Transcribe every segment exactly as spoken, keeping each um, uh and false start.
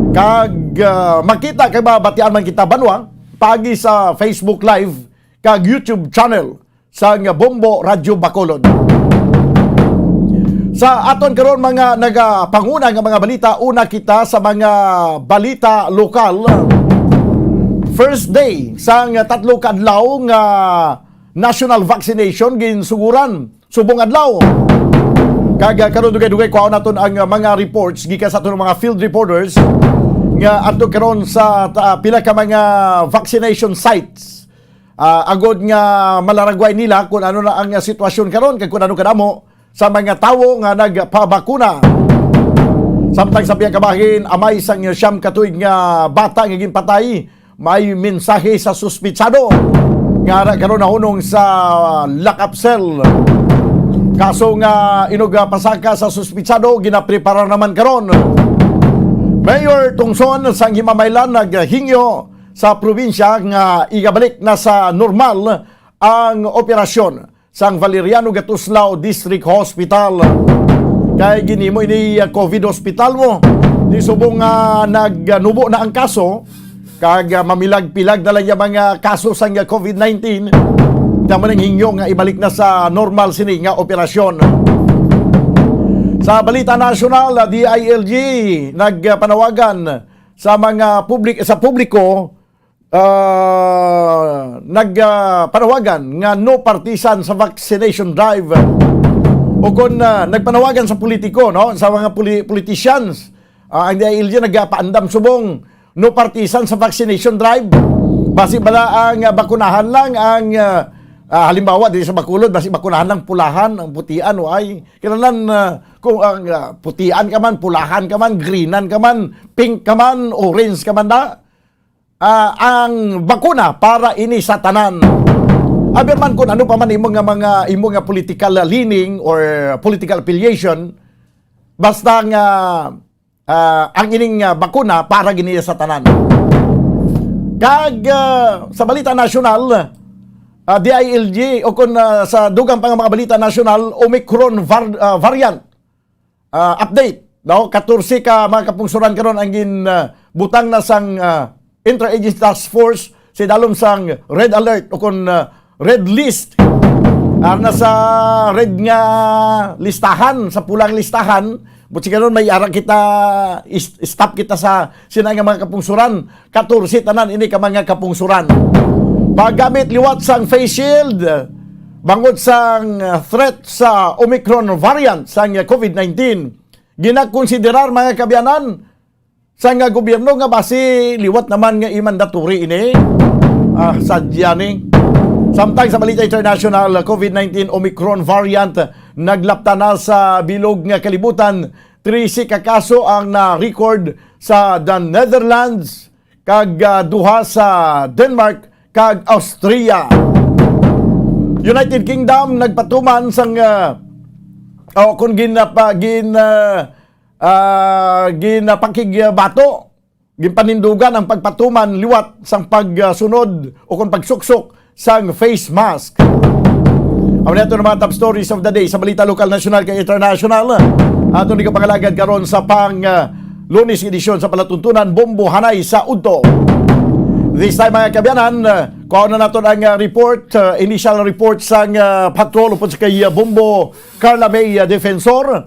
Kag, ah, makita kag mabatian man kita banwa paagi sa Facebook Live kag YouTube channel sang Bombo Radyo Bacolod. Sa aton karon mga nagapanguna nga mga balita, una kita sa mga balita lokal. First day sang tatlo ka adlaw nga national vaccination ginsuguran subong adlaw. Kag, ah, karon dugay-dugay kuhaon naton ang, ah, mga reports gikan sa aton mga field reporters nga adto karon sa ta-, pila ka mga vaccination sites, ah, agod nga malaragway nila kung ano na ang, ah, sitwasyon karon kag kung ano kadamo sa mga tawo nga nagpabakuna. Samtang sa pihak kabahin, amay sang siyam ka tuig nga bata nga ginpatay, may mensahe sa suspitsado nga ara karon nahunong sa lock-up cell. Kaso nga inugapasaka sa suspitsado ginapreparar naman karon. Mayor Tungson sang Himamaylan naghingyo sa probinsya nga igabalik na sa normal ang operasyon sang Valeriano Gatuslao District Hospital. Kay ginimo ini, ah, covid hospital mo. Di subong nga nagnubo na ang kaso, kag, ah, mamilag-pilag na lang yung mga kaso sang, ah, covid nineteen. Tama nang hingyo nga ibalik na sa normal sini nga operasyon. Sa balita nasyonal, ah, D I L G nagpanawagan sa mga publik-, sa publiko, ah, nag, ah, panawagan nga no partisan sa vaccination drive. O kon, ah, nagpanawagan sa politiko, no, sa mga poli-, politicians, ah, ang D I L G nagapaandam subong no partisan sa vaccination drive. Basi bala ang, ah, bakunahan lang ang, ah, ah, halimbawa diri sa Bacolod, basi bakunahan lang pulahan, ang putian, why? Kinahanglan, ah, kung ang, ah, putian ka man, pulahan ka man, greenan ka man, pink ka man, orange ka man da, ah, ang bakuna para ini sa tanan. Abi man kung ano pa man imo nga mga, imo nga political leaning or political affiliation, basta nga, ah, ang ining, ah, bakuna para gini sa tanan. Kag, ah, sa balita nasyonal, ah, D I L G o kon, ah, sa dugang pa nga mga balita nasyonal, Omicron var-, ah, variant. Ah, update, no? Katorse ka mga kapungsoran karon ang gin, ah, butang na sang, ah, Interagency Task Force sa idalom sang red alert o kon, ah, red list. Ara na sa red nga listahan, sa pulang listahan, buti karon may ara kita, is-, stop kita sa sina nga mga kapungsoran. Katorse tanan ini ka mga kapungsoran. Paggamit liwat sang face shield, bangod sang, uh, threat sa Omicron variant sang covid nineteen, ginakonsiderar, mga kaabyanan, sa nga gobyerno nga basi liwat naman nga i-mandatory ini. Ah, sadya ni. Samtang sa balita international, covid nineteen Omicron variant naglapta na sa bilog nga kalibutan. Trese ka kaso ang na-record sa the Netherlands, kag, ah, duha sa Denmark kag Austria. United Kingdom nagpatuman sang, ah, o kung ginapa-, gin-, ah, ah, ginapakigbato, ginpanindugan ang pagpatuman liwat sang pagsunod o kung pagsuksok sang face mask. Amo na ito ang mga top stories of the day sa balita lokal, nasyonal, kag international. Aton ikapangalagad karon sa pang, ah, Lunes edisyon sa palatuntunan, Bombo Hanay sa Udto. This time, mga kaabyanan, ah, kuhaon na naton ang, ah, report, ah, initial report sang, ah, patrol upod sa kay, ah, Bombo Carla May, ah, Defensor.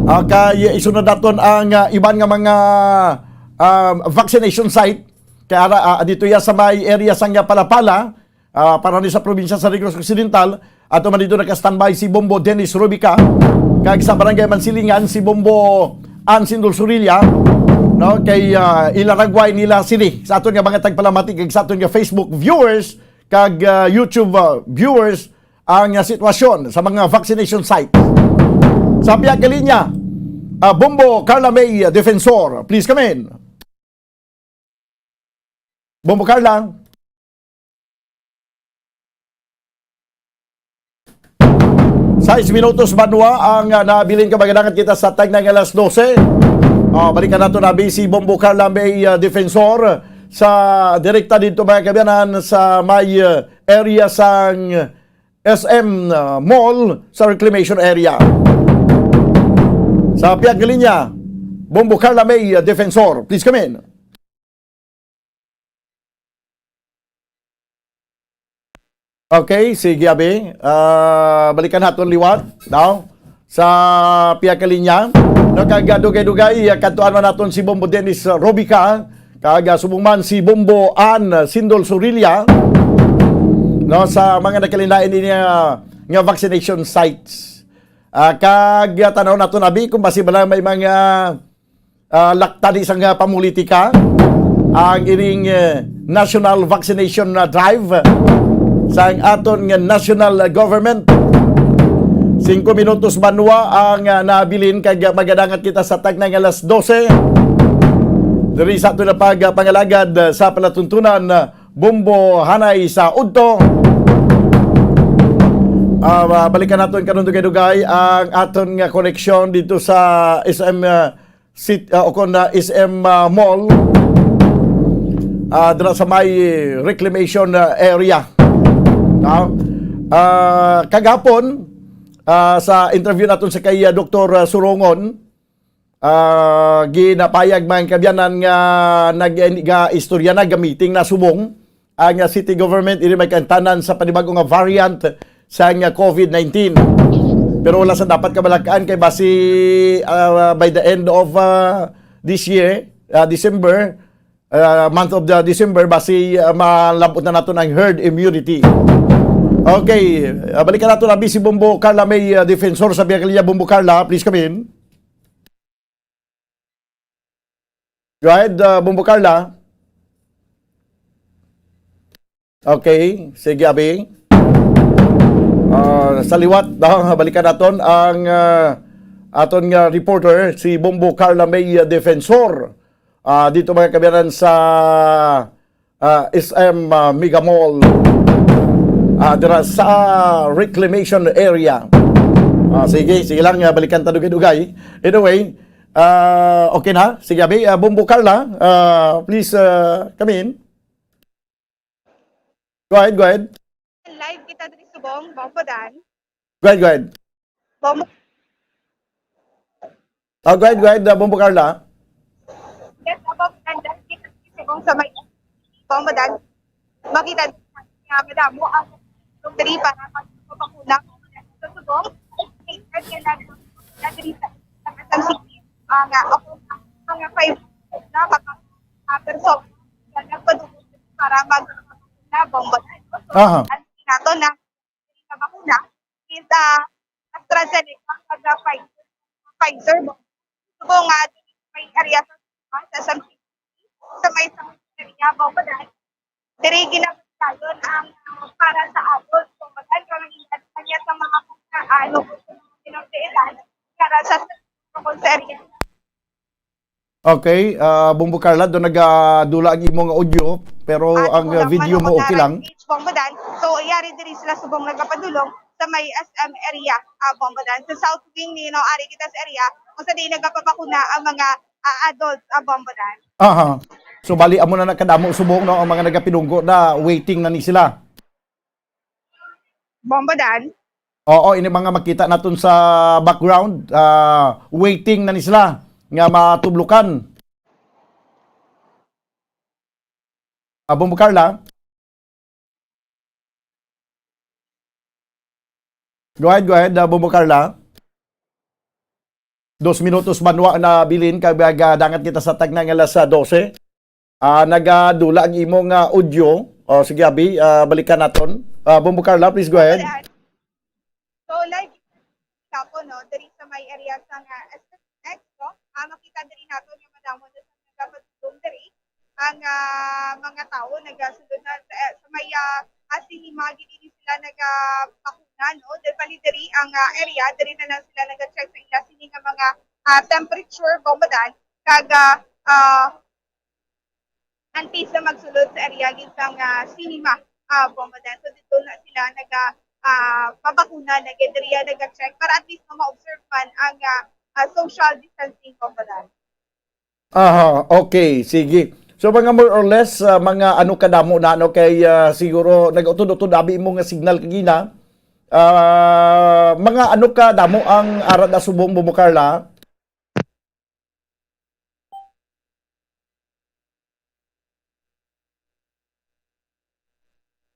Ah, kay isunod naton ang, ah, iban nga mga, ah, vaccination site. Kay ara, ah, dito ya sa may area sang, ah, Palapala, ah, para ni sa probinsya sa Negros Occidental. Ato man dito naka-standby si Bombo Dennis Rubica, kag sa Barangay Mansilingan si Bombo Ansin Dulsurilla, no, kay, ah, ilaragway nila sini sa aton nga mga tagpalamati kag sa aton nga Facebook viewers kag, ah, YouTube, ah, viewers ang, ah, sitwasyon sa mga vaccination site. Sa pihak nga linya, ah, Bombo Carla May, ah, Defensor, please come in. Bombo Carla. Sais minutos banwa ang, ah, nabilin ka, magalangat kita sa tag na nga alas dose. Ah, balikan nato na si Bombo Carla May, ah, Defensor sa direkta dito, mga kaabyanan, sa may, ah, area sang S M, ah, Mall sa reclamation area. Sa pihak nga linya, Bombo Carla May, uh, Defensor. Please come in. Okay, sige, abi. Ah, balikan naton liwat, no? Sa pihak ka linya. No, kag, ah, dugay-dugay, ah, kadtuan man naton si Bombo Dennis, ah, Robica, kag, ah, subong man si Bombo Ann Sindol Surilla, no, sa mga nagkalain-lain ini, ah, nga vaccination sites. Ah, kag, ah, tanaw naton, abi, kung basi bala may mga ah, laktadi sang, ah, pamulitika ang ining, eh, national vaccination, ah, drive sang aton nga national, ah, government. Singko minutos banwa ang, ah, nabilin kag, ah, magadangat kita sa tagna nga alas dose. Diri sa aton na pag, ah, pangalagad, ah, sa palatuntunan, ah, Bombo Hanay sa Udto. Ah, balikan naton karon dugay-dugay ang aton nga koneksyon dito sa S M, ah, Cit-, ah, o kon, ah, S M, ah, Mall, ah, dira sa may reclamation, ah, area. No? Ah, kagapon, ah, sa interview naton sa kay, ah, Doktor, ah, Surongon, ah, ginapayag, mga kabyanan, nga nag-, ga-istorya na, ga-meeting na subong ang, ah, city government, ini may kaantanan sa panibag-o nga variant sang, ah, covid nineteen. Pero wala sa dapat kabalak-an kay basi, ah, by the end of, ah, this year, ah, December, ah, month of the December, basi, ah, malabot na naton ang herd immunity. Okay, ah, balikan naton abi si Bombo Carla May, ah, Defensor sa Via Gallia. Bombo Carla, please come in. Go ahead, uh, Bombo Carla. Okay, sige, abi. Uh, sa liwat, uh, balikan naton ang, uh, aton nga reporter, si Bombo Carla May, uh, Defensor. Uh, dito, mga kabayan, sa ah, S M, ah, Mega Mall, ah, dira sa reclamation area. Ah, sige, sige lang, ah, balikan ta dugay-dugay. Anyway, ah, okay na. Sige, abi, ah, Bombo Carla, ah, please, ah, come in. Go ahead, go ahead. Live kita diri subong, Bombo Dan. Go ahead, go ahead. Bombo. Ah, go ahead, go ahead, ah, Bombo Carla. Yes, Bombo Dan, dahil kita sa Cebu sa may Bombo Dan. Makita nga madamo ang diri para magpapakuna sa Cebu. Diri sa San City, ah, nga ako, mga five na mga, ah, person na nagpadulong para magpapakuna, Bombo Dan. So, aha, ang nato na nga bakuna is, ah, AstraZeneca kag, ah, Pfizer. Pfizer, subong nga may area sa, sa San Pedro, sa may, sa area, Bombo Dan. Diri ginapatigayon ang, ah, para sa adults, Bombo Dan, kung ang edad niya sa mga, ah, ano, sa mga minor de edad, para sa, sa area. Okay, ah, Bombo Carla, do nagadula ang imo nga audio, pero ah, ang, ah, video mo okay lang. Bombo Dan. So, yari diri sila subong nagapadulong sa may S M area, ah, Bombo Dan. Sa South Wing, you know, ari kita sa area kung sa diin nagapapakuna ang mga, ah, adults, ah, Bombo Dan. Aha. So, bali, amo na nakadamo subong, no, ang mga nagapinungko na waiting na ni sila. Bombo Dan? Oo, ini mga makita naton sa background, ah, waiting na ni sila nga matublukan. Ah, Bombo Carla? Go ahead, go ahead, ah, Bombo Carla. Dos minutos banwa na bilin kag magadangat kita sa tagna nga alas, ah, dose. Ah, nagadula ang imo nga audio. Oh, sige, abi, ah, balikan naton. Ah, Bombo Carla, please go ahead. So, live kapo, no, diri sa may area sa nga S X, no? Ah, makita diri nato nga madamo na sa nagapadulong diri ang, ah, mga tawo nagasulod na sa, sa may, ah, ah, cinema, diri sila nagapakuna, no? Diri bali diri ang, ah, area, diri na lang sila nag-check sa ila sini nga mga, ah, temperature, Bombo Dan, kag, ah, ah, antes na magsulod sa area gid sang, ah, cinema, ah, Bombo Dan. So, dito na sila naga, ah, pabakuna, nag-, diriya naga-check para at least ma-observe man ang, ah, ah, social distancing, Bombo Dan. Aha, okay, sige. So, mga more or less, ah, mga ano kadamo na, ano, kay, ah, siguro nag-utod-utod abi mo nga signal kagina. Ah, mga ano kadamo ang ara na subong, Bombo Carla?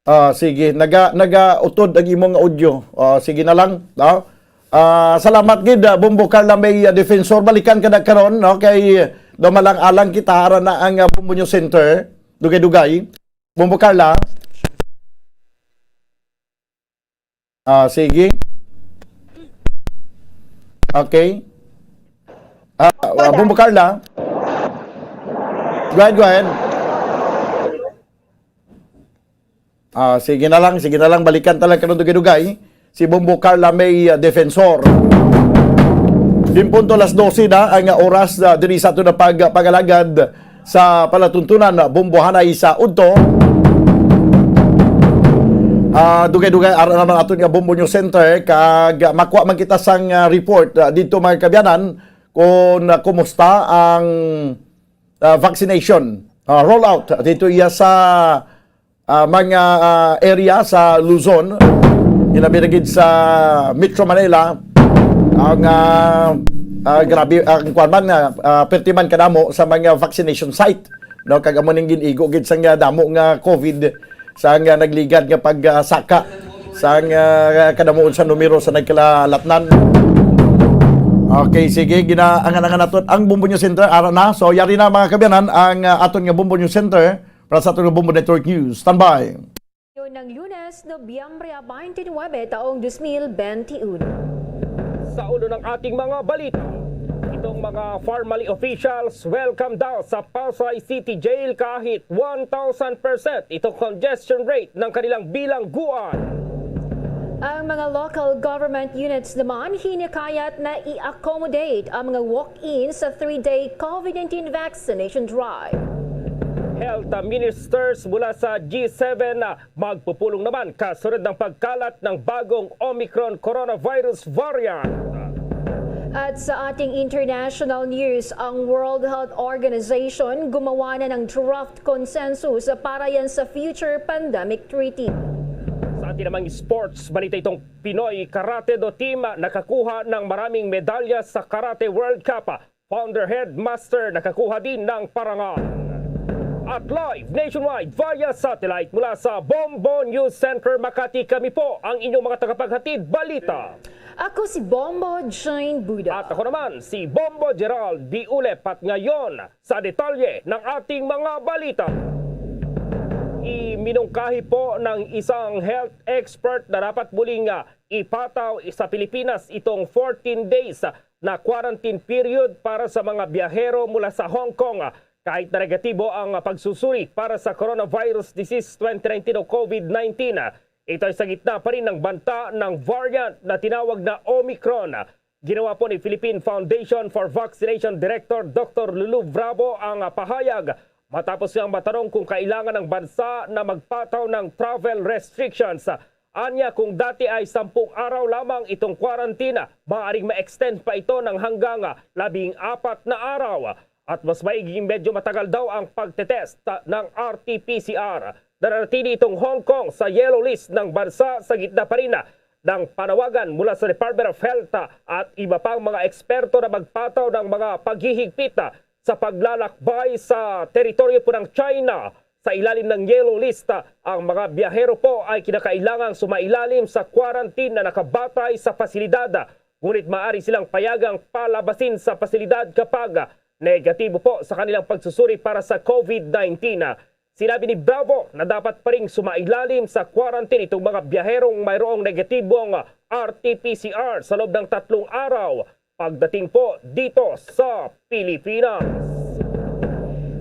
Ah, sige, naga nagautod ang imong audio. Ah, sige na lang, no? Ah, salamat gid, ah, Bombo Carla May, ah, Defensor. Balikan ka na karon, no? Kay dumalang-alang kita, ara na ang, ah, Bombo News Center. Dugay-dugay. Bombo Carla. Ah, sige. Okay. Ah, ah, Bombo Carla. Go ahead, go ahead. Ah, sige na lang, sige na lang, balikan ta lang karon dugay-dugay. Si Bombo Carla May, ah, Defensor. Din punto alas dose na ang, ah, oras, ah, diri sa ato na pagpangalagad sa palatuntunan, ah, Bombo Hanay sa udto. Ah, dugay-dugay, ara naman aton nga Bombo News Center, kag, ah, makuha man kita sang, ah, report, ah, dito, mga kabyanan, kung, ah, kumusta ang, ah, vaccination, ah, rollout dito iya sa, ah, mga, ah, area sa Luzon, ilabi na gid sa Metro Manila, ang, ah, ah, grabe ang kwan man, ah, ah, perti man kadamo sa mga vaccination site, no? Kag amo ning gin-igo gid sang, ah, damo nga COVID sang, ah, nagligad nga pagsaka sang, ah, kadamuon sa numero sa nagkalalatnan. Okay, sige, ginaangan-angan naton ang Bombo News Center. Ara na. So, yari na, mga kabyanan, ang, ah, aton nga Bombo News Center para sa aton nga Bombo Network News. Standby. Yun ng Lunes, Nobyembre twenty-nine, taong dos mil benti uno. Sa ulo ng ating mga balita, itong mga Farmally officials welcome daw sa Pasay City Jail kahit one thousand percent itong congestion rate ng kanilang bilangguan. Ang mga local government units naman hinikayat na i-accommodate ang mga walk-in sa three-day COVID nineteen vaccination drive. Health ministers mula sa G seven na magpupulong naman kasunod ng pagkalat ng bagong Omicron coronavirus variant. At sa ating international news, ang World Health Organization gumawa na ng draft consensus para yan sa future pandemic treaty. Sa ating namang sports balita, itong Pinoy Karate Do Team nakakuha ng maraming medalya sa Karate World Cup. Founder Headmaster nakakuha din ng parangal. At live nationwide via satellite mula sa Bombo News Center Makati, kami po ang inyong mga tagapaghatid balita. Ako si Bombo Jane Buda. At ako naman si Bombo Gerald Diulep, at ngayon sa detalye ng ating mga balita. Iminungkahi po ng isang health expert na dapat muling, ah, ipataw sa Pilipinas itong fourteen days na quarantine period para sa mga biyahero mula sa Hong Kong, ah, kahit na negatibo ang, ah, pagsusuri para sa coronavirus disease twenty nineteen o COVID nineteen. Ito ay sa gitna pa rin ng banta ng variant na tinawag na Omicron. Ginawa po ni Philippine Foundation for Vaccination Director Doctor Lulu Bravo ang, ah, pahayag matapos niyang matanong kung kailangan ng bansa na magpataw ng travel restrictions. Anya, kung dati ay sampung araw lamang itong quarantine, maaaring ma-extend pa ito ng hanggang, ah, labing apat na araw. At mas maiging medyo matagal daw ang pagtetest, ah, ng R T P C R. Nananatili itong Hong Kong sa yellow list ng bansa sa gitna pa rin, ah, ng panawagan mula sa Department of Health, ah, at iba pang mga eksperto na magpataw ng mga paghihigpit, ah, sa paglalakbay sa teritoryo po ng China. Sa ilalim ng yellow list, ah, ang mga biyahero po ay kinakailangang sumailalim sa quarantine na nakabatay sa pasilidad, ah, ngunit maaari silang payagang palabasin sa pasilidad kapag, ah, negatibo po sa kanilang pagsusuri para sa COVID nineteen. Sinabi ni Bravo na dapat pa ring sumailalim sa quarantine itong mga biyaherong mayroong negatibong R T P C R sa loob ng tatlong araw pagdating po dito sa Pilipinas.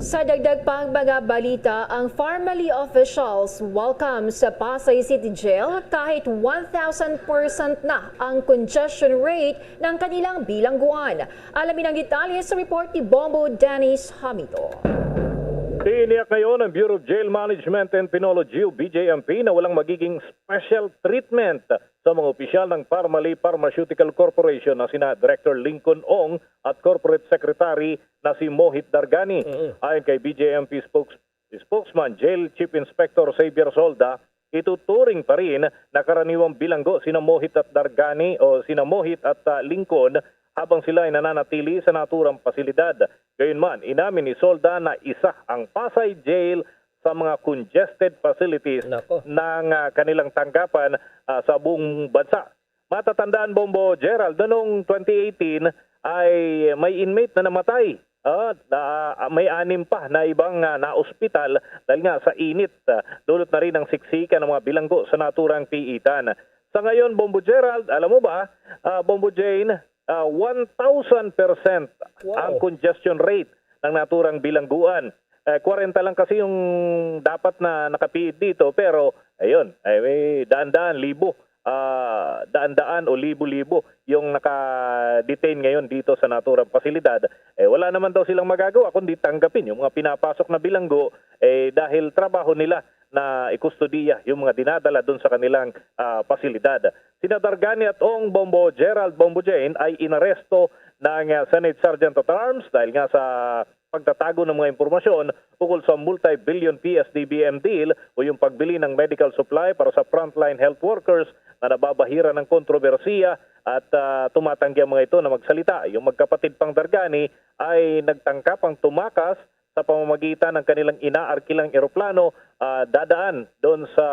Sa dagdag pang mga balita, ang Farmally officials welcome sa Pasay City Jail kahit one thousand percent na ang congestion rate ng kanilang bilangguan. Alamin ang detalye sa report ni Bombo Dennis Hamito. Tiniyak ngayon ng Bureau of Jail Management and Penology o B J M P na walang magiging special treatment sa mga opisyal ng Farmally Pharmaceutical Corporation na sina Director Lincoln Ong at Corporate Secretary na si Mohit Dargani. Mm. Ayon kay B J M P spokes-, spokesman Jail Chief Inspector Xavier Solda, ituturing pa rin na karaniwang bilanggo sina Mohit at Dargani o sina Mohit at, ah, Lincoln habang sila ay nananatili sa naturang pasilidad. Gayunman, inamin ni Solda na isa ang Pasay Jail sa mga congested facilities Nako. ng, ah, kanilang tanggapan, ah, sa buong bansa. Matatandaan, Bombo Gerald, noong twenty eighteen ay may inmate na namatay. Ah, na, may anim pa na ibang, ah, naospital dahil nga sa init. Ah, dulot na rin ang siksikan ng mga bilanggo sa naturang piitan. Sa ngayon, Bombo Gerald, alam mo ba, ah, Bombo Jane, ah, one thousand percent Wow. ang congestion rate ng naturang bilangguan. Eh, kwarenta lang kasi yung dapat na nakapiit dito, pero ayun, ay may daan-daan, libo, ah, daan-daan o libo-libo yung naka-detain ngayon dito sa naturang pasilidad. Eh, wala naman daw silang magagawa kundi tanggapin yung mga pinapasok na bilanggo, eh, dahil trabaho nila na ikustodiya yung mga dinadala doon sa kanilang, ah, pasilidad. Sina Dargani at Ong Bombo Gerald Bombo Jane ay inaresto ng, ah, Senate Sergeant at Arms dahil nga sa pagtatago ng mga impormasyon ukol sa multi-billion P S D B M deal o yung pagbili ng medical supply para sa frontline health workers na nababahiran ng kontrobersiya at, ah, tumatanggi ang mga ito na magsalita. Yung magkapatid pang Dargani ay nagtangkap ang tumakas sa pamamagitan ng kanilang inaarkilang eroplano, ah, dadaan doon sa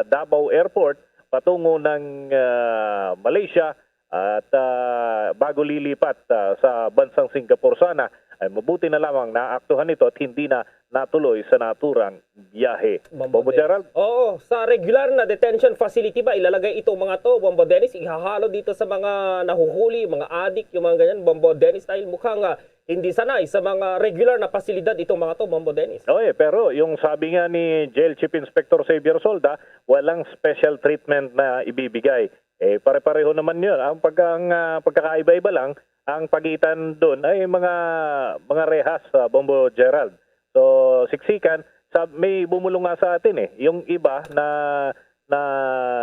Davao Airport patungo ng, ah, Malaysia at, ah, bago lilipat, ah, sa bansang Singapore sana, ay mabuti na lamang naaktuhan ito at hindi na natuloy sa naturang biyahe. Bombo Bombo Dennis. Gerald? Oo, sa regular na detention facility ba ilalagay itong mga to, Bombo Dennis? Ihahalo dito sa mga nahuhuli, mga adik, yung mga ganyan, Bombo Dennis, dahil mukhang, ah, hindi sanay sa mga regular na pasilidad itong mga to, Bombo Dennis. Okay, pero yung sabi nga ni Jail Chief Inspector Xavier Solda, walang special treatment na ibibigay. Eh, pare-pareho naman yun. Ang pagka-, ang, ah, pagkakaiba-iba lang, ang pagitan doon ay mga, mga rehas, ah, Bombo Gerald. So, siksikan, sa, may bumulong nga sa atin eh, yung iba na, na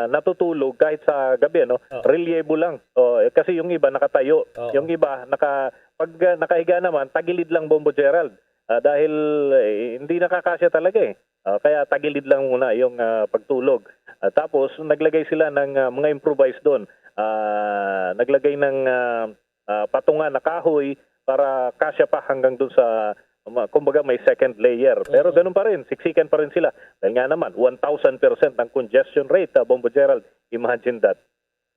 natutulog kahit sa gabi, ano, Oh. Relyebo lang. Oh, eh, kasi yung iba nakatayo, Oo. yung iba naka, pag, ah, nakahiga naman, tagilid lang, Bombo Gerald. Ah, dahil, eh, hindi nakakasya talaga eh. Ah, kaya tagilid lang muna yung, ah, pagtulog. Ah, tapos naglagay sila ng, ah, mga improvise doon. Ah, naglagay ng, ah, ah, patungan na kahoy para kasya pa hanggang doon sa, ma-, kumbaga may second layer. Pero Mm. ganun pa rin, siksikan pa rin sila. Dahil nga naman, one thousand percent ang congestion rate, ah, Bombo Gerald. Imagine that.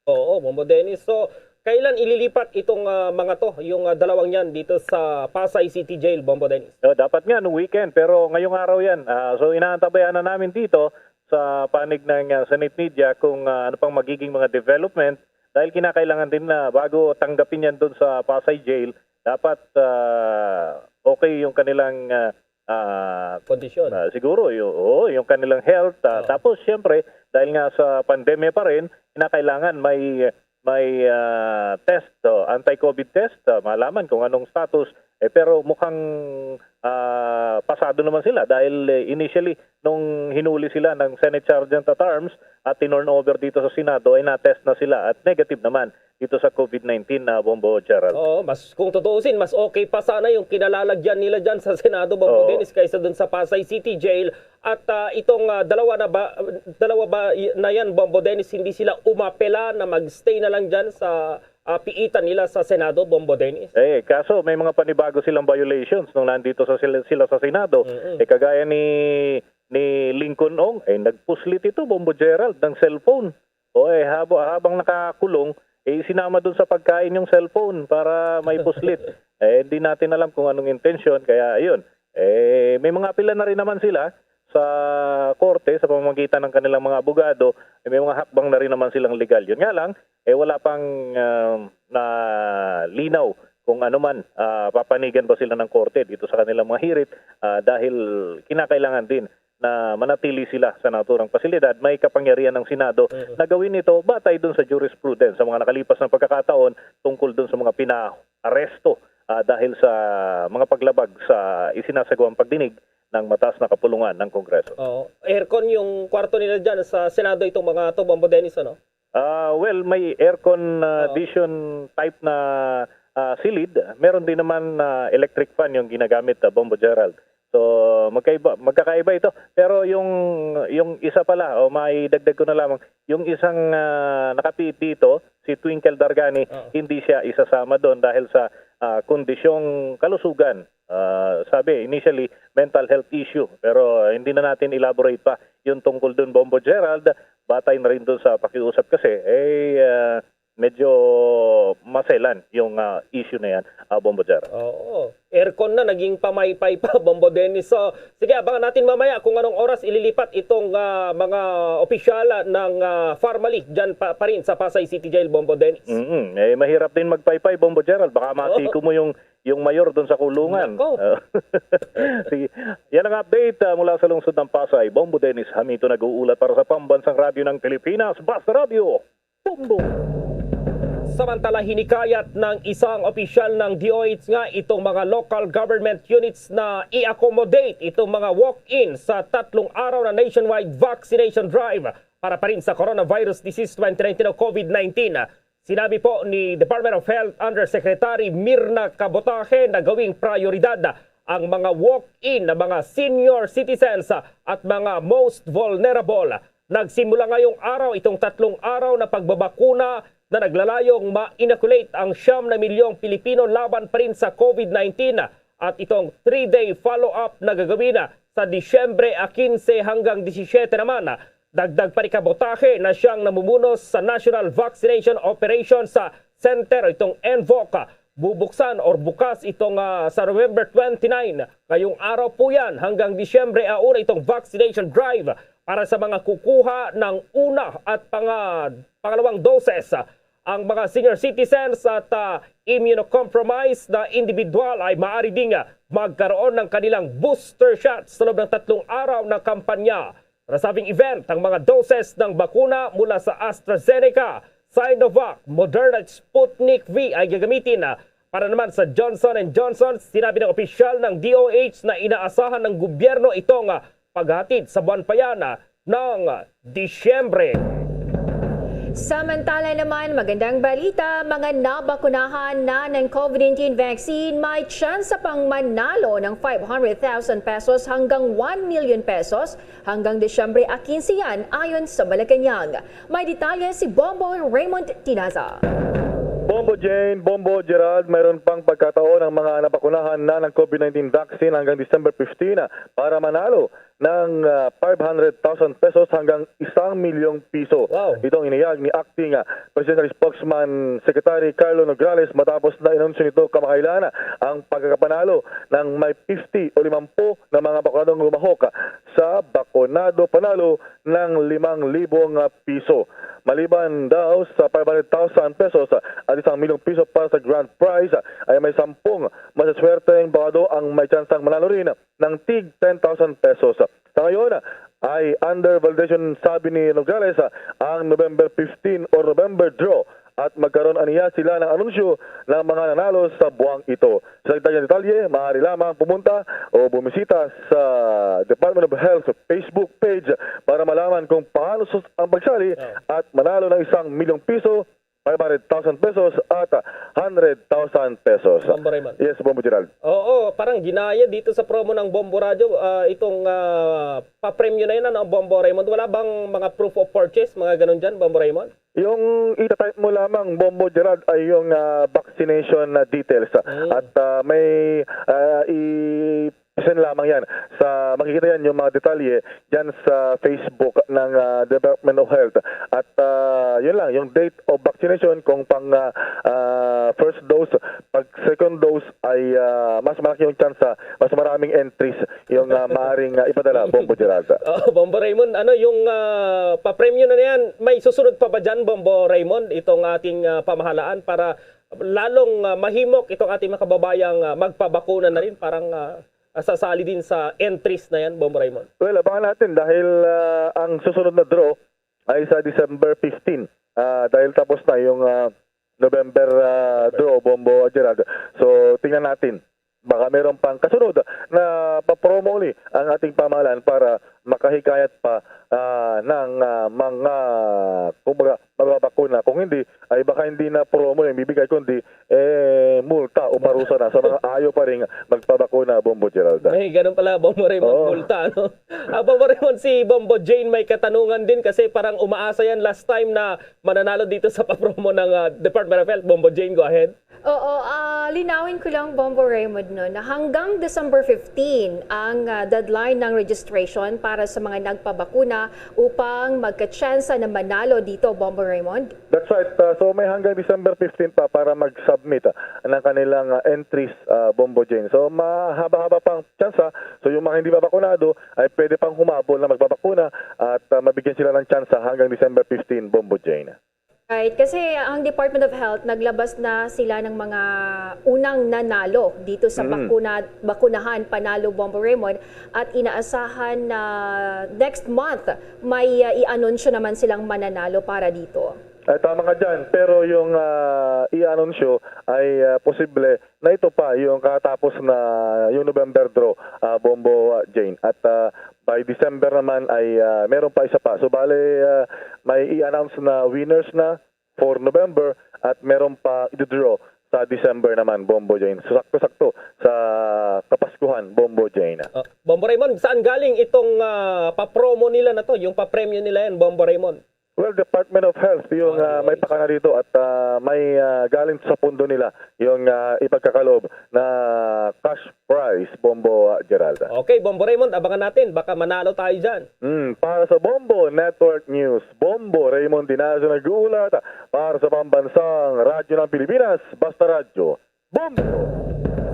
Oo, Bombo Dennis. So, kailan ililipat itong, ah, mga to, yung, ah, dalawang yan dito sa Pasay City Jail, Bombo Dennis? Oh, dapat nga nung weekend, pero ngayong araw yan. Ah, so, inaantabayan na namin dito sa panig ng, ah, Senate media kung, ah, ano pang magiging mga development dahil kinakailangan din na bago tanggapin yan doon sa Pasay Jail, dapat, ah, okay yung kanilang, ah, ah, Kondisyon. ah, siguro yung, oo, yung kanilang health. Ah, Oo. Tapos, siyempre, dahil nga sa pandemya pa rin, kinakailangan may, may, ah, test, oh, anti-COVID test, ah, malaman kung anong status. Eh, pero mukhang, ah, pasado naman sila dahil, eh, initially, nung hinuli sila ng Senate Sergeant at Arms at tinurn over dito sa Senado, ay na-test na sila at negative naman dito sa COVID nineteen na, Bombo Gerald. Oo, mas, kung tutuusin, mas okay pa sana yung kinalalagyan nila dyan sa Senado, Bombo Oo. Dennis, kaysa dun sa Pasay City Jail. At, ah, itong, ah, dalawa na ba, dalawa ba y-, na yan, Bombo Dennis, hindi sila umapela na magstay na lang dyan sa, ah, piitan nila sa Senado, Bombo Dennis? Eh, kaso may mga panibago silang violations nung nandito sa sila, sila sa Senado. Mm-mm. Eh, kagaya ni, ni Lincoln Ong, eh, nagpuslit ito, Bombo Gerald, ng cellphone. O, eh, habo-, habang nakakulong, eh, sinama dun sa pagkain yung cellphone para may puslit. Eh, hindi natin alam kung anong intensyon, kaya ayun. Eh, may mga apela na rin naman sila sa korte sa pamamagitan ng kanilang mga abogado. Eh, may mga hakbang na rin naman silang legal. Yun nga lang, eh, wala pang, ah, na linaw kung ano man, ah, papanigan ba sila ng korte dito sa kanilang mga hirit, ah, dahil kinakailangan din na manatili sila sa naturang pasilidad, may kapangyarihan ng Senado Mhm. na gawin ito batay dun sa jurisprudence sa mga nakalipas na pagkakataon tungkol dun sa mga pina-aresto, ah, dahil sa mga paglabag sa isinasagawang pagdinig ng mataas na kapulungan ng Kongreso. Oo. Aircon yung kwarto nila dyan sa Senado, itong mga to, Bombo Dennis, ano? Ah, well, may aircon, ah, Oo. vision type na, ah, silid. Meron din naman na electric fan yung ginagamit, ah, Bombo Gerald. So, magkaiba, magkakaiba ito. Pero yung, yung isa pala, o maidagdag ko na lamang, yung isang, ah, nakapiit dito, si Twinkle Dargani, Oo. hindi siya isasama doon dahil sa, ah, kondisyong kalusugan. Ah, sabi, initially, mental health issue. Pero hindi na natin elaborate pa yung tungkol doon, Bombo Gerald. Batay na rin doon sa pakiusap kasi, eh, ah, medyo maselan yung, ah, issue na yan, ah, Bombo Gerald. Oo. Aircon na, naging pamaypay pa, Bombo Dennis. So, sige, abangan natin mamaya kung anong oras ililipat itong, ah, mga opisyal ng, ah, Farmally dyan pa, pa rin sa Pasay City Jail, Bombo Dennis. Mm, eh, mahirap din magpaypay, Bombo Gerald. Baka Oo. matiko mo yung, yung mayor doon sa kulungan. Nako. Ah, sige. Yan ang update, ah, mula sa lungsod ng Pasay. Bombo Dennis Hamito nag-uulat para sa Pambansang Radyo ng Pilipinas, Basta Radyo. Bombo. Samantala, hinikayat ng isang opisyal ng D O H nga itong mga local government units na i-accommodate itong mga walk-in sa tatlong araw na nationwide vaccination drive para pa rin sa coronavirus disease twenty nineteen o COVID nineteen. Sinabi po ni Department of Health Undersecretary Mirna Cabotaje na gawing prioridad ang mga walk-in na mga senior citizens at mga most vulnerable. Nagsimula ngayong araw itong tatlong araw na pagbabakuna na naglalayong ma-inoculate ang siyam na milyong Pilipino laban pa rin sa COVID nineteen, at itong three-day follow-up na gagawin sa Disyembre quince hanggang disisiete naman. Dagdag pa ni Cabotaje na siyang namumuno sa National Vaccination Operations Center, itong N V O C. Bubuksan or bukas itong, ah, sa November twenty-nine, ngayong araw po yan, hanggang Disyembre a una itong vaccination drive para sa mga kukuha ng una at panga-, pangalawang doses. Ang mga senior citizens at, ah, immunocompromised na individual ay maaari ding, ah, magkaroon ng kanilang booster shot sa loob ng tatlong araw ng kampanya. Sa nasabing event, ang mga doses ng bakuna mula sa AstraZeneca, Sinovac, Moderna at Sputnik V ay gagamitin, ah, para naman sa Johnson and Johnson. Sinabi ng opisyal ng D O H na inaasahan ng gobyerno itong, ah, paghatid sa buwan pa yan, ah, ng Disyembre. Samantala naman, magandang balita, mga nabakunahan na ng COVID nineteen vaccine, may tsansa pang manalo ng five hundred thousand pesos hanggang one million pesos hanggang Disyembre a quince yan, ayon sa Malacañang. May detalye si Bombo Raymond Tinaza. Bombo Jane, Bombo Gerald, mayroon pang pagkataon ang mga nabakunahan na ng COVID nineteen vaccine hanggang December fifteen para manalo ng, ah, five hundred thousand pesos hanggang isang milyong piso. Wow. Ito ang inihayag ni Acting, ah, Presidential Spokesman Secretary Carlo Nograles matapos na inanunsyo nito kamakailan ang pagkakapanalo ng may fifty o limampu na mga bakunadong lumahok sa Bakunado Panalo ng limang libo nga piso. Maliban daw sa five hundred thousand pesos at isang milyong piso para sa grand prize, ay may sampung masaswerteng bakado ang may tsansang manalo rin ng tig ten thousand pesos. Sa ngayon ay under validation, sabi ni Nograles, ang November fifteen or November draw at magkaroon aniya sila ng anunsyo ng mga nanalo sa buwang ito. Sa dagdag nga detalye, maaari lamang pumunta o bumisita sa Department of Health Facebook page para malaman kung paano sus-, ang pagsali Oh. at manalo ng isang milyong piso, five hundred thousand pesos at hundred thousand pesos. Bombo Raymond. Yes, Bombo Gerald. Oo, parang ginaya dito sa promo ng Bombo Radyo, ah, itong, ah, papremyo na yan, ano, Bombo Raymond. Wala bang mga proof of purchase, mga ganun dyan, Bombo Raymond? Yung itatype mo lamang, Bombo Gerald, ay yung, ah, vaccination na details. Mm. At, ah, may, ah, i-send lamang yan. Sa, makikita yan yung mga detalye dyan sa Facebook ng, ah, Department of Health. At, ah, yun lang, yung date of vaccination, kung pang, ah, ah, first dose, pag second dose ay, ah, mas malaki yung tsansa, mas maraming entries yung, ah, maaring, ah, ipadala, Bombo Gerald. Oh, Bombo Raymond, ano yung, ah, papremyo na yan? May susunod pa ba dyan, Bombo Raymond, itong ating, ah, pamahalaan para lalong, ah, mahimok itong ating mga kababayang, ah, magpabakuna na rin? Parang, ah, ah, sasali din sa entries na yan, Bombo Raymond? Well, abangan natin dahil, ah, ang susunod na draw ay sa December fifteen. Ah, dahil tapos na yung, ah, November, ah, draw, Bombo Gerald. So, tingnan natin baka meron pang kasunod na papromo uli ang ating pamahalaan para makahikayat pa, ah, ng, ah, mga, kumbaga, magbabakuna. Kung hindi, ay baka hindi na promo yung bibigay, kundi, eh, multa o parusa na sa mga ayaw pa rin magpabakuna, Bombo Gerald. May ganun pala, Bombo Raymond, Oo. multa, no? Ah, Bombo Raymond, si Bombo Jane may katanungan din kasi parang umaasa yan last time na mananalo dito sa papromo ng, ah, Department of Health. Bombo Jane, go ahead. Oo, ah, linawin ko lang, Bombo Raymond, no, na hanggang December fifteen ang, ah, deadline ng registration para sa mga nagpabakuna upang magkatsansa na manalo dito, Bombo Raymond. That's right. Ah, so may hanggang December fifteen pa para mag-submit, ah, ng kanilang, ah, entries, ah, Bombo Jane. So mahaba-haba pang tsansa. So yung mga hindi pa bakunado ay pwede pang humabol na magbabakuna at, ah, mabigyan sila ng tsansa hanggang December fifteen, Bombo Jane. Right, kasi ang Department of Health naglabas na sila ng mga unang nanalo dito sa Mm. bakuna, bakunahan, Panalo, Bombo Raymond, at inaasahan na next month may, uh, i-anunsyo naman silang mananalo para dito. Ay, tama ka dyan. Pero yung, ah, i-anunsyo ay, ah, posible na ito pa yung katapos na yung November draw, ah, Bombo, ah, Jane. At, ah, by December naman ay, ah, meron pa isa pa. So bale, ah, may i-announce na winners na for November at meron pa i-draw sa December naman, Bombo Jane. So sakto-sakto sa Kapaskuhan, Bombo Jane. Oh, Bombo Raymond, saan galing itong, ah, papromo nila na to, yung papremyo nila yan, Bombo Raymond? Well, Department of Health, yung, Ah, ah, may okay. pakana dito at, ah, may, ah, galing sa pundo nila yung, ah, ipagkakalob na cash prize, Bombo, ah, Gerald. Okay, Bombo Raymond, abangan natin. Baka manalo tayo dyan. Hmm, para sa Bombo Network News, Bombo Raymond Dinazo nag-uulat para sa Pambansang Radyo ng Pilipinas, Basta Radyo, Bombo!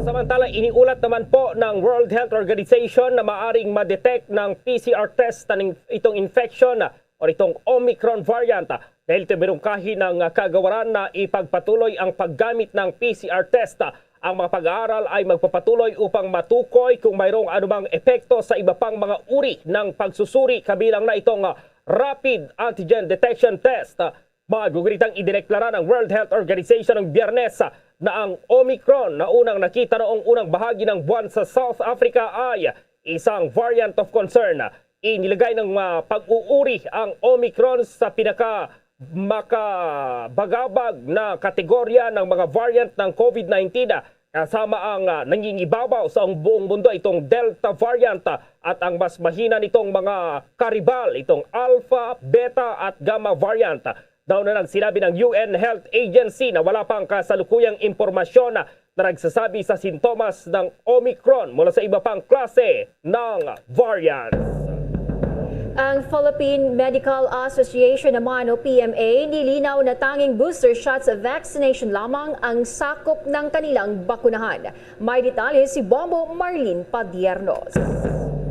Samantala, iniulat naman po ng World Health Organization na maaring ma-detect ng P C R test taning itong infection o itong Omicron variant dahil ito merong kahi ng kagawaran na ipagpatuloy ang paggamit ng P C R test. Ang mga pag-aaral ay magpapatuloy upang matukoy kung mayroong anumang epekto sa iba pang mga uri ng pagsusuri, kabilang na itong, ah, rapid antigen detection test. Maguguritang idineklara ng World Health Organization ng Biyernes, ah, na ang Omicron na unang nakita noong unang bahagi ng buwan sa South Africa ay isang variant of concern. Inilagay ng, ah, pag-uuri ang Omicron sa pinaka makabagabag na kategorya ng mga variant ng COVID nineteen, ah, kasama ang, ah, nangingibabaw sa ang buong mundo itong Delta variant, ah, at ang mas mahina nitong mga karibal, itong Alpha, Beta at Gamma variant. Daw na lang sinabi ng U N Health Agency na wala pang kasalukuyang impormasyon na nagsasabi sa sintomas ng Omicron mula sa iba pang klase ng variants. Ang Philippine Medical Association naman o P M A nilinaw na tanging booster shots vaccination lamang ang sakop ng kanilang bakunahan. May detalye si Bombo Marlene Padiernos.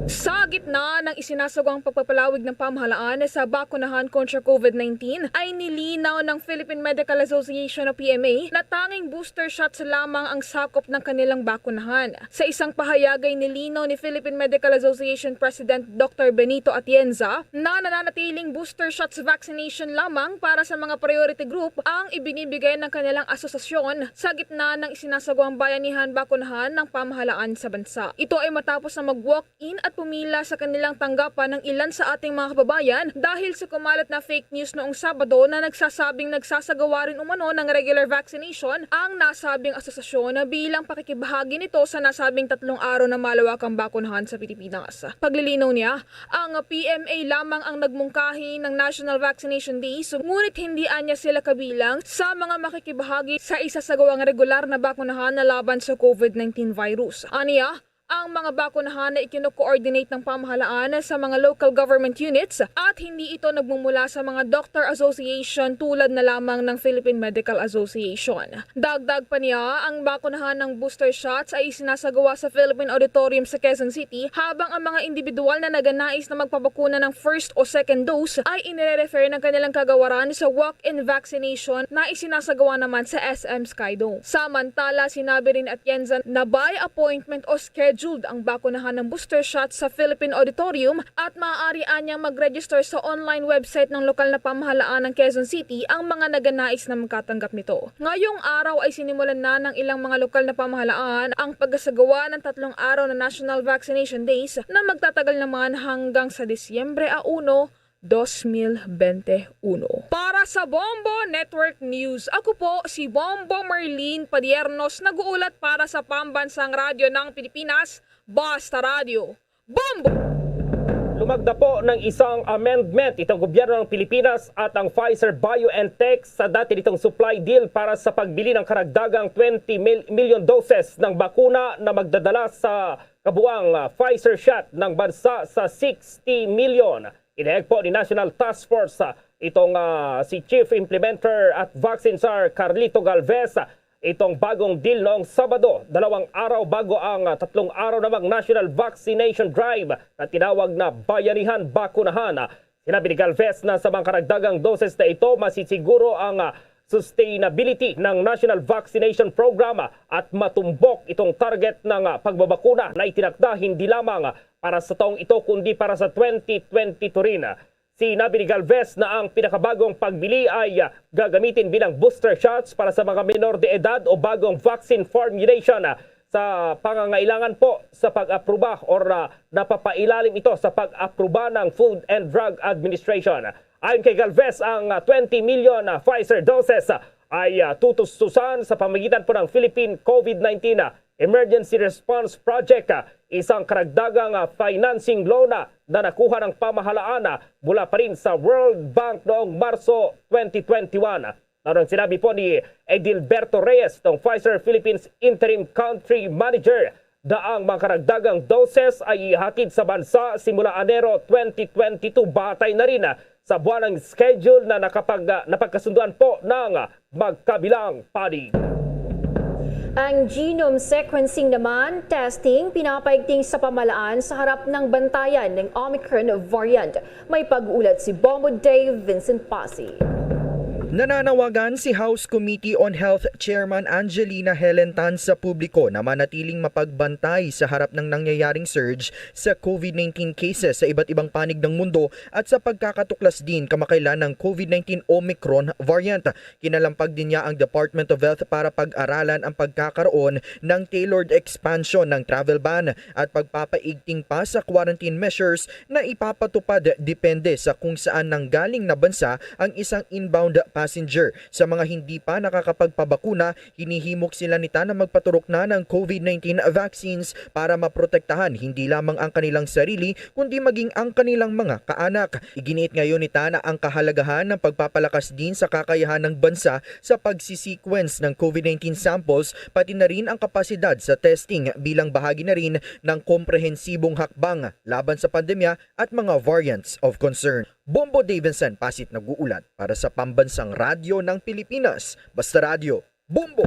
Sa gitna ng isinasagawang pagpapalawig ng pamahalaan sa bakunahan kontra COVID nineteen, ay nilinaw ng Philippine Medical Association o P M A na tanging booster shots lamang ang sakop ng kanilang bakunahan. Sa isang pahayag ay nilinaw ni Philippine Medical Association President Doctor Benito Atienza na nananatiling booster shots vaccination lamang para sa mga priority group ang ibinibigay ng kanilang asosasyon sa gitna ng isinasagawang bayanihan bakunahan ng pamahalaan sa bansa. Ito ay matapos na mag-walk in at pumila sa kanilang tanggapan ng ilan sa ating mga kababayan dahil sa kumalat na fake news noong Sabado na nagsasabing nagsasagawa rin umano ng regular vaccination ang nasabing asosasyon bilang pakikibahagi nito sa nasabing tatlong araw na malawakang bakunahan sa Pilipinas. Paglilinaw niya, ang P M A lamang ang nagmungkahi ng National Vaccination Days, ngunit hindi anya sila kabilang sa mga makikibahagi sa isasagawang regular na bakunahan na laban sa COVID nineteen virus. Aniya, ang mga bakunahan na ikino-coordinate ng pamahalaan sa mga local government units at hindi ito nagmumula sa mga doctor association tulad na lamang ng Philippine Medical Association. Dagdag pa niya, ang bakunahan ng booster shots ay isinasagawa sa Philippine Auditorium sa Quezon City, habang ang mga individual na naganais na magpabakuna ng first o second dose ay inire-refer ng kanilang kagawaran sa walk-in vaccination na isinasagawa naman sa S M Skydome. Samantala, sinabi rin ni Atienza na by appointment o schedule scheduled ang bakunahan ng booster shot sa Philippine Auditorium at maaari anyang mag-register sa online website ng lokal na pamahalaan ng Quezon City ang mga naganais na makatanggap nito. Ngayong araw ay sinimulan na ng ilang mga lokal na pamahalaan ang pagsasagawa ng tatlong araw na National Vaccination Days na magtatagal naman hanggang sa Disyembre uno, dos mil bente uno. Para sa Bombo Network News, ako po si Bombo Marlene Padiernos, nag-uulat para sa Pambansang Radyo ng Pilipinas, Basta Radyo. Bombo! Lumagda po ng isang amendment itong gobyerno ng Pilipinas at ang Pfizer-BioNTech sa dati nitong supply deal para sa pagbili ng karagdagang twenty mil-, million doses ng bakuna na magdadala sa kabuang, ah, Pfizer shot ng bansa sa sixty million. Inihayag po ni National Task Force, ah, itong, ah, si Chief Implementer at Vaccine Czar Carlito Galvez, ah, itong bagong deal noong Sabado, dalawang araw bago ang, ah, tatlong araw namang National Vaccination Drive na tinawag na Bayanihan Bakunahan. Ah, sinabi ni Galvez na sa mga karagdagang doses na ito, masisiguro ang, ah, sustainability ng National Vaccination Program, ah, at matumbok itong target ng, ah, pagbabakuna na itinakda hindi lamang, ah, para sa taong ito kundi para sa twenty twenty-two rin. Sinabi ni Galvez na ang pinakabagong pagbili ay, ah, gagamitin bilang booster shots para sa mga menor de edad o bagong vaccine formulation, ah, sa pangangailangan po sa pag-apruba or, ah, napapailalim ito sa pag-apruba ng Food and Drug Administration. Ayon kay Galvez, ang, ah, twenty million, ah, Pfizer doses, ah, ay, ah, tutustusan sa pamagitan po ng Philippine COVID nineteen, ah, Emergency Response Project, ah, isang karagdagang, ah, financing loan, ah, na nakuha ng pamahalaan, ah, mula pa rin sa World Bank noong Marso twenty twenty-one. Ano ang sinabi po ni Edilberto Reyes, tong Pfizer Philippines Interim Country Manager, na ang mga karagdagang doses ay ihatid sa bansa simula Enero twenty twenty-two, batay na rin, ah, sa buwanang schedule na nakapag-, ah, napagkasunduan po ng, ah, magkabilang panig. Ang genome sequencing naman, testing, pinapaigting sa pamahalaan sa harap ng bantayan ng Omicron variant. May pag-uulat si Bombo Dave Vincent Pasi. Nananawagan si House Committee on Health Chairman Angelina Helen Tan sa publiko na manatiling mapagbantay sa harap ng nangyayaring surge sa COVID nineteen cases sa iba't ibang panig ng mundo at sa pagkakatuklas din kamakailan ng COVID nineteen Omicron variant. Kinalampag din niya ang Department of Health para pag-aralan ang pagkakaroon ng tailored expansion ng travel ban at pagpapaigting pa sa quarantine measures na ipapatupad depende sa kung saan nanggaling na bansa ang isang inbound passenger. Sa mga hindi pa nakakapagpabakuna, hinihimok sila ni Tan na magpaturok na ng COVID nineteen vaccines para maprotektahan hindi lamang ang kanilang sarili, kundi maging ang kanilang mga kaanak. Iginiit ngayon ni Tan ang kahalagahan ng pagpapalakas din sa kakayahan ng bansa sa pagsi-sequence ng COVID nineteen samples, pati na rin ang kapasidad sa testing bilang bahagi na rin ng komprehensibong hakbang laban sa pandemya at mga variants of concern. Bombo Davidson Pasit nag-uulat para sa Pambansang Radyo ng Pilipinas, Basta Radyo, Bombo!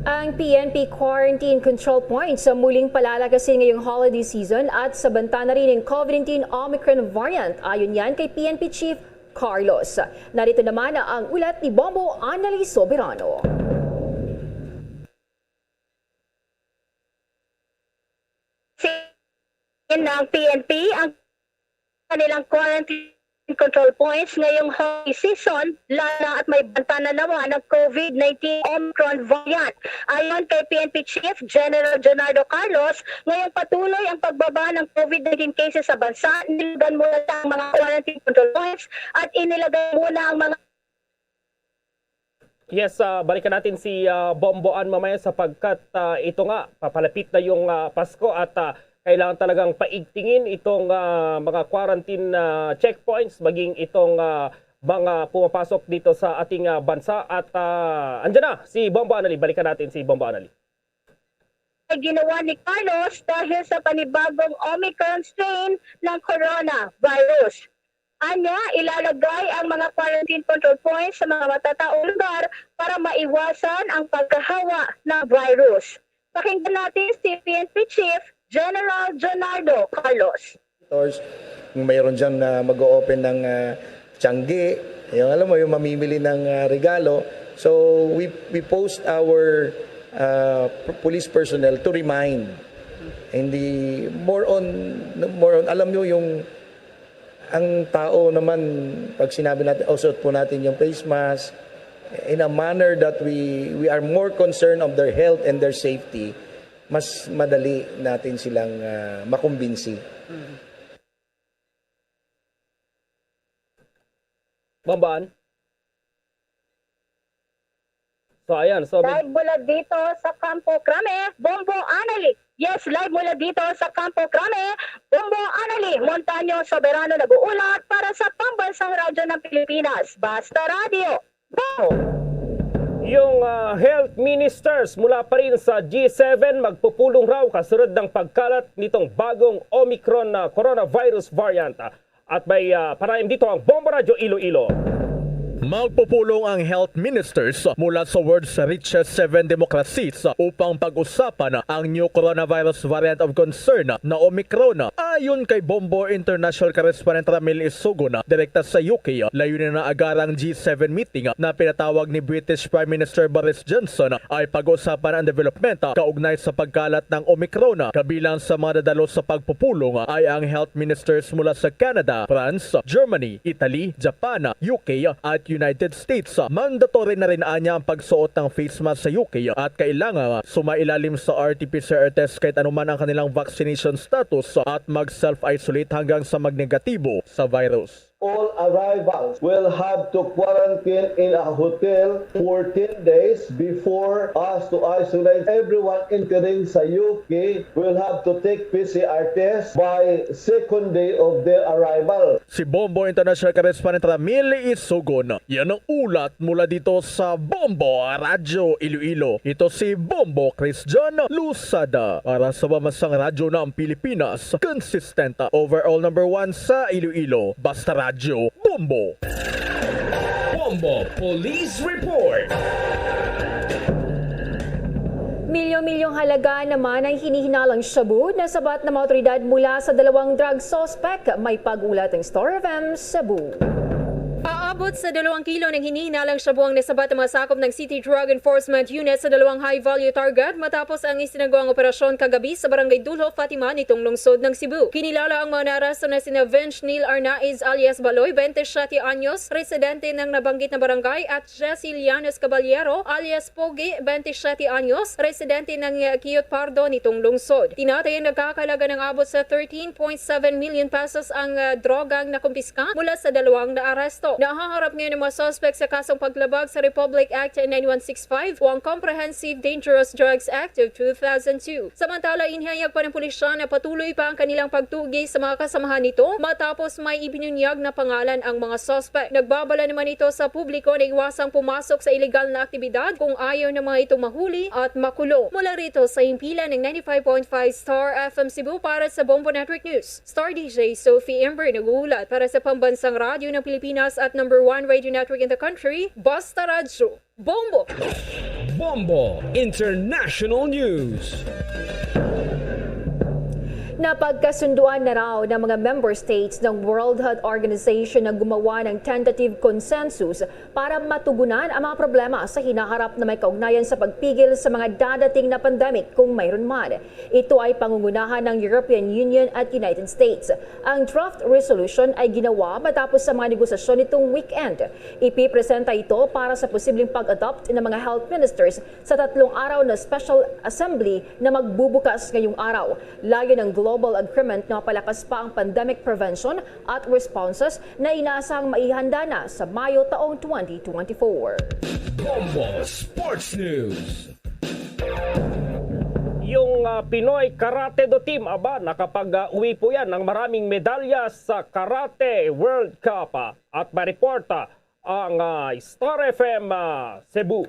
Ang P N P quarantine control points sa muling palalakasin ngayong holiday season at sa banta na rin ng COVID nineteen Omicron variant, ayon yan kay P N P Chief Carlos. Narito naman ang ulat ni Bombo Annalise Soberano. Sin ng P N P ang kanilang quarantine control points ngayong holiday season, lalo na at may banta na naman ang COVID nineteen Omicron variant. Ayon kay P N P Chief General Jonardo Carlos, ngayong patuloy ang pagbaba ng COVID nineteen cases sa bansa, nilugan muna sa mga quarantine control points at inilagay muna ang mga Yes, ah, balikan natin si, ah, Bomboan mamaya sapagkat, ah, ito nga, papalapit na yung, ah, Pasko at, ah, kailangan talagang paigtingin itong, ah, mga quarantine, ah, checkpoints, maging itong, ah, mga pumapasok dito sa ating, ah, bansa. At, ah, andyan na si Bombo Anali. Balikan natin si Bombo Anali. Ay ginawa ni Carlos dahil sa panibagong Omicron strain ng coronavirus. Anya, ilalagay ang mga quarantine control points sa mga matataong lugar para maiwasan ang pagkahawa ng virus. Pakinggan natin si P N P Chief General Jonardo Carlos. Stores, kung mayroon dyan na mag-o-open ng, ah, tiyanggi, yung, alam mo, yung mamimili ng, ah, regalo. So, we, we post our, ah, p-, police personnel to remind Hindi, more on, more on, alam nyo yung, ang tao naman, pag sinabi natin, "Oh, suot po natin yung face mask," in a manner that we, we are more concerned of their health and their safety, mas madali natin silang, ah, makumbinsi. Ma'am Baan? So, ayan. So, may Live mula dito sa Campo Crame, Bombo Anali. Yes, live mula dito sa Campo Crame, Bombo Anali. Montaño Soberano nag-uulat para sa Pambansang Radyo ng Pilipinas, Basta Radyo. Bombo! Yung, ah, health ministers mula pa rin sa G seven magpupulong raw kasunod ng pagkalat nitong bagong Omicron na coronavirus variant. At may, ah, panayam dito ang Bombo Radyo Iloilo. Magpupulong ang health ministers mula sa world's richest seven democracies upang pag-usapan ang new coronavirus variant of concern na Omicron. Ayon kay Bombo International Correspondent Ramil Isugon, direkta sa U K, layunin na agarang G seven meeting na pinatawag ni British Prime Minister Boris Johnson ay pag-usapan ang development kaugnay sa pagkalat ng Omicron. Kabilang sa mga dadalo sa pagpupulong ay ang health ministers mula sa Canada, France, Germany, Italy, Japan, U K, at United States. Mandatory na rin anya ang pagsuot ng face mask sa U K at kailangan sumailalim sa R T P C R test kahit anuman ang kanilang vaccination status at mag-self-isolate hanggang sa magnegatibo sa virus. All arrivals will have to quarantine in a hotel fourteen days before us to isolate. Everyone entering sa U K will have to take P C R test by second day of their arrival. Si Bombo International Correspondent Ramil Isugon. Yan ang ulat mula dito sa Bombo Radyo Iloilo. Ito si Bombo Christian Lusada para sa Pambansang Radyo ng Pilipinas. Consistent, overall number one sa Iloilo. Basta Radyo, Bombo! Bombo Police Report. Milyon-milyong halaga naman ang hinihinalang shabu na sabat ng mga otoridad mula sa dalawang drug suspect. May pag-ulat ng Star F M Cebu. Aabot sa dalawang kilo ng hinihinalang shabu ang nasabat ng mga sakop ng City Drug Enforcement Unit sa dalawang high-value target matapos ang isinagawa ang operasyon kagabi sa Barangay Dulho, Fatima, nitong lungsod ng Cebu. Kinilala ang mga naaresto na sina Vince Neil Arnaiz alias Baloy, twenty-seven anyos, residente ng nabanggit na barangay, at Jesse Llanes Caballero alias Pogi, twenty-seven anyos, residente ng, uh, Kiyot Pardo nitong lungsod. Tinatayang nagkakalaga ng abot sa thirteen point seven million pesos ang, uh, drogang nakumpiska mula sa dalawang naaresto. Nahaharap ngayon ang mga suspect sa kasong paglabag sa Republic Act nine one six five o ang Comprehensive Dangerous Drugs Act of two thousand two. Samantala, inihayag pa ng pulisya na patuloy pa ang kanilang pagtugi sa mga kasamahan nito matapos may ibinunyag na pangalan ang mga suspect. Nagbabala naman ito sa publiko na iwasang pumasok sa iligal na aktibidad kung ayaw ng mga ito mahuli at makulong. Mula rito sa himpilan ng ninety-five point five Star F M Cebu para sa Bombo Network News, Star D J Sophie Ember nag-uulat para sa Pambansang Radyo ng Pilipinas at number one radio network in the country, Basta Radyo. Bombo! Bombo International News. Napagkasunduan na raw ng mga member states ng World Health Organization na gumawa ng tentative consensus para matugunan ang mga problema sa hinaharap na may kaugnayan sa pagpigil sa mga dadating na pandemic kung mayroon man. Ito ay pangungunahan ng European Union at United States. Ang draft resolution ay ginawa matapos sa mga negosasyon nitong weekend. Ipipresenta ito para sa posibleng pag-adopt ng mga health ministers sa tatlong araw na special assembly na magbubukas ngayong araw. Layo ng global agreement na mapalakas pa ang pandemic prevention at responses na inasang maihanda na sa Mayo taong twenty twenty-four. Bombo Sports News. Yung, ah, Pinoy Karate Do Team, aba, nakapag-uwi po yan ng maraming medalya sa Karate World Cup, ah, at may report, ah, ang, ah, Star F M, ah, Cebu.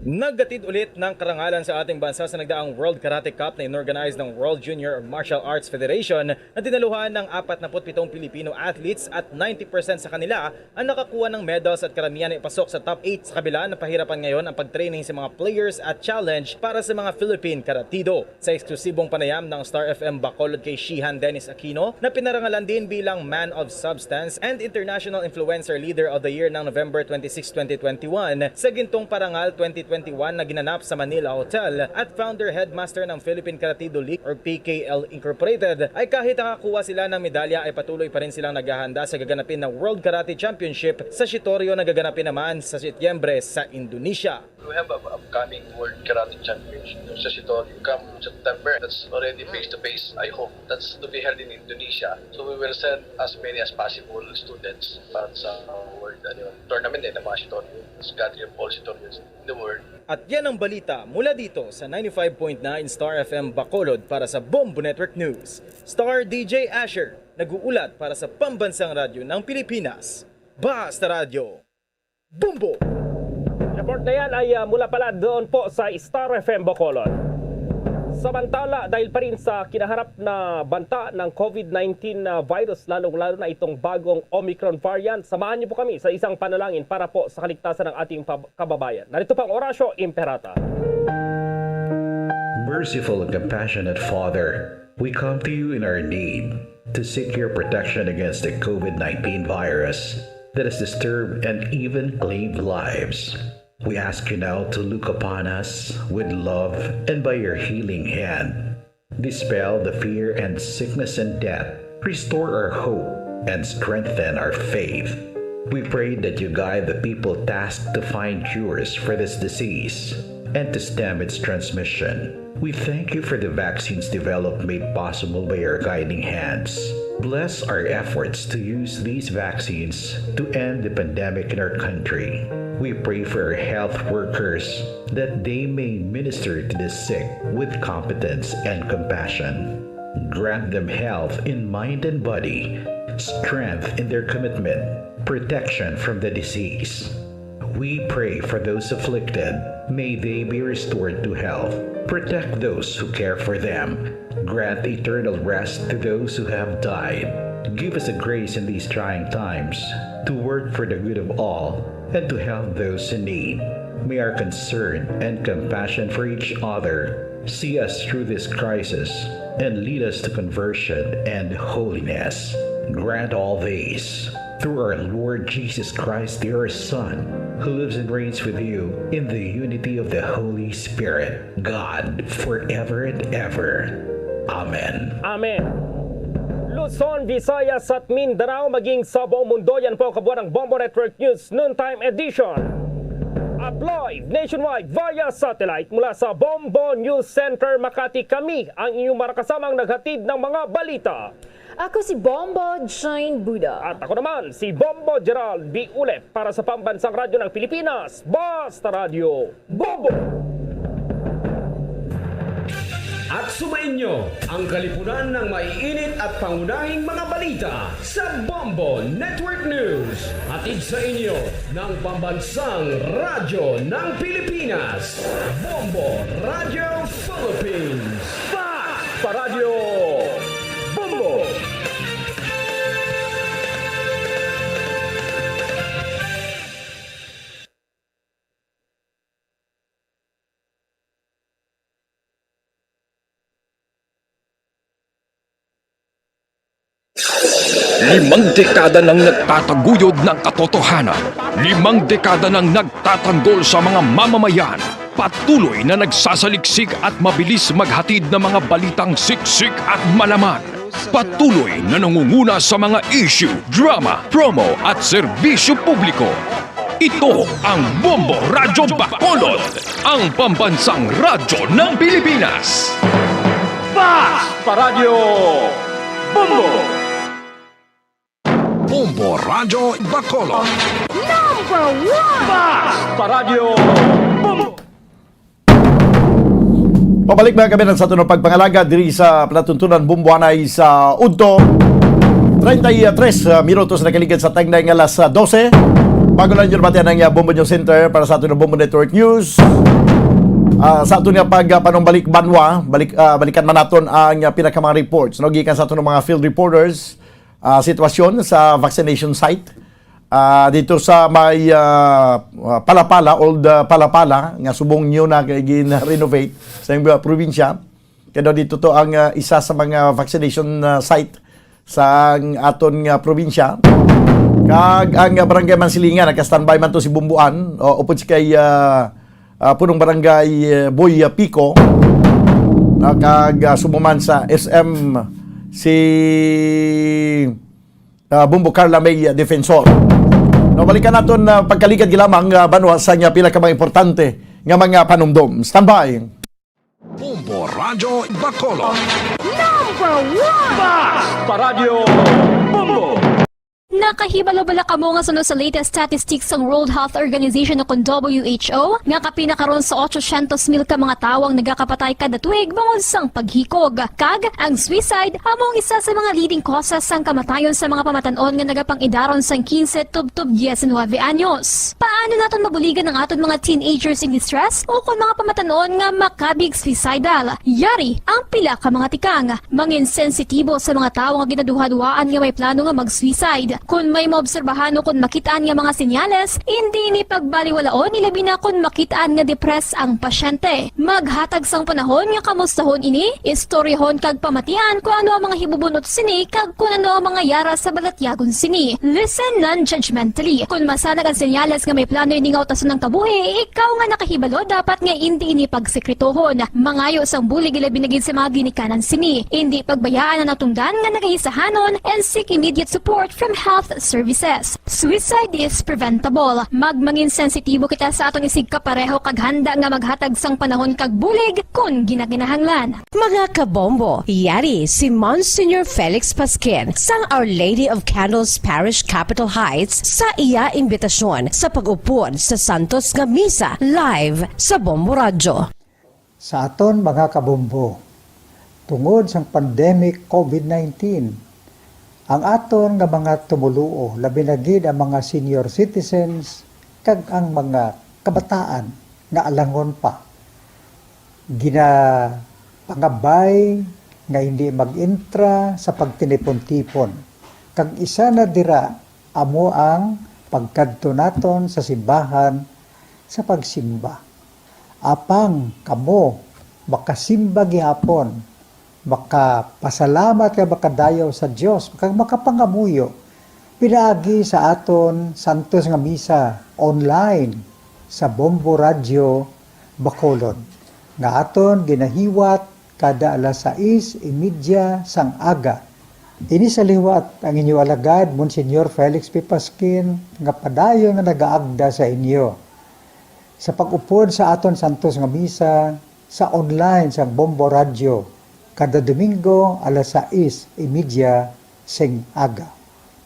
Naghatid ulit ng karangalan sa ating bansa sa nagdaang World Karate Cup na inorganize ng World Junior Martial Arts Federation na dinaluhan ng apat na put pitong Pilipino athletes at ninety percent sa kanila ang nakakuha ng medals at karamihan ay pasok sa top eight sa kabila ng pahirapan ngayon ang pag-training sa mga players at challenge para sa mga Philippine Karate Do. Sa eksklusibong panayam ng Star F M Bacolod kay Shihan Dennis Aquino na pinarangalan din bilang Man of Substance and International Influencer Leader of the Year ng November twenty-six, twenty twenty-one sa Gintong Parangal twenty twenty-one na ginanap sa Manila Hotel at founder headmaster ng Philippine Karate Do League or P K L Incorporated, ay kahit nakakuha sila ng medalya ay patuloy pa rin silang naghahanda sa gaganapin na World Karate Championship sa Shitoryu na gaganapin naman sa Setyembre sa Indonesia. We have a upcoming World Karate Championship sa Shitoryu come September. That's already face to face, I hope. That's to be held in Indonesia. So we will send as many as possible students para sa world, ano, tournament din ng mga Shitoryu. Mas gathering of all Shitoryus in the world. At yan ang balita mula dito sa ninety-five point nine Star F M Bacolod para sa Bombo Network News. Star D J Asher, nag-uulat para sa Pambansang Radyo ng Pilipinas. Basta Radyo, Bombo! Report na yan ay, ah, mula pala doon po sa Star F M Bacolod. Samantala, dahil pa rin sa kinaharap na banta ng COVID nineteen na virus, lalong-lalo na itong bagong Omicron variant, samahan niyo po kami sa isang panalangin para po sa kaligtasan ng ating pab-, kababayan. Narito pang Horacio Imperata. Merciful and compassionate Father, we come to you in our need to seek your protection against the COVID nineteen virus that has disturbed and even claimed lives. We ask you now to look upon us with love and by your healing hand, dispel the fear and sickness and death, restore our hope, and strengthen our faith. We pray that you guide the people tasked to find cures for this disease and to stem its transmission. We thank you for the vaccines developed made possible by your guiding hands. Bless our efforts to use these vaccines to end the pandemic in our country. We pray for our health workers that they may minister to the sick with competence and compassion. Grant them health in mind and body, strength in their commitment, protection from the disease. We pray for those afflicted. May they be restored to health. Protect those who care for them. Grant eternal rest to those who have died. Give us the grace in these trying times to work for the good of all and to help those in need. May our concern and compassion for each other see us through this crisis and lead us to conversion and holiness. Grant all these through our Lord Jesus Christ, your Son, who lives and reigns with you in the unity of the Holy Spirit, God, forever and ever. Amen. Amen. Luzon, Visayas at Mindanao, maging sa buong mundo, yan po ang kabuuan ng Bombo Network News Noontime Edition. At live nationwide via satellite mula sa Bombo News Center Makati, kami ang inyong marakasamang naghatid ng mga balita. Ako si Bombo Jane Buda. At ako naman, si Bombo Gerald B. Ulep para sa Pambansang Radyo ng Pilipinas, Basta Radyo Bombo! At sumainyo ang kalipunan ng maiinit at pangunahing mga balita sa Bombo Network News. Hatid sa inyo ng Pambansang Radyo ng Pilipinas, Bombo Radyo Philippines. Fast Paradyo Bombo! Limang dekada nang nagtataguyod ng katotohanan. Limang dekada nang nagtatanggol sa mga mamamayan. Patuloy na nagsasaliksik at mabilis maghatid ng mga balitang siksik at malaman. Patuloy na nangunguna sa mga issue, drama, promo at serbisyo publiko. Ito ang Bombo Radyo Bacolod, ang pambansang radyo ng Pilipinas. Fast Paradyo Bombo! Bombo Radyo Bacolod. Number one! Fast Paradyo Bombo! Pabalik, mga kabayan, sa aton pagpangalaga diri sa palatuntunan Bombo anay sa udto. Treinta y tres, ah, minutos na kaligid sa tagna nga alas, ah, dose. Bago lang yun, batian ang, ah, Bombo News Center para sa aton Bombo Network News. Ah, sa aton nga pag, ah, panumbalik banwa, balik, ah, balikan man naton ang, ah, pinakamang reports, no, gikan sa aton mga field reporters. Ah, sitwasyon sa vaccination site, ah, dito sa may, ah, ah, Palapala, old, ah, Palapala, nga subong new na kay gin-renovate sa iyang, ah, probinsya. Kaya daw dito to ang, ah, isa sa mga vaccination, ah, site sa ang aton nga probinsya. Kag ang, ah, Barangay Mansilingan, naka-standby man to si Bumbuan, o, upod si kay, ah, ah, punong barangay, eh, Boy Pico, ah, kag, ah, subong man sa S M si, ah, Bombo Carla May Defensor. No, balikan naton, ah, pagkaligad lamang, ah, banwa, sa nga pila ka mga importante nga mga panumdom. Standby. Bombo Radyo Bacolod. Number one! Basta Radyo Bombo! Nakahibalo bala kamo nga suno sa latest statistics sang World Health Organization o kon W H O nga kapin na karon sa otsosyentos mil ka mga tawo ang nagakapatay kada tuig bangod sang paghikog? Kag ang suicide amo ang isa sa mga leading causes sang kamatayon sa mga pamatan-on nga nagapangidaron sang quince tubtob diecinuebe anyos. Paano naton mabuligan ang aton mga teenagers in distress o kon mga pamatan-on nga makabig suicidal? Yari ang pila ka mga tikang. Mangin sensitibo sa mga tawo nga ginaduhaduhaan nga may plano nga mag-suicide. Kon may maobserbahan o kon makit-an nga mga senyales, indi ini pagbaliwalaon, ilabi na kon makit-an nga depressed ang pasyente. Maghatag sang panahon nga kamustahon ini, istoryahon kag pamatian kon ano ang mga hibubunot sini kag kon ano ang mga yara sa balatyagon sini. Listen non-judgmentally. Kon masanag ang senyales nga may plano ini nga utason ang kabuhi, ikaw nga nakahibalo dapat nga indi ini pagsekretohon. Mangayo sang bulig, ilabi na gid sa mga ginikanan sini. Indi pagbayaan ang natungdan nga nagaisahanon and seek immediate support from health services. Suicide is preventable. Magmangin sensitibo kita sa aton isigkapareho kag handa nga maghatag sang panahon kag bulig kon ginakinahanglan. Mga kabombo, yari si Monsignor Felix Pasquin sang Our Lady of Candles Parish Capitol Heights sa iya imbitasyon sa pag-upod sa santos nga misa live sa Bombo Radyo. Sa aton mga kabombo, tungod sang pandemic COVID nineteen, ang aton nga mga tumoluo, labi na gid ang mga senior citizens kag ang mga kabataan nga alangon pa, ginapangabay nga hindi mag-entra sa pagtinipon-tipon, kag isa na dira amo ang pagkadto naton sa simbahan sa pagsimba. Apang kamo makasimba gihapon, makapasalamat kag makadayaw sa Dios, kag makapangamuyo pinaagi sa aton santos nga misa online sa Bombo Radyo Bacolod, nga aton ginahiwat kada alas sais y media sang aga. Ini sa liwat ang inyo alagad, Monsignor Felix P. Pasquin, nga padayon nga nagaagda sa inyo sa pag-upod sa aton santos nga misa sa online sang Bombo Radyo kada Domingo alas sais y media sing aga.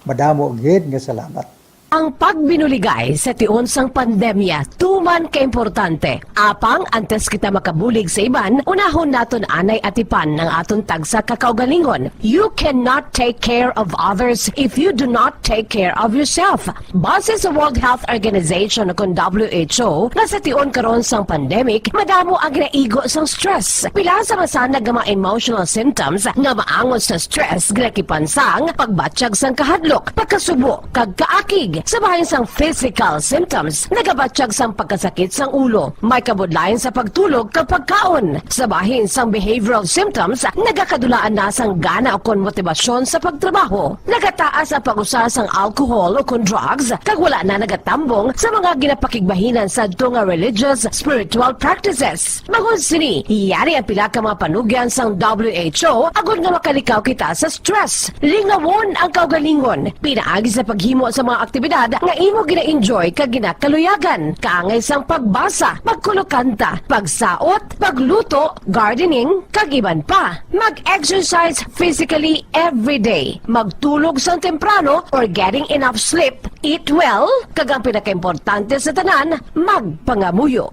Madamo gid nga salamat. Ang pagbinuligay sa tion sang pandemya tuman ka importante. Apang antes kita makabulig sa iban, unahon naton anay atipan ang aton tagsa ka kaugalingon. You cannot take care of others if you do not take care of yourself. Base sa World Health Organization o kon W H O, nga sa tion karon sang pandemic, madamo ang ginaigo sang stress. Pila sa masanag nga mga emotional symptoms nga maangot sa stress ginakipan sang pagbatyag sang kahadlok, pagkasubo, kag kaakig. Sa bahin sang physical symptoms, nagabatyag sang pagkasakit sang ulo, may kabudlayan sa pagtulog kag pagkaon. Sa bahin sang behavioral symptoms, nagakadulaan na sang gana ukon motibasyon sa pagtrabaho. Nagataas ang pag-usa sang alcohol ukon drugs, kag wala na nagatambong sa mga ginapakigbahinan sadto nga religious, spiritual practices. Bangod sini, yari ang pila ka mga panugyan sang W H O agod nga makalikaw kita sa stress. Lingawon ang kaugalingon pinaagi sa paghimo sa mga aktibidad nga imo gina-enjoy kag ginakaluyagan, kaangay sang pagbasa, pagkulokanta, pagsaot, pagluto, gardening, kag iban pa. Mag-exercise physically every day. Magtulog sang temprano or getting enough sleep, eat well, kag ang pinakaimportante sa tanan, magpangamuyo.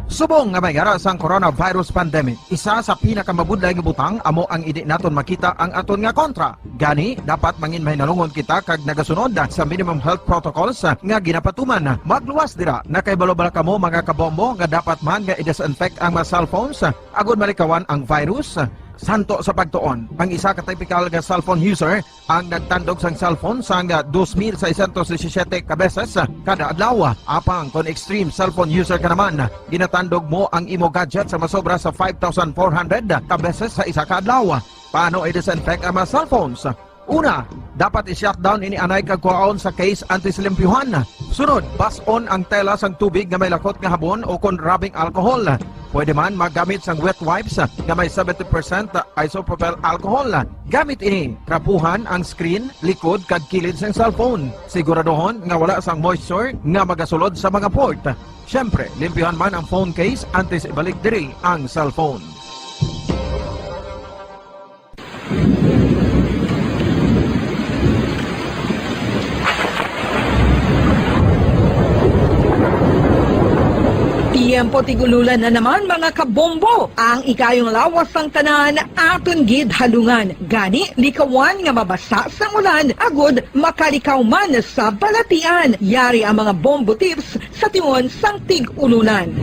Subong nga may ara sang coronavirus pandemic, isa sa pinakamabudlay nga butang amo ang indi naton makita ang aton nga kontra. Gani, dapat mangin mahinalungon kita kag nagasunod sa minimum health protocols nga ginapatuman. Magluwas dira, nakahibalo bala kamo, mga kabombo, nga dapat man nga i-disinfect ang mga cellphones agud malikawan ang virus? Santo sa pagtuon, ang isa ka typical nga cellphone user ang nagtandog sang cellphone sang dos mil seiscientos disisiete ka beses kada adlaw. Apang kon extreme cellphone user ka naman, ginatandog mo ang imo gadget sa masobra sa five thousand four hundred ka beses sa isa ka adlaw. Paano i-disinfect ang mga cellphones? Una, dapat i-shutdown ini anay kag kuhaon sa case antes limpyuhan. Sunod, bas-on ang tela sang tubig nga may lakot nga habon o kon rubbing alcohol. Pwede man maggamit sang wet wipes nga may seventy percent isopropyl alcohol. Gamit ini, trapuhan ang screen, likod, kag kilid sang cellphone. Siguraduhon nga wala sang moisture nga magasulod sa mga port. Siyempre, limpyuhan man ang phone case antes ibalik diri ang cellphone. Tiyempo tig-ululan na naman, mga kabombo. Ang ikayong lawas sang tanan aton gid halungan. Gani, likawan nga mabasa sang ulan agud makalikaw man sa balatian. Yari ang mga bombo tips sa tion sang tig-ululan.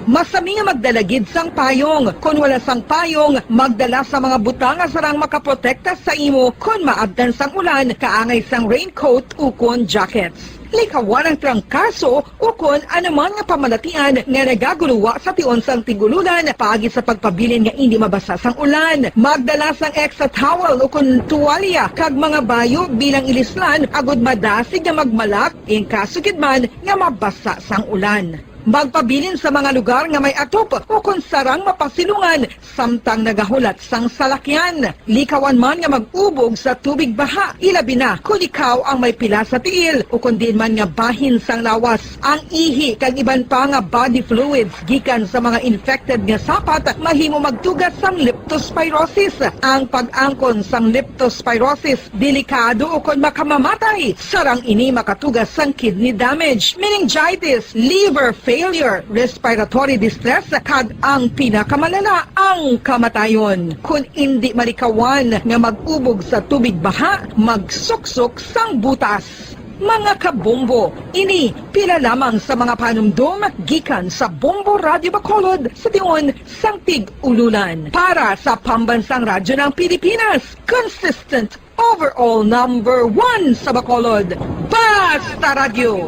Masami nga magdala gid sang payong. Kon wala sang payong, magdala sa mga butang nga sarang makaprotekta sa imo kon maabtan sang ulan, kaangay sang raincoat ukon jackets. Likawan ang trangkaso ukon anuman nga pamalatian nga nagaguluwa sa tion sang tig-ululan paagi sa pagpabilin nga indi mabasa sang ulan. Magdala sang extra towel ukon tuwalya kag mga bayo bilang ilislan agud madasig nga magmalak in kaso gid man nga mabasa sang ulan. Magpabilin sa mga lugar nga may atop ukon sarang mapasilungan samtang nagahulat sang salakyan. Likawan man nga mag-ubog sa tubig baha, ilabi na kon ikaw ang may pila sa tiil ukon diin man nga bahin sang lawas. Ang ihi kag iban pa nga body fluids gikan sa mga infected nga sapat mahimo magtuga sang leptospirosis. Ang pag-angkon sang leptospirosis delikado ukon makamamatay. Sarang ini makatuga sang kidney damage, meningitis, liver failure, respiratory distress, kag ang pinakamalala, ang kamatayon. Kon indi malikawan nga mag-ubog sa tubig baha, magsuksok sang butas. Mga kabombo, ini pila lamang sa mga panumdom gikan sa Bombo Radio Bacolod sa tion sang tig-ululan. Para sa Pambansang Radyo ng Pilipinas, consistent overall number one sa Bacolod, Basta Radyo,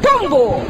Bombo!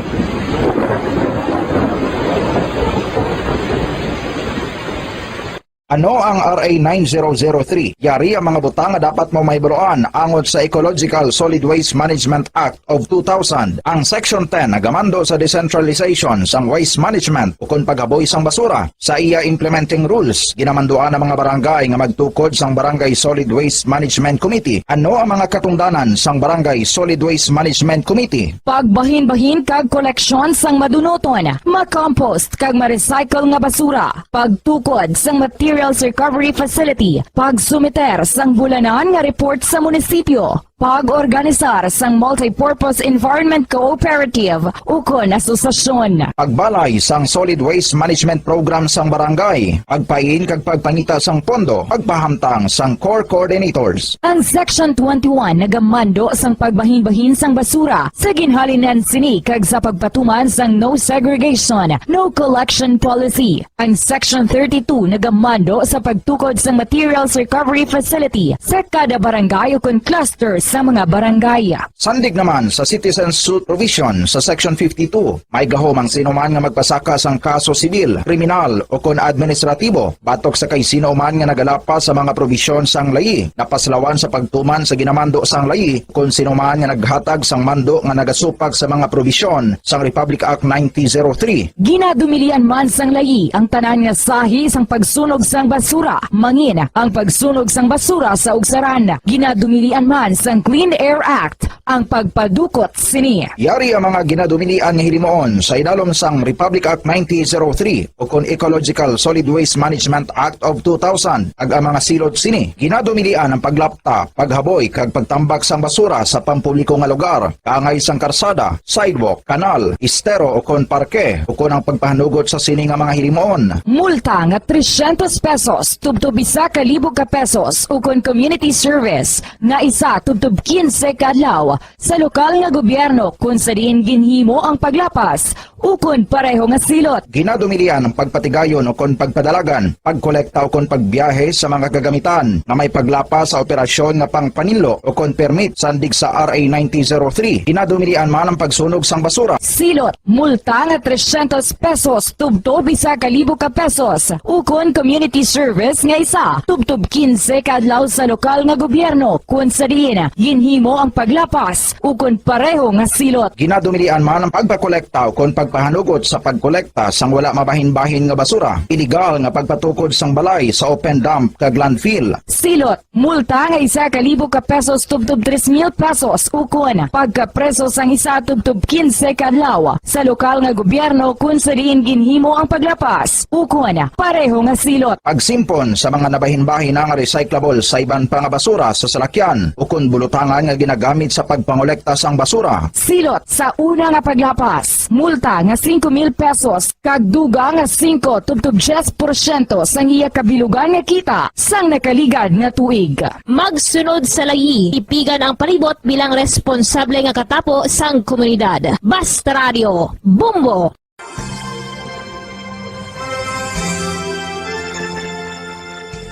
Ano ang R A nine zero zero three? Yari ang mga butang nga dapat mo mahibaluan angot sa Ecological Solid Waste Management Act of two thousand. Ang Section ten nagamando sa decentralization sang waste management ukon paghaboy sang basura. Sa iya implementing rules, ginamanduan ang mga barangay nga magtukod sang Barangay Solid Waste Management Committee. Ano ang mga katungdanan sang Barangay Solid Waste Management Committee? Pagbahinbahin kag koleksyon sang madunuton, makompost kag ma-recycle nga basura, pagtukod sang materials recovery facility, pagsumiter sang bulanan nga report sa munisipyo, pag-organisar sang multipurpose environment cooperative ukon asosasyon. Pagbalay sang solid waste management program sang barangay, pagpain kag pagpangita sang pondo, pagpahamtang sang core coordinators. Ang Section twenty-one nagamando sang pagbahinbahin sang basura sa ginhalinan sini kag sa pagpatuman sang no segregation, no collection policy. Ang Section thirty-two nagamando sa pagtukod sang materials recovery facility sa kada barangay ukon cluster sa mga barangay. Sandig naman sa citizen suit provision sa Section fifty-two, may gahom ang sino man nga magpasaka sang kaso sibil, kriminal, ukon administratibo batok sa kay sino man nga nagalapas sa mga probisyon sang layi nga paslawan sa pagtuman sa ginamando sang layi kon sino man nga naghatag sang mando nga nagasupak sa mga probisyon sang Republic Act nineteen zero three. Ginadumilian man sang layi ang tanan nga sahi sang pagsunog sang basura, mangin ang pagsunog sang basura sa ugsaran. Ginadumilian man sang Clean Air Act ang pagpadukot sini. Yari ang mga ginadumilian nga hilimuon sa idalom sang Republic Act nineteen zero three ukon Ecological Solid Waste Management Act of two thousand, kag ang mga silot sini. Ginadumilian ang paglapta, paghaboy, kag pagtambak sang basura sa pampubliko nga lugar, kaangay sang karsada, sidewalk, kanal, estero, ukon parke, ukon ang pagpahanugot sa sini nga mga hilimuon. Multa nga trescientos pesos tubtob isa ka libo ka pesos, ukon community service nga isa tubtob quince ka adlaw sa lokal nga gobyerno kon sa diin ginhimo ang paglapas ukon pareho nga silot. Ginadumilian ang pagpatigayon ukon pagpadalagan, pagkolekta ukon pagbiyahe sa mga kagamitan nga may paglapas sa operasyon nga pangpaninlo ukon permit sandig sa R A ninety zero three. Ginadumilian man ang pagsunog sang basura. Silot, multa nga trescientos pesos tubtob isa ka libo ka pesos, ukon community service nga isa tubtob kinse ka adlaw sa lokal nga gobyerno, kun sa diin ginhimo ang paglapas ukon pareho nga silot. Ginadumilian man ang pagpakolekta ukon pagpahanugot sa pagkolekta sang wala mabahin-bahin nga basura, iligal nga pagpatukod sang balay sa open dump kag landfill. Silot, multa nga isa ka libo ka pesos tubtob tres mil pesos, ukon pagkapreso sang isa tubtob kinse ka adlaw sa lokal nga gobyerno kun sa diin ginhimo ang paglapas, ukon pareho nga silot. Pagsimpon sa mga nabahin-bahin nga recyclable sa iban pa nga basura sa salakyan ukon bulutangan nga ginagamit sa pagpangolekta sang basura. Silot sa una nga paglapas, multa nga singko mil pesos kag dugang nga singko tubtob diyes porsyento sang iya kabilugan nga kita sang nakaligad nga tuig. Magsunod sa layi, tipigan ang palibot bilang responsable nga katapo sang komunidad. Basta Radio, Bombo!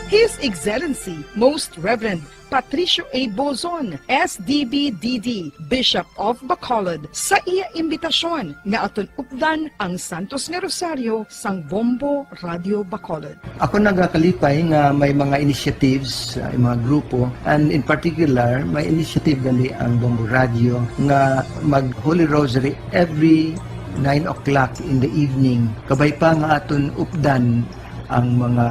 His Excellency Most Reverend Patricio A. Bozon, S D B D D, Bishop of Bacolod, sa iya imbitasyon nga aton updan ang Santos nga Rosaryo sang Bombo Radio Bacolod. Ako nagakalipay nga may mga initiatives, uh, mga grupo, and in particular, may initiative gali ang Bombo Radio nga mag Holy Rosary every nine o'clock in the evening. Kabay pa nga aton updan ang mga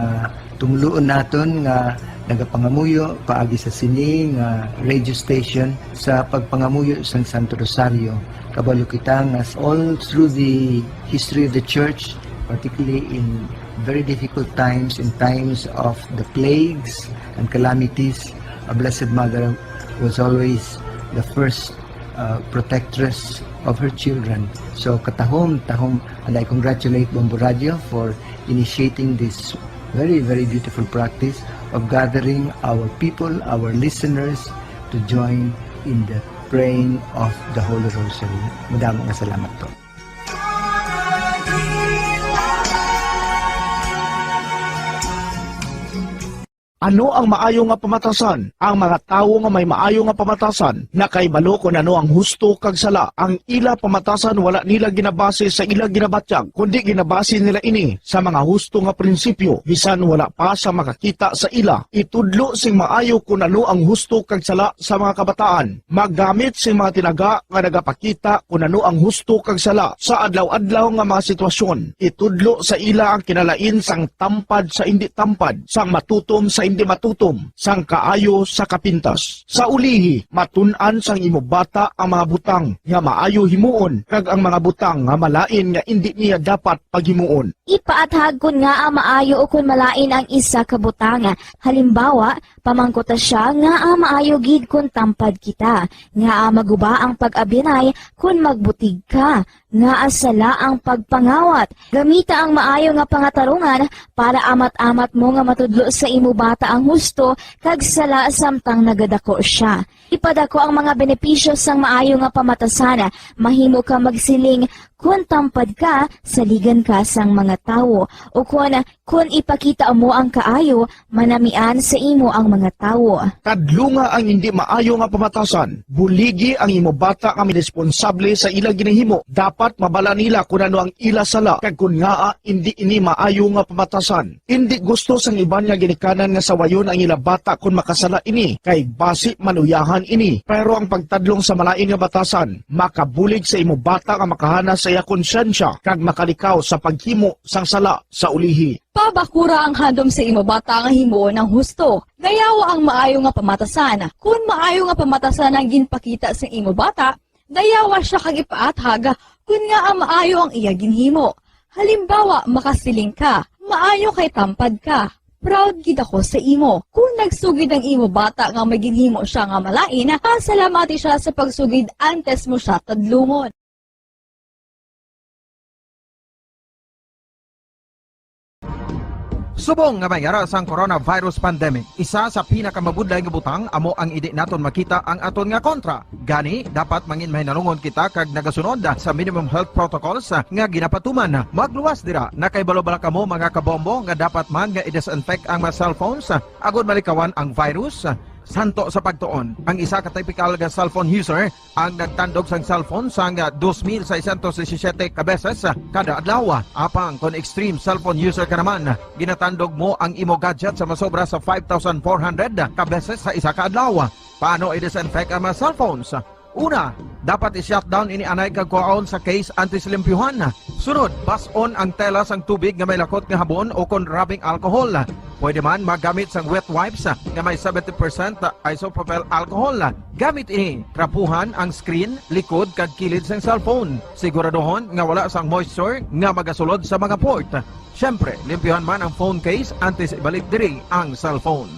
tumuloon naton nga nagapangamuyo paagi sa sini nga radio station sa pagpangamuyo sang Santo Rosario. Kabalo kita nga all through the history of the church, particularly in very difficult times, in times of the plagues and calamities, a Blessed Mother was always the first uh, protectress of her children. So katahom, tahom, and I congratulate Bombo Radio for initiating this very, very beautiful practice of gathering our people, our listeners, to join in the praying of the Holy Rosary. Madamo nga salamat po. Ano ang maayo nga pamatasan? Ang mga tawo nga may maayo nga pamatasan nakahibalo kon ano ang husto kag sala. Ang ila pamatasan wala nila ginabase sa ila ginabatyag, kundi ginabase nila ini sa mga husto nga prinsipyo, bisan wala pa sa makakita sa ila. Itudlo sing maayo kon ano ang husto kag sala sa mga kabataan. Maggamit sing mga tinaga nga nagapakita kon ano ang husto kag sala sa adlaw-adlaw nga mga sitwasyon. Itudlo sa ila ang kinalain sang tampad sa indi tampad, sang matutom sa indi matutom, sang kaayo sa kapintas. Sa ulihi, matun-an sang imo bata ang mga butang nga maayo himuon kag ang mga butang nga malain nga indi niya dapat paghimuon. Ipaathag kon ngaa maayo ukon malain ang isa ka butang. Halimbawa, pamangkuta sia ngaa maayo gid kon tampad kita, ngaa maguba ang pag-abyanay kon magbutig ka, ngaa sala ang pagpangawat. Gamita ang maayo nga pangatarungan para amat-amat mo nga matudlo sa imo bata ang husto kag sala samtang nagadako sia. Ipadako ang mga benepisyo sang maayo nga pamatasan. Mahimo ka magsiling, "Kon tampad ka, saligan ka sang mga tawo," ukon, "Kon ipakita mo ang kaayo, manamian sa imo ang mga tawo." Kadlunga ang indi maayo nga pamatasan. Buligi ang imo bata nga may responsable sa ila ginahimo. Dapat mabala nila kon ano ang ila sala kag kon ngaa indi ini maayo nga pamatasan. Indi gusto sang iban nga ginikanan nga sawayon ang ila bata kon makasala ini, kay basi maluyahan ini. Pero ang pagtadlong sa malain nga batasan makabulig sa imo bata nga makahana sa iya konsyensya kag makalikaw sa paghimo sang sala sa ulihi. Pabakura ang handom sa imo bata nga himuon ang husto. Dayawa ang maayo nga pamatasan. Kon maayo nga pamatasan ang ginpakita sa imo bata, dayawa sia kag ipaathag kon ngaa maayo ang iya ginhimo. Halimbawa, makasiling ka, "Maayo kay tampad ka. Proud gid ako sa imo." Kon nagsugid ang imo bata nga may ginhimo sia nga malain, pasalamati sia sa pagsugid antes mo sia tadlungon. Subong nga may ara sang coronavirus pandemic, isa sa pinakamabudlay nga butang amo ang indi naton makita ang aton nga kontra. Gani, dapat mangin mahinalungon kita kag nagasunod sa minimum health protocols nga ginapatuman. Magluwas dira, nakahibalo bala kamo, mga kabombo, nga dapat man nga i-disinfect ang mga cellphones agod malikawan ang virus? Santo sa pagtuon, ang isa ka typical nga cellphone user ang nagtandog sang cellphone sang dos mil seiscientos disisiete ka beses kada adlaw. Apang kon extreme cellphone user ka naman, ginatandog mo ang imo gadget sa masobra sa five thousand four hundred ka beses sa isa ka adlaw. Paano i-disinfect ang mga cellphones? Una, dapat i-shutdown ini anay kag kuhaon sa case antes limpyuhan. Sunod, bas-on ang tela sang tubig nga may lakot nga habon o kon rubbing alcohol. Pwede man magamit sang wet wipes nga may seventy percent isopropyl alcohol. Gamit ini, trapuhan ang screen, likod, kag kilid sang cellphone. Siguraduhon nga wala sang moisture nga magasulod sa mga port. Siyempre, limpyuhan man ang phone case antes ibalik diri ang cellphone.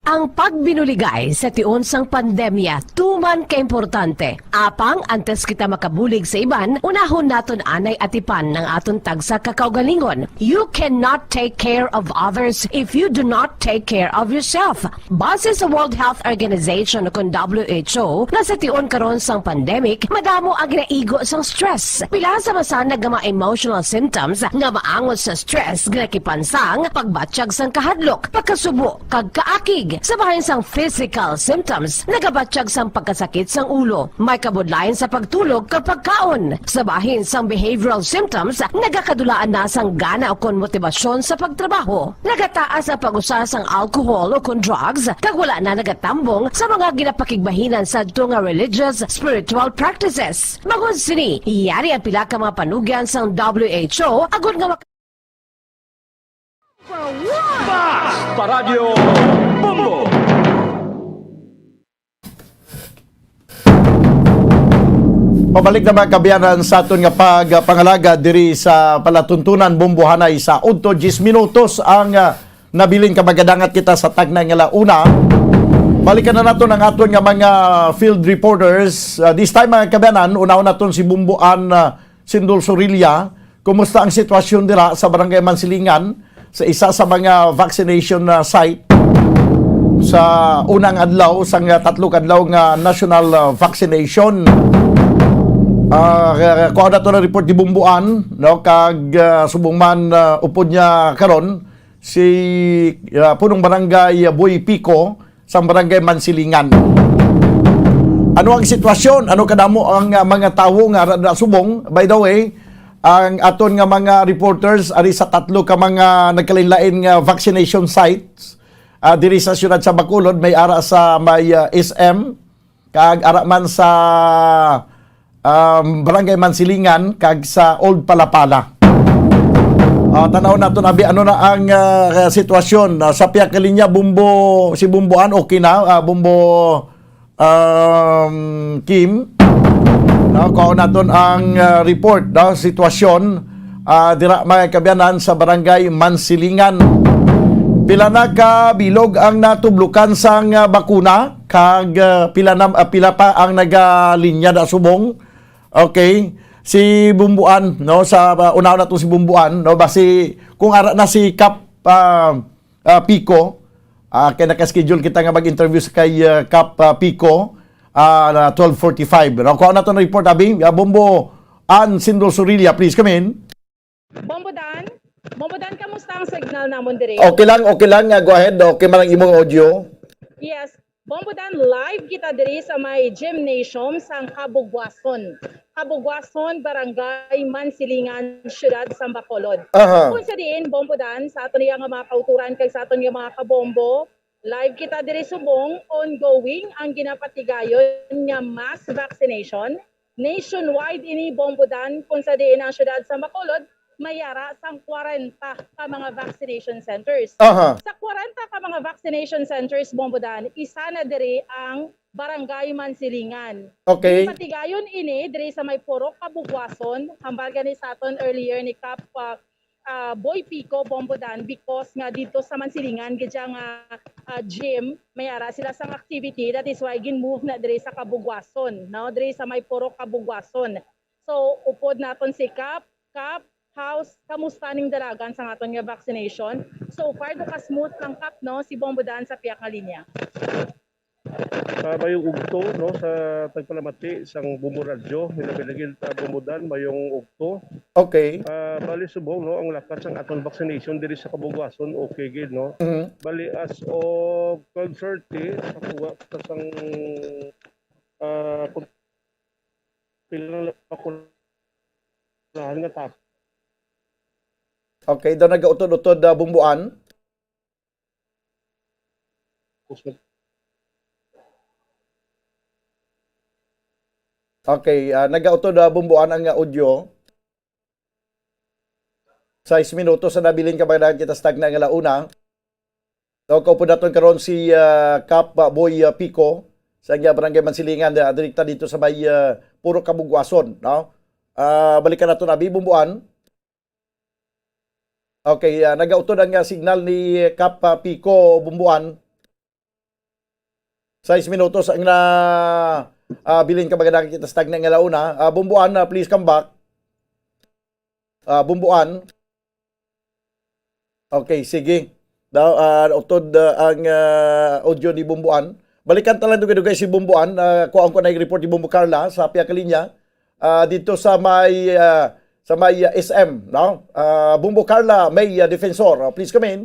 Ang pagbinuligay sa tion sang pandemya tuman ka importante. Apang antes kita makabulig sa iban, unahon naton anay atipan ang aton tagsa ka kaugalingon. You cannot take care of others if you do not take care of yourself. Base sa World Health Organization, kon W H O, nga sa tion karon sang pandemic, madamo ang ginaigo sang stress. Pila sa masanag nga mga emotional symptoms nga maangot sa stress ginakipan sang pagbatyag sang kahadlok, pagkasubo, kag kaakig. Sa bahin sang physical symptoms, nagabatyag sang pagkasakit sang ulo, may kabudlayan sa pagtulog kag pagkaon. Sa bahin sang behavioral symptoms, nagakadulaan na sang gana ukon motibasyon sa pagtrabaho. Nagataas ang pag-usa sang alcohol ukon drugs, kag wala na nagatambong sa mga ginapakigbahinan sadto nga religious, spiritual practices. Bangod sini, yari ang pila ka mga panugyan sang W H O agod nga mak- Bas Paradyo Bombo! Pabalik na, mga kaabyanan, sa aton nga pagpangalaga diri sa palatuntunan, Bombohanay sa udto. Diyes minutos ang, ah, nabilin ka, magadangat kita sa tagnay nga launa. Balikan na naton ang aton nga mga field reporters. Ah, this time, mga kaabyanan, unahon naton si Bomboan, ah, Sindol Sorilla. Kumusta ang sitwasyon dira sa Barangay Mansilingan, sa isa sa mga vaccination, ah, site sa unang adlaw sang, ah, tatlo ka adlaw nga national, ah, vaccination? Ah, kuha na to na report di Bomboan, no? Kag, ah, subong man, ah, upod niya karon si, ah, punong barangay, ah, Boy Pico sang Barangay Mansilingan. Ano ang sitwasyon? Ano kadamo ang, ah, mga tawo nga ra-, nasubong? By the way, ang aton nga mga reporters ari sa tatlo ka mga nagkalainlain nga vaccination sites, ah, diri sa siyudad sa Bacolod, may ara sa may, ah, S M, kag ara man sa, um, Barangay Mansilingan, kag sa Old Palapala. Ah, tanaw naton, abi, ano na ang, ah, sitwasyon, ah, sa pihak ka linya, Bombo, si Bomboan, okay na, ah, Bombo, um, Kim. No, kuhaon naton ang, ah, report, no, sitwasyon, ah, dira, mga kaabyanan, sa Barangay Mansilingan. Pila na ka bilog ang natublokan sang, ah, bakuna, kag, ah, pila na, ah, pila pa ang nagalinya na subong? Okay. Si Bomboan, no, sa, ah, unahon nato si Bomboan, no, basi kung ara na si Kap, ah, ah, Pico, ah, kay naka-schedule kita nga mag-interview sa kay, ah, Kap, ah, Pico, ah, na twelve forty-five. No? Kuha nato ang report, abi. Ah, Bomboan Sindol Sorilla, please come in. Bombo Dan, Bombo Dan, kamusta ang signal namon diri? Okay lang, okay lang. Ah, go ahead. Okay man ang imong audio. Yes. Bombo Dan, live kita diri sa may gymnasium sang Kabugwason. Kabugwason, Barangay Mansilingan, Siyudad sang Bacolod. Aha. Kung sa diin, Bombo Dan, sa aton iya nga mga kauturan kag sa aton iya mga kabombo, live kita diri subong, ongoing ang ginapatigayon nga mass vaccination. Nationwide ini, Bombo Dan, kung sa diin ang siyudad sang Bacolod may ara sang kwarenta ka mga vaccination centers. Aha. Sa kwarenta ka mga vaccination centers, Bombo Dan, isa na diri ang Barangay Mansilingan. Okay. Patigayon ini diri sa may Purok Kabugwason, hambal gani sa aton earlier ni Kap, ah, ah, Boy Pico, Bombo Dan, because nga dito sa Mansilingan, gid siya nga, ah, gym, may ara sila sang activity, that is why gin-move na diri sa Kabugwason, no? Diri sa may Purok Kabugwason. So, upod naton si Kap. Kap, How's, kamusta ning dalagan sa aton nga vaccination? So far, do ka smooth lang, Kap, no? Si Bombo Dan sa piyak nga linya. Ah, mayong udto, no, sa tagpalamati sang Bombo Radyo, hilabi na gid, ah, Bombo Dan, mayong udto. Okay. Ah, bali subong, no, ang lakat sang aton vaccination diri sa Cabugwason, okay gid, no. Mhm. Bali as of twelve thirty, sa kuha sa sang, ah, kung pila lang bakulahan nga tap. Okay, daw nagautod-utod, ah, Bombo Dan. Okay, ah, nagautod, ah, Bombo Dan ang, ah, audio. Sais minutos na nabilin ka ba kita sa tagna nga launa. So, kaupod naton karon si, ah, Kap, ah, Boy, ah, Pico sa iya Barangay Mansilingan, ah, direkta dito sa may, ah, Purok Cabugwason, no? Ah, balikan nato na, Bombo Dan. Okay, ah, nagautod ang, ah, signal ni Kap, ah, Pico, Bombo Dan. Sais minutos ang na, ah, bilin ka maganda kita sa tagna nga launa. Ah, Bombo Dan, ah, please come back. Ah, Bombo Dan. Okay, sige. Daw, ah, utod, ah, ang, ah, audio ni Bombo Dan. Balikan ta lang dugay-dugay si Bombo Dan. Ah, kuhaon ko na yung report ni Bombo Carla sa piyak nga linya. Ah, dito sa may, ah, sa may, ah, S M, no? Ah, Bombo Carla, may, ah, defensor. Ah, please come in.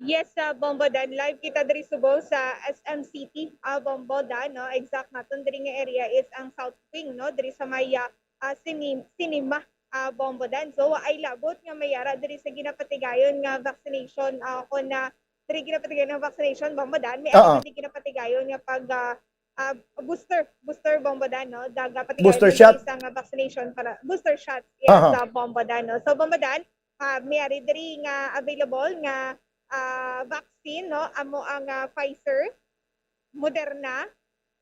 Yes, sa Bombo Dan, live kita diri subong sa S M City, ah, Bombo Dan, no? Exact naton diri nga area is ang South Wing, no? Diri sa may, ah, ah, sini-, cinema, ah, Bombo Dan. So, ay labot nga may ara diri sa ginapatigayon nga vaccination, ah, kung na diri ginapatigayon nga vaccination, Bombo Dan, may Ah, ah. ara diri ginapatigayon nga pag, ah, ah, booster, booster, Bombo Dan, no? Daga patigayon Booster diri shot? Sa nga vaccination para booster shot, yes, Aha. Sa Bombo Dan, no? So, Bombo Dan, ah, may ari diri nga available nga, ah, vaccine, no? Amo ang, ah, Pfizer, Moderna.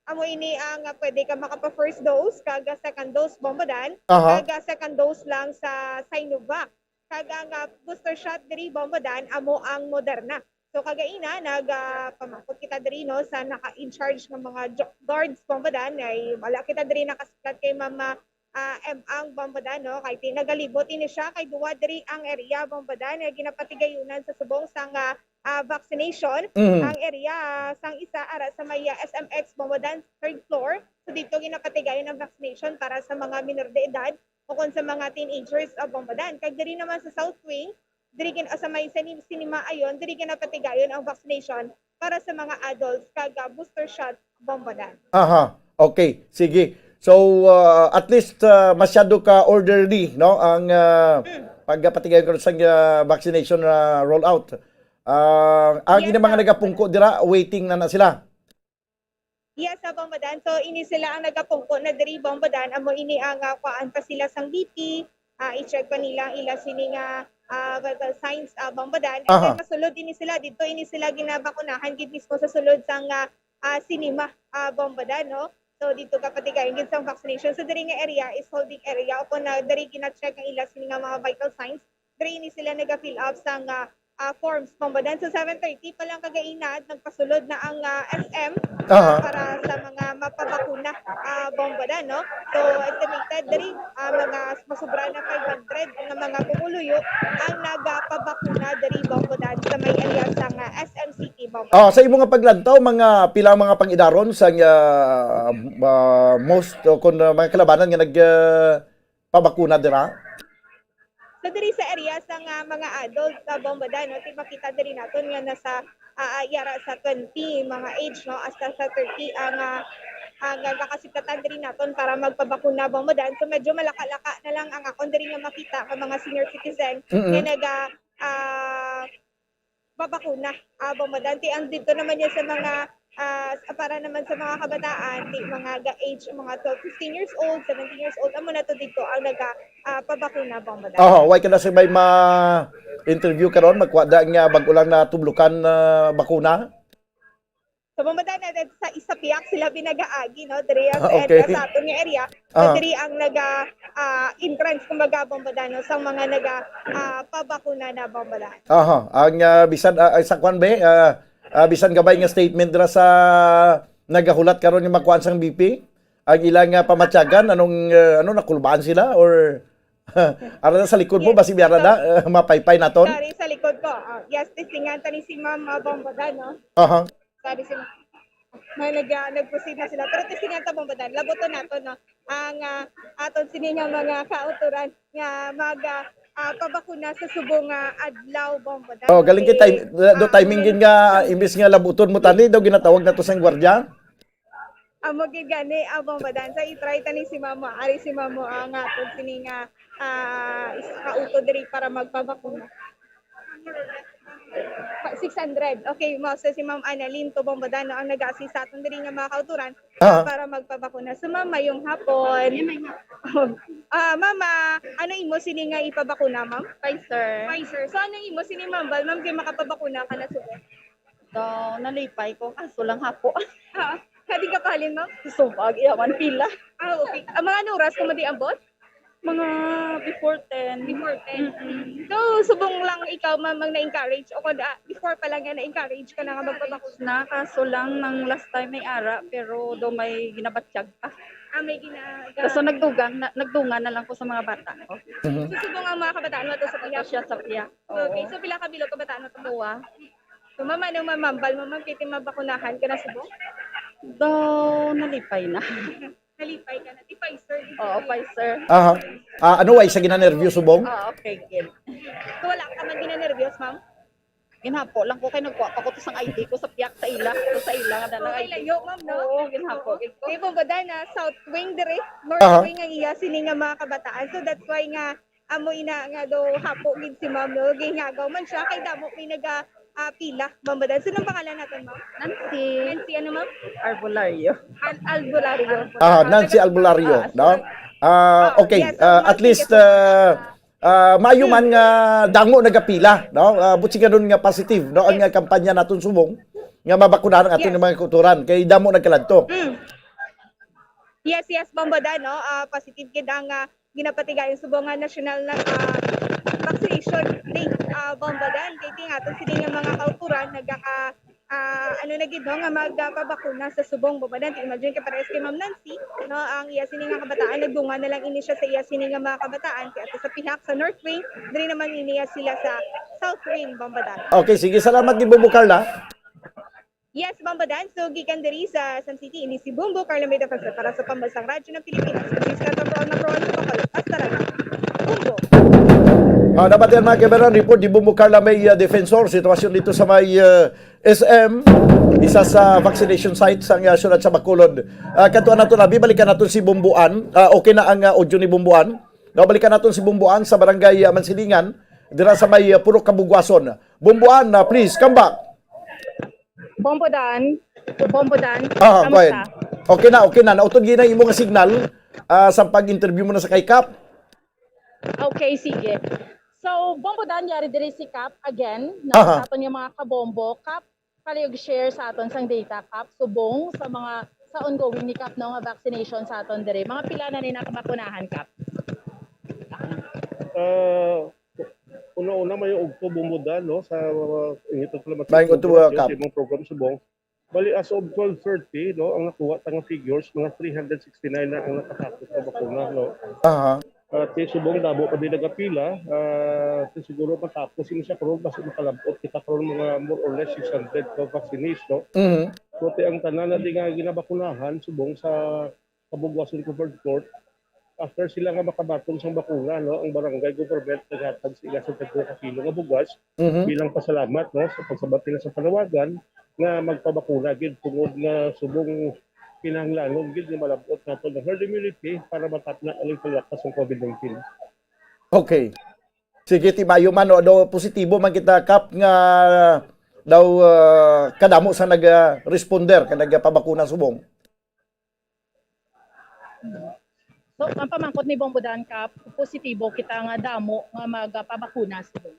Amo ini ang, ah, pwede ka makapa first dose kag second dose, Bombo Dan. Aha. Kag, ah, second dose lang sa Sinovac. Kag ang, ah, booster shot diri, Bombo Dan, amo ang Moderna. So kagaina nag, ah, pamangkot kita diri, no, sa naka-in charge nga mga jo-, guards, Bombo Dan, ay wala kita diri nakasuklat kay Mama, ah, M ang, Bombo Dan, no, kay ti-, nagalibot ini siya kay duwa diri ang area, Bombo Dan, nga ginapatigayunan sa subong sang, ah, ah, vaccination. Mhm. Ang area, ah, sang isa ara sa may, ah, S M X, Bombo Dan, third floor. So dito ginapatigayon ang vaccination para sa mga minor de edad o kon sa mga teenagers, ah, Bombo Dan. Kag diri naman sa South Wing, diri gin-, sa may sini-, cinema ayon, diri ginapatigayon ang vaccination para sa mga adults kag, ah, booster shot, Bombo Dan. Aha. Okay, sige. So, uh, at least, uh, masyado ka orderly, no, ang, uh, Mm. pagpatigayon karon sa, uh, vaccination, uh, rollout. Uh, ang Yes, ilang mga sir. Nagapungko dira, waiting na na sila. Yes, sa Bombo Dan. So, ini sila ang nagapungko na diri, Bombo Dan. Amo ini ang, ah, kuhaan pa sila sang B P, ah, i-check pa nila ang ila sini nga, ah, vital signs, ah, Bombo Dan. And Aha. then, masulod ini sila, dito ini sila ginabakunahan gid mismo sa sulod sang, ah, ah, cinema, ah, Bombo Dan, no? So, dito ka patigayon gid sang vaccination. So, diri nga area is holding area. O kung na, diri gina-check ang ila sini nga mga vital signs, diri ini sila naga-fill up sang, ah, ah, forms, Bombo Dan. So, seven thirty pa lang kagaina, nagpasulod na ang, ah, S M, Aha. para sa mga mapabakuna, ah, Bombo Dan, no? So, estimated diri, ah, mga masubra na five hundred nga mga pumuluyo ang nagapabakuna diri, Bombo Dan, sa may area sang, ah, S M City, Bombo Dan. Ah, sa imo nga paglantaw, mga pila ang mga pang-idaron sa, uh, uh, most o kung, uh, mga kalabanan nga nag, uh, pabakuna dira? So, diri sa area sang, ah, mga adults sa Bombo Dan, no, ti makita diri naton nga nasa, ah, ah, yara sa twenty mga age, no, hasta sa thirty ang, ah, ang nagakasipatan diri naton para magpabakuna, Bombo Dan. So, medyo malaka-laka na lang ang akon diri nga makita nga mga senior citizen Mm-mm. nga naga, ah, babakuna, ah, Bombo Dan. Ti ang dito naman yan sa mga, ah, para naman sa mga kabataan, ti mga ga-age, mga twelve, fifteen years old, seventeen years old, amo na to dito ang naga, ah, pabakuna, Bombo Dan. Aha, way ka na sa may ma-interview karon, magkuha da nga bag-o lang na tublukan na bakuna? So, Bombo Dan, na sa isa piyak sila binagaagi, no? Diri ang Ah, sa okay. area, sa aton nga area. Ah. So, diri ang naga, ah, entrance, kumbaga, Bombo Dan, no? Sa mga naga, ah, pabakuna na, Bombo Dan. Aha, ang, ah, bisan, ah, sa kwan, be, ah, ah, bisan gabay nga statement dira sa nagahulat karon nga makuan sang B P, ang ilang, ah, pamatyagan, anong, ah, ano, nakulbaan sila or Ara na sa likod mo, basi biara na, eh, mapaypay naton. Sorry, sa likod ko. Ah, yes, testingan tani si Ma'am, ah, Bombodan, no? Aha. Sabi si Ma'am, may nag, ah, nag-proceed na sila. Pero testingan ta, Bombodan. Labuton nato, no? Ang, ah, aton sini nga mga kauturan nga mag, ah, ah, pabakuna sa subong nga adlaw, Bombodan. Oh, galing kay time, do timing gid nga imbis nga labuton mo tani daw ginatawag nato sang gwardiya. Amo gid gani, ah, Bombodan. Sa i-try tani si Mamo. Ari si Mamo ang aton sini nga, ah, is-, kauto diri para magpabakuna. Pa-, six hundred. Okay, mao sa si Ma'am Annalyn to, Bombodan, no, ang nag-assist sa aton diri nga mga kauturan, ah, para magpabakuna. So, Ma'am, mayong hapon. Ah, Ma'am, ah, ano imo sini nga ipabakuna, Ma'am? Pfizer. Pfizer. So, ano imo sini, Ma'am Val? Ma'am, kay makapabakuna ka na, suko. So, nalipay ko, kaso lang hapo. Ah, kadi ka pahalin, Ma'am? Subag, iya man pila. Ah, okay. Ang mga ano oras ko madi ambot? Mga before ten. Before ten. Mm-mm. So, subong lang ikaw, ma'am, ang na-encourage o kung ah, before pa lang nga na-encourage ka na nga magpabakuna? Na, kaso lang nang last time may ara, pero do may ginabatyag pa. Ah, may gina... Kaso nagdugang, na, nagdungan na lang ko sa mga bata ko. Mhm. So, subong ang mga kabataan mo to sa Ito piyak? siya sa piyak. Oo. Okay, so pila ka bilog kabataan mo to? Duwa. So, ma'am, anong mamambal mo, ma'am? Kiti mabakunahan ka na subong? Daw nalipay na. Nalipay ka na. Ti Pfizer. Di Oo, ba? Pfizer. Aha. Ah, ano, way sa ginanervyos subong? Ah, okay, gid. So, wala ka man ginanervyos, ma'am? Ginhapo lang ko kay nagkuha pa ko to sang I D ko sa piyak sa ila. To sa ila nga dalang Okay, I D. Layo, ma'am, no? Oo, ginhapo gid ko. Di ba, Dana, South Wing dire? North Aha. Wing ang iya sini nga mga kabataan. So, that's why nga amo ina nga do hapo gid si ma'am, no? Gingagaw man siya kay damo may naga ah, pila, Bombodan. Sino ang pangalan natin, ma'am? Nancy. Nancy, ano, ma'am? Arbolario. Al Albolario. Ah, Nancy Albolario, ah, no? Ah, okay, yes, ah, at least uh, uh, maayo man nga damo nagapila, no? Uh, buti nga nun nga positive, no? Ang uh, kampanya naton subong nga mabakunahan ang aton yes. mga kulturan kay damo nagkaladto. Mm. Yes, yes, Bombodan, no? Uh, positive gid ang uh, ginapatigayon subong nga national na, ah, vaccination link, ah, Bombodan. Kay ti nga aton sini nga mga kauturan nagaka, ah, ano na gid, no, nga magpabakuna sa subong, Bombodan. Ti imagine kay parehas kay Ma'am Nancy, no, ang iya sini nga kabataan, nagdungan na lang ini siya sa iya sini nga mga kabataan. Kay ato sa pihak sa North Wing, diri naman ini sila sa South Wing, Bombodan. Okay, sige, salamat gid, Bombo Carla. Yes, Bombo Dan. So, gikan diri sa San City, ini si Bombo Carla May Defensor para sa Pambansang Radyo ng Pilipinas. News ka number one, number one sa Bacolod. Basta radyo. Bombo. Ah, dapat yan, mga kaibigan, report ni Bombo Carla May, uh, Defensor, sitwasyon dito sa may, uh, S M, isa sa vaccination site sa, uh, syudad sa Bacolod. Uh, kantuan nato na, bibalikan nato si Bomboan. Uh, okay na ang, uh, audio ni Bomboan. Nabalikan nato si Bomboan sa barangay, uh, Mansilingan, dira sa may, uh, Purok Kabugwason. Bomboan, uh, please, come back. Bombo Dan, Bombo Dan, Ah, go ahead. Okay na, okay na. Nautod gina imo nga signal, ah, sa pag-interview mo na sa kay Kap. Okay, sige. So, Bombo Dan, yari diri si Kap again, na Aha. sa aton nga mga kabombo. Kap, palihog share sa aton sang data, Kap, subong sa mga sa ongoing ni Kap, no, nga vaccination sa aton diri. Mga pila na ni nakabakunahan, Kap? Ah, Una-una, may ugto Bombo Dan, no, sa, uh, inyo pagpalamat sa Maayong udto, uh, Kap. Sa imong program subong. Bali, as of twelve thirty, no, ang nakuha ta nga figures, mga three hundred sixty-nine na ang nakatapos sa bakuna, no. Aha. At, eh, subong damo pa din nagapila, ah, ti siguro matapos ini siya karon, basta makalabot kita karon mga more or less six hundred ka vaccinees, no. Mhm. So, ti ang tanan na di nga ginabakunahan subong sa Kabugwason Covered Court, after sila nga makabaton sang bakuna, no, ang barangay government naghatag sa ila sa tagduha ka kilo nga bugas Mhm. bilang pasalamat, no, sa pagsabat nila sa panawagan nga magpabakuna gid tungod nga subong kinahanglanon gid nga malab-ot nato ang herd immunity para matapna ang paglakas sang COVID nineteen. Okay. Sige, ti maayo man, no, do positibo man kita, Kap, nga daw, ah, kadamo sa nag, ah, responder, ka nagpabakuna subong. So, ang pamangkot ni Bombo Dan, Kap, positibo kita nga damo nga magpabakuna subong.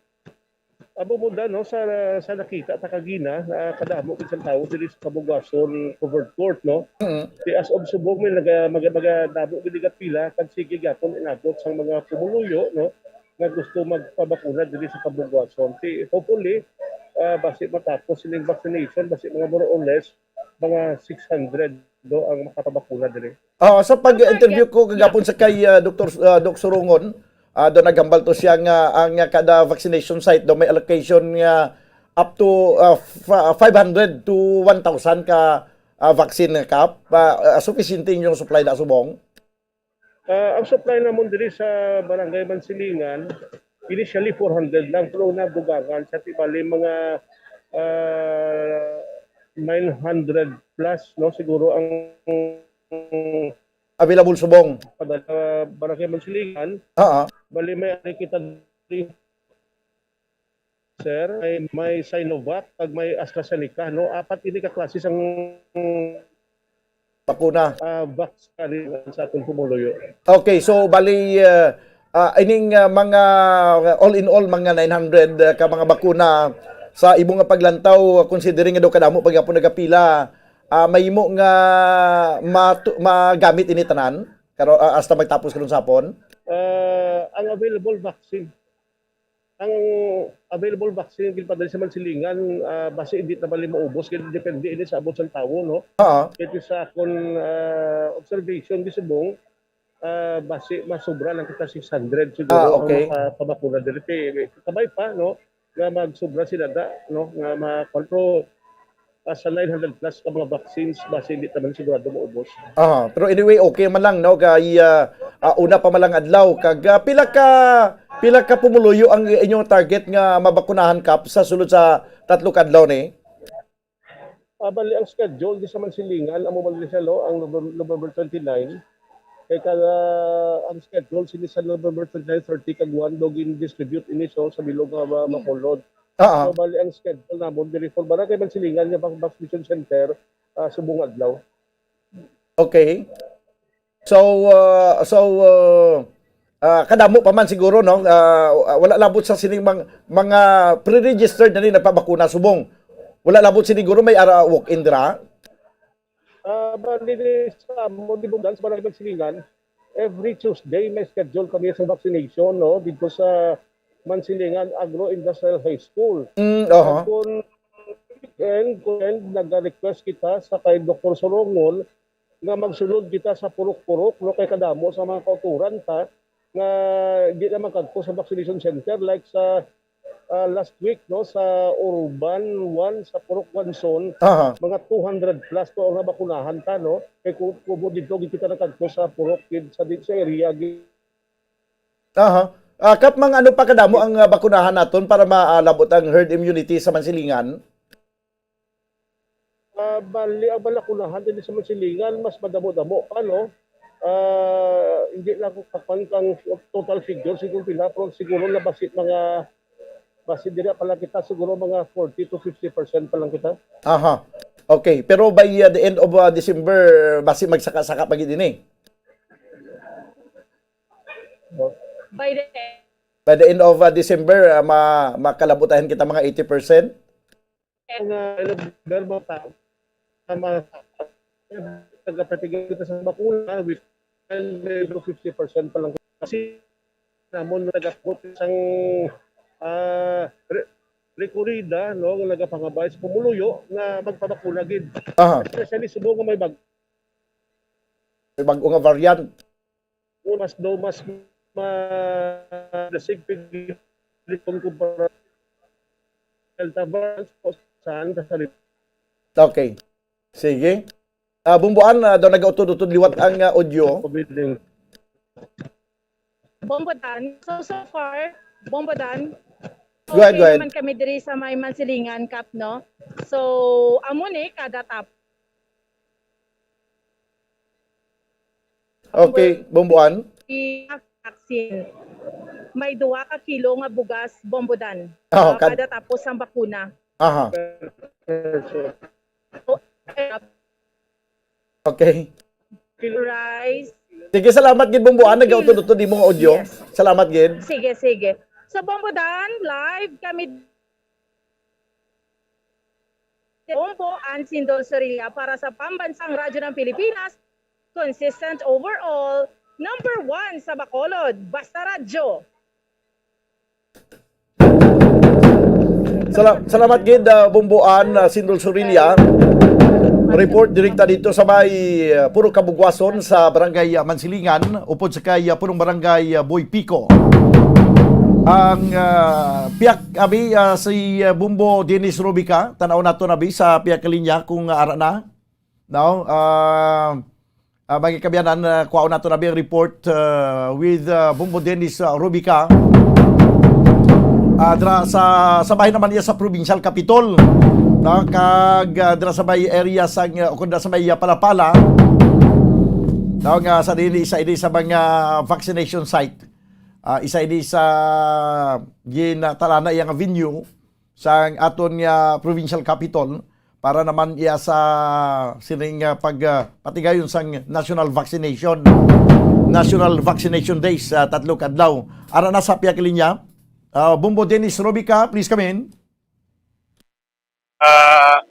Abo mo da, no, sa, sa nakita ta kagina, ah, kadamo gid sang tawo diri sa Kabugwason Covered Court, no? Mm. Ti as of subong, may naga-, maga-, maga-, damo gid nga pila, kag sige gyapon inabot sang mga pumuluyo, no, nga gusto magpabakuna diri sa Kabugwason. Ti hopefully, ah, basi matapos sining vaccination, basi mga more or less, mga six hundred do ang makapabakuna diri. Ah, sa pag-interview ko kagapon sa kay, ah, Doktor S-, ah, Doc Surongon, Ah, do naghambal to siya nga ang kada vaccination site do may allocation nga up to, ah, f-, five hundred to one thousand ka, ah, vaccine, Kap. Ah, ah, sufficient inyong supply da subong? Ah, ang supply namon diri sa Barangay Mansilingan, initially four hundred lang, pero nabugangan sa tibali mga, ah, nine hundred plus, no, siguro ang Available subong. Padala Barangay Mansilingan. Oo. Bali, may ari kita diri, sir, may, may Sinovac, kag may AstraZeneca, no? Apat ini ka klase sang bakuna, ah, vax sa aton pumuluyo. Okay, so bali, ah, ah, ining, ah, mga, all in all, mga nine hundred, ah, ka mga bakuna sa imo nga paglantaw, considering nga daw kadamo pa gyapon nagapila, ah, mahimo nga matu-, magamit ini tanan? Karo-, ah, hasta magtapos karon sa hapon? Ah, ang available vaccine, ang available vaccine nga ginpadala sa Mansilingan, ah, basi hindi na bali maubos, kay depende ini sa abot sang tawo, no? Oo. Kay sa akon, ah, observation, gisubong, ah, basi masobra lang kita six hundred siguro. Ah, okay. Ang makapabakuna diri. Kay kabay pa, no, nga magsubra sila da, no, nga ma-, control, ah, sa nine hundred plus ka mga vaccines, basi hindi naman sigurado maubos. Aha, pero anyway, okay man lang, no? Kay, ah, ah, una pa man lang adlaw. Kag, ah, pila ka, pila ka pumuluyo ang inyong target nga mabakunahan, Kap, sa sulod sa tatlo ka adlaw ni? Ah, bali, ang schedule di sa Mansilingan, amo man din siya, no? Ang Novem-, November twenty-nine. Kay kada, ang schedule, sini sa November twenty-nine, thirty, kag one, do gin-distribute ini, so, sa bilog nga ma-, makulod. Ah, ah. So, bali, ang schedule namon diri for Barangay Mansilingan nga Vac-, Vaccination Center, ah, subong adlaw. Okay. So, ah, so, ah, ah, kadamo pa man siguro, no? Ah, wala labot sa sining mang-, mga pre-registered na ni nagpabakuna subong. Wala labot siguro may ara walk-in dira? Ah, bali, sa amo, di ba, sa Barangay Mansilingan, every Tuesday may schedule kami sa vaccination, no, dito sa Mansilingan Agro-Industrial High School. Mm, oho. At kung weekend, kung weekend, nag-request kita sa kay Doktor Sorongol nga magsulod kita sa purok-purok, no, kay kadamo sa mga kauturan ta nga di na makadto sa vaccination center, like sa ah, last week, no, sa Urban one, sa Purok Guanzon, aha, mga two hundred plus to ang nabakunahan ta, no? Kay ku-, kubo dito, gid kita nakadto sa Purok, gid sa, di-, sa area, gid. Aha. Ah, Kap, mga ano pa kadamo ang, ah, bakunahan naton para maalabot ang herd immunity sa Mansilingan? Ah, bali, ang balakunahan din sa Mansilingan, mas madamo-damo pa, no? Ah, hindi lang ako kapan kang total figure, siguro pila, pero siguro na basi mga, basi dira pa lang kita, siguro mga forty to fifty percent pa lang kita. Aha. Okay, pero by, uh, the end of, uh, December, basi magsaka-saka pa gid ini. By the By the end of, uh, December, uh, ma-, makalabutayan kita mga eighty percent? Nga, ilang lugar ba ta-, tama, nagapatigan kita sa bakuna, we can do fifty percent pa lang. Kasi namon nagabot isang, ah, re-, rekorida, no, nga nagapangabay sa pumuluyo nga magpabakuna gid. Aha. Especially subong nga may bag-, may bag-o nga variant. Mas daw, mas ma-, dasig pigilipon kumpara Delta variant o saan ka sa li-, Okay. Sige. Ah, Bumbuan, ah, daw nagautod-utod liwat ang, ah, audio. COVID nineteen. Bombodan. So, so far, Bombodan, Go ahead, go okay ahead. Naman kami diri sa may Mansilingan, Kap, no? So, amo ni, kada tap-, Okay, Bomboan. I-, vaccine. May duha ka kilo nga bugas, Bombodan. Ah, ah, kad- kada tapos ang bakuna. Aha. So, eh, Okay. Rice. Sige, salamat gid, Bomboan. Kilo. Nagautod-utod imong audio. Yes. Salamat gid. Sige, sige. So, Bombodan, live kami. Bomboan Sindol Sorilla para sa Pambansang Radyo ng Pilipinas, consistent overall, number one sa Bacolod, Basta Radyo. Sala-, salamat gid, ah, Bomboan, ah, Sindol Sorilla. Report direkta dito sa may, ah, Purok Kabugwason sa Barangay, ah, Mansilingan, upod sa kay, ah, Punong Barangay, ah, Boy Pico. Ang, ah, piyak, abi, ah, si, ah, Bumbo Dennis Rubica, tanaw nato na, abi, sa piyak linya kung, ah, ara na. No? Ah, ah, mga kaabyanan, ah, kuhaon nato na, abi, ang report, ah, with, ah, Bumbo Dennis, ah, Rubica. Ah, dra sa, sa bahin naman niya sa provincial capitol. No? Kag, ah, dra sa may area sa, o kung dra sa may, ah, Palapala. No? Nga sa dili, isa ini sa mga vaccination site. Ah, isa ini sa ginatalana iya nga venue sang aton nga provincial capitol para naman iya sa sining, ah, pag, ah, patigayon sang national vaccination, National Vaccination Days, ah, tatlo ka adlaw. Ara na sa piyak linya. Ah, Bumbo Dennis Robica, please come in. Ah,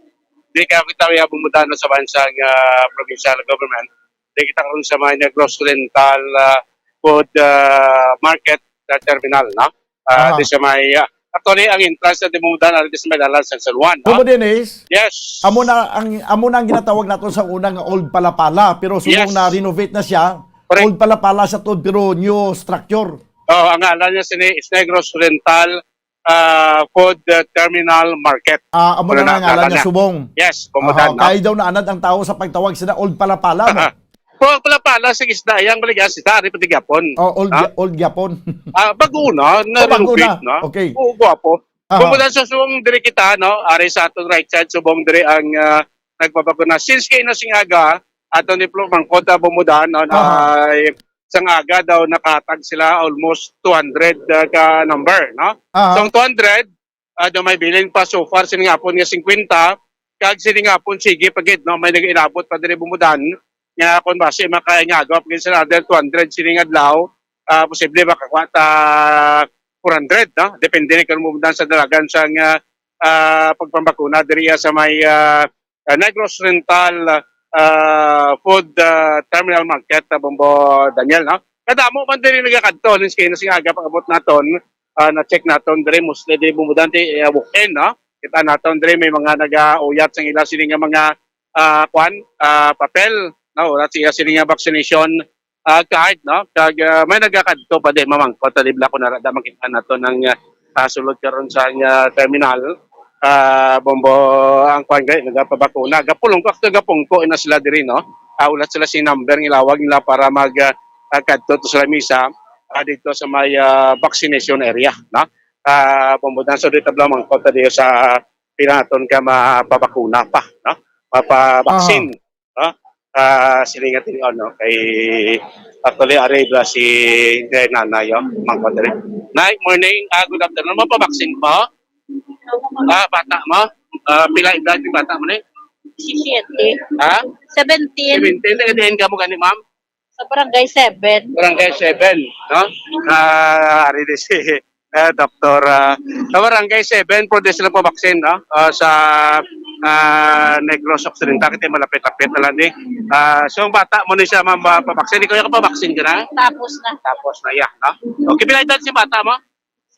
di ka kita ya bumuda, no, sa bansang, ah, provincial government. Di kita karon sa may Negros Oriental, ah, food, ah, market sa terminal, no? Ah, Aha. Di sa may, ah, actually, ang entrance na di bumuda na di sa may dalan sa San Juan, no? Bumbo Dennis, Yes. Amo na ang, amo na ang ginatawag naton sa una nga Old Palapala, pero subong Yes. na-renovate na siya. Correct. Old Palapala sa tuod, pero new structure. Oh, ang ngalan niya sini is Negros Oriental, ah, Food, ah, Terminal Market. Ah, amo Wala na na, nga ngalan ngalan niya, niya. Subong. Yes, Ah, bumuda, no? Kay daw naanad ang tao sa pagtawag sila Old Palapala, no? Kung ang Palapala, sige, isda, yang baligas, isda, ari pa di gyapon. Oh, old Ha? Gia-, old gyapon. Ah, bago na, Oh, bago na-renovate na. Okay. Oo, gwapo. Aha. Bumudan sa subong diri kita, no? Ari sa aton right side, subong diri ang, ah, nagpabakuna. Since kay na sing aga, aton ni Pro Mangkot, ah, bumudan, no? Na Aha. ay, sang aga daw nakatag sila almost two hundred, ah, ka number, no? Aha. So, ang two hundred, ah, daw may bilin pa so far, sini nga hapon nga fifty, kag sini nga hapon, sige pa gid, no? May nag-inabot pa diri bumudan, nga kung basi makaingago pa gid sila another two hundred sining adlaw, ah, posible makakuha ta four hundred, no? Depende na kung bumudan sa dalagan sang, ah, ah, pagpambakuna diri sa may, ah, ah, Negros Oriental, ah, Food, ah, Terminal Market, ah, Bombo Daniel, no? Kadamo man diri nagakadto, alas sais na sing aga pag-abot naton, ah, na-check naton diri, mostly diri bumudan ti, eh, walk-in, no? Kita naton diri may mga nagauyat sang ila sini nga mga, ah, kwan, ah, papel, no? Wala siya sini nga vaccination, ah, card, no? Kag, ah, may nagakadto pa di mamangkot, di bala ko narada makita nato ng, ah, ah, sulod karon sa, ah, terminal. Ah, Bombo, ang kwan gani, nagapabakuna. Gapulong ko, actually, gapungko na sila diri, no? Ah, wala sila si number, ilawag nila para mag, ah, ah, kadto to sa lamisa, ah, dito sa may, ah, vaccination area, no? Ah, Bombo, dan so dito bala mangkot dito sa pila naton ka mapabakuna pa, no? Mapabaksin. Aha. Ah, ah, sini nga tinion, no? Kay, actually, ari bala si, kay nanay, oh, mangkot diri. Nay, morning. Ah, good afternoon. Mapabaksin po? Ah, bata mo? Ah, pila edad ni bata mo ni? Siyete. Ha? Seventeen. Seventeen. Taga diin ka mo gani, ma'am? Sa Barangay Seven. Barangay Seven, no? Ah, ari di si, eh, Doktor, ah, sa Barangay Seven, pwede sila pabaksin, no? Ah, sa, ah, Negros Occidental, kaya malapit-lapit na lang di. Ah, so, ang bata mo ni siya, ma'am, ba, pabaksin? Ikaw yung kapabaksin ka na? Tapos na. Tapos na, yeah, no? Okay, pila edad si bata mo?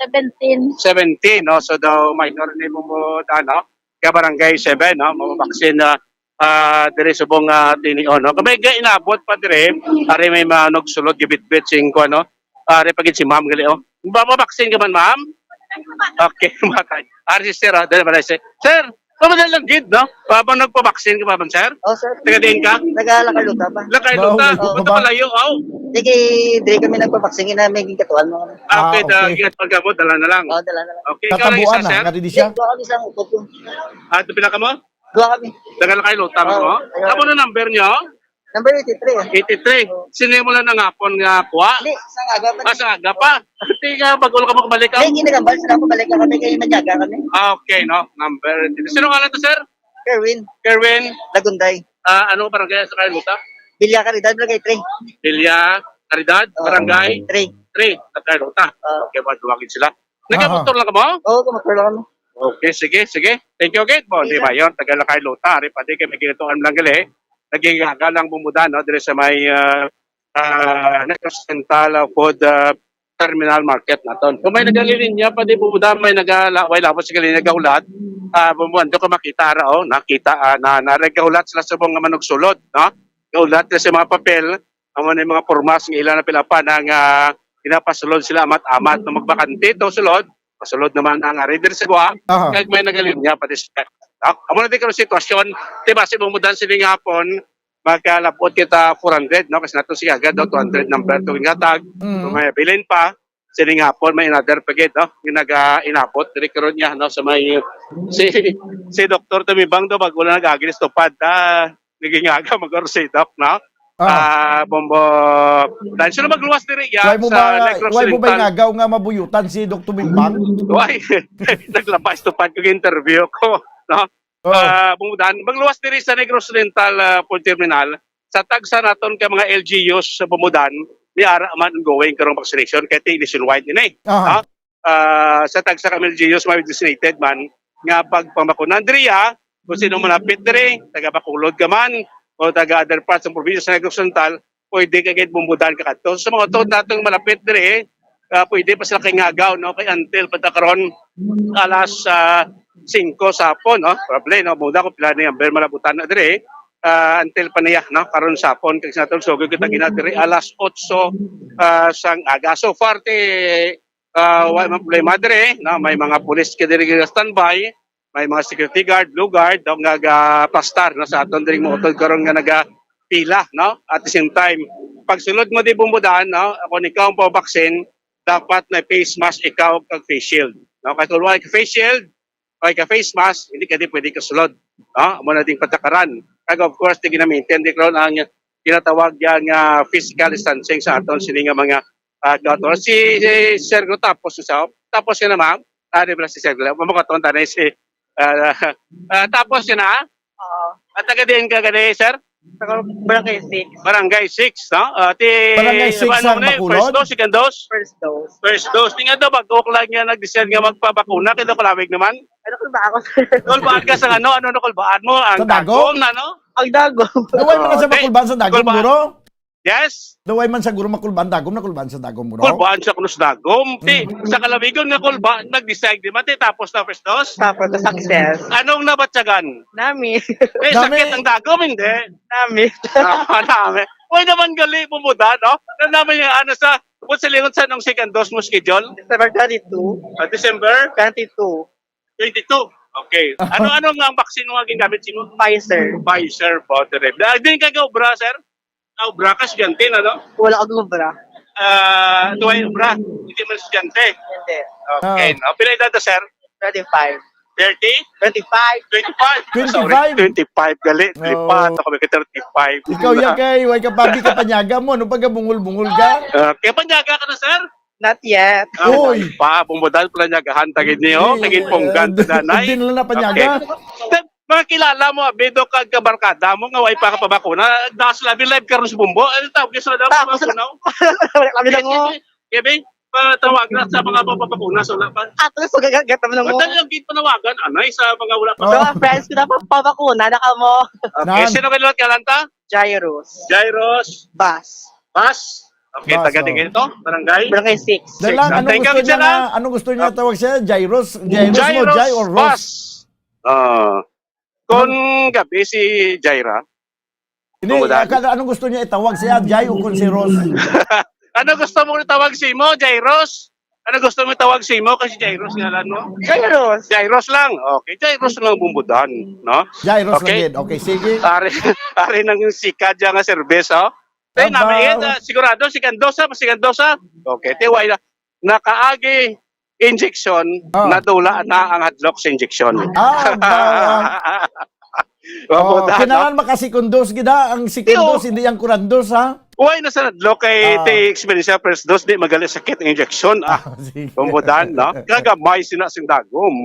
Seventeen. Seventeen, no? So, daw minor ni mo, mo, ano, kaya Barangay Seven, no? Mababaksin na, ah, diri subong, ah, tinion, no? Kami ga inabot pa diri, ari may manugsulod, gibitbit sing kuwan, no? Ari pa gid si ma'am, gali, oh. Mababaksin ka man, ma'am? Okay, matay. Ari si sir, ah, dali ba na si sir? Ano ba lang gid, no? Pa, pa nagpabaksin ka pa man, sir? Oh, sir. Taga diin ka? Taga La Carlota pa. La Carlota. Mao, Ba't mabak- palayo, aw? Sige, diri kami nagpabaksin, ina, may gingkatuan mo. Ah, Ah, okay, okay. Taga paggamot, dala na lang. Oh, dala na lang. Okay, ikaw lang Katabuan isa, na, sir? Nga di siya? Dua kami sa ukod ko. Ah, ito pila ka mo? Dua kami. Taga La Carlota mo, Oh, oh? Taga Ano na number niyo? Number eighty-three, ah. Eighty-three. Oh. Sino mo lang nangapon nga kuha? Hindi, sa aga pa. Ah, sa aga pa. Hindi ka, bago lang ka makabalik, ah? Hindi, hindi nagambal. Sila ko balik na kami kay Manyaga kami. Ah, okay, no? Number eighty-three. Sino nga lang to, sir? Kerwin. Kerwin. Lagunday. Ah, ano barangay sa Carlota? Villa Caridad, Barangay three. Villa Caridad, Oo. Barangay Three. Three, sa Carlota. Oo. Okay, maduwagin sila. Nagkamotor lang ka mo? Oo, kumotor lang kami. Okay, sige, sige. Thank you, Gate. Mo, di Sige. ba yun? Taga La Carlota, ari pa di kay may ginatuan lang gali. Naging haga lang bumuda, no? Dire sa may, ah, ah, Negros Oriental, ah, Food, ah, Terminal Market naton. Kung may nagalilinya pa di bumuda, may nagala-, way labot sa gali nagaulat. Ah, bumuan, doon ka makita ra, oh, nakita, ah, na, na, nagaulat sila sa mga manugsulod, no? Gaulat na sa mga papel, amo na yung mga pormas nga ila na pilapan ang, ah, ginapasulod sila amat-amat, no, magbakante to sulod, pasulod naman ang ari diri sa Guha, Aha. kag may nagalinya pati sa, no? Amo na di karon sitwasyon, di ba, si Bumudan sini nga hapon, magkalabot kita four hundred, no? Kasi nato siya agad, no? Two hundred number to gingatag. Mm. Kung may bilin pa, sini nga hapon, may another pa gid, no? Yung naga-inabot, diri karon niya, no? Sa may, si, si Doktor Tumibang do, bago lang nag-agris tupad, ah, naging aga, mag si Doc, no? Ah. Ah, Bombo, dan sino magluwas diri, ya, Why mo sa ba, Negros why mo ba Oriental? Ingagaw nga mabuyutan si Doc Tumimbang? Why? Naglabas tupad ko interview ko, no? Oh. Ah, Bumudan, magluwas diri sa Negros Oriental, ah, Food Terminal, sa tagsa naton ka mga L G Us sa Bumudan, ni ara man ongoing karong vaccination, kay ti nationwide ini. Aha. Ha? Ah, sa tagsa ka L G Us may designated man nga pagpamakunan diri, ah, kung sino malapit diri, taga Bacolod ka man, o taga other parts ng probinsya sa Negros Oriental, pwede ka gid Bumudan ka kadto. Sa mga tuod natong malapit diri, ah, pwede pa sila kay ngagaw, no? Kay until pagka karon, alas, ah, singko sa hapon, no? Probably, no? Muna kung pila ni Amber malabutan na diri. Ah, until pa niya, no? Karon sa hapon, kay sa natong sugo kita gina diri alas otso, ah, sang aga. So far, ti, ah, wa man problema diri, no? May mga pulis ka diri nga standby, may mga security guard, blue guard, daw nga gapastar, no? Sa aton diri mo utod karon nga nagapila, no? At the same time, pagsulod mo di Bumudan, no? Kung ikaw ang pabaksin, dapat may face mask ikaw kag face shield, no? Kay kung wala ka face shield, o ka face mask, hindi ka di pwede kasulod, no? Amo na ding patakaran. Kag of course, di gina-maintain di karon ang ginatawag yan nga physical distancing sa aton sini nga mga, ah, gato. Si, si Sir Gro, tapos sa, tapos yun na, ma'am. Ah, di ba si Sir Gro? Mamakaton tanay si, ah, ah, tapos yun na. Oo. At taga diin ka gani, sir? Sa Barangay six. Barangay six, no? Ah, ti, Barangay six ano sa mo na, Bacolod? First dose, second dose? First dose. First dose. Tingnan daw, bago ko lang yan nag-decide nga magpabakuna. Kaya daw kalawig naman. Ano kung ba ako? Kulbaan ka sa ano? Ano na kulbaan mo? Ang Sa dagom? Dagom na, no? Ang dagom. Daway man na sa Oo, makulbaan sa dagom, kulbaan. Guro? Yes? Daway man sa guro makulbaan dagom, na kulbaan sa dagom, guro? Kulbaan sa kuno sa dagom. Ti, Mm. sa kalawigon nga kulbaan, nag-decide di man, ti, tapos na first dose? Tapos na success. Anong nabatyagan? Nami. Eh, Dami. Sakit ang dagom, hindi? Nami. Ah, nami. Uy, naman gali, Bumudan, no? Na namin yung ano sa, kung sa lingon sa nung second dose mo schedule? December twenty-two. Ah, December? Twenty-two. Twenty-two. Okay. Ano, ano nga ang vaccine mo nga gingamit, sino? Pfizer. Pfizer, Moderna. Ah, din ka gaobra, sir? Ah, obra ka, estudyante, no? Wala akong obra. Ah, tuway obra. Hindi man estudyante. Hindi. Okay. Ah. No? Pila edad na, sir? Twenty-five. Thirty? Twenty-five. Twenty-five? Sorry, twenty-five, gali. Oh. Lipat ako, may thirty-five. Ikaw yan kay, way ka pa, di ka panyaga mo, ano pag bungol-bungol ka? Ah, kaya panyaga ka na, sir? Not yet. Ah, Uy! Pa, Bumudan pala niyagahan, tagid niyo, Uy, tagid ponggan, uh, taganay. Hindi nila napanyaga. Okay. Te-, mga kilala mo, abi, do, kag kabarkada mo nga way pa kapabakuna. Das labi live karon si Bumbo. Ano tawag sa daw? Tapos na. Wala kami lang, oh. Kaya, be, patawag na sa mga papabakuna, so wala pa. Ah, tapos gagat mo lang, oh. Madali lang gid panawagan, anay, sa mga wala pa. Oh. Sa mga friends ko na, papabakuna na kamo. Okay, Na- sino kayo kalanta? Jairus. Jairus. Bas. Bas. Okay, Bas, taga oh. Tigil to, barangay? Barangay six. Dahil lang, Six. Anong Thank you, gusto niya Michelle, na, ah. Anong gusto niya tawag siya? Jairus? Jairus mo, Jairus Jai or Ros? Bas. Ah. Kung Anong gabi si Jaira? Hindi, Kung wala. Ah, kada, anong gusto niya itawag siya? Jai o kung si Ros? Ano gusto mo itawag si mo, Jairos? Ano gusto mo itawag si mo? Kasi Jairos ngalan mo? Jairus. Jairos lang. Okay, Jairos lang Bumbudan, no? Jairos Okay. lang yun. Okay, sige. Ari, ari nang sika dyan nga serbes, oh. Te, Aba. Nami, eh, ah, sigurado, second dose, ha? Second dose, ha? Okay, te, wala. Nakaagi injection, Ah. Nadula na ang hadlok sa injection. Ah, aba. Oh, Bumbudan, no? Kinahanglan maka-second dose gid, ha? Ang second Yo. Dose, hindi ang kurandos, ha? Uy, nasa nadlok kay Ah. Te experience first dose, di magali sakit ang injection. Ah, Ah, sige. Bumbudan, no? Kagamay sina sing dagom.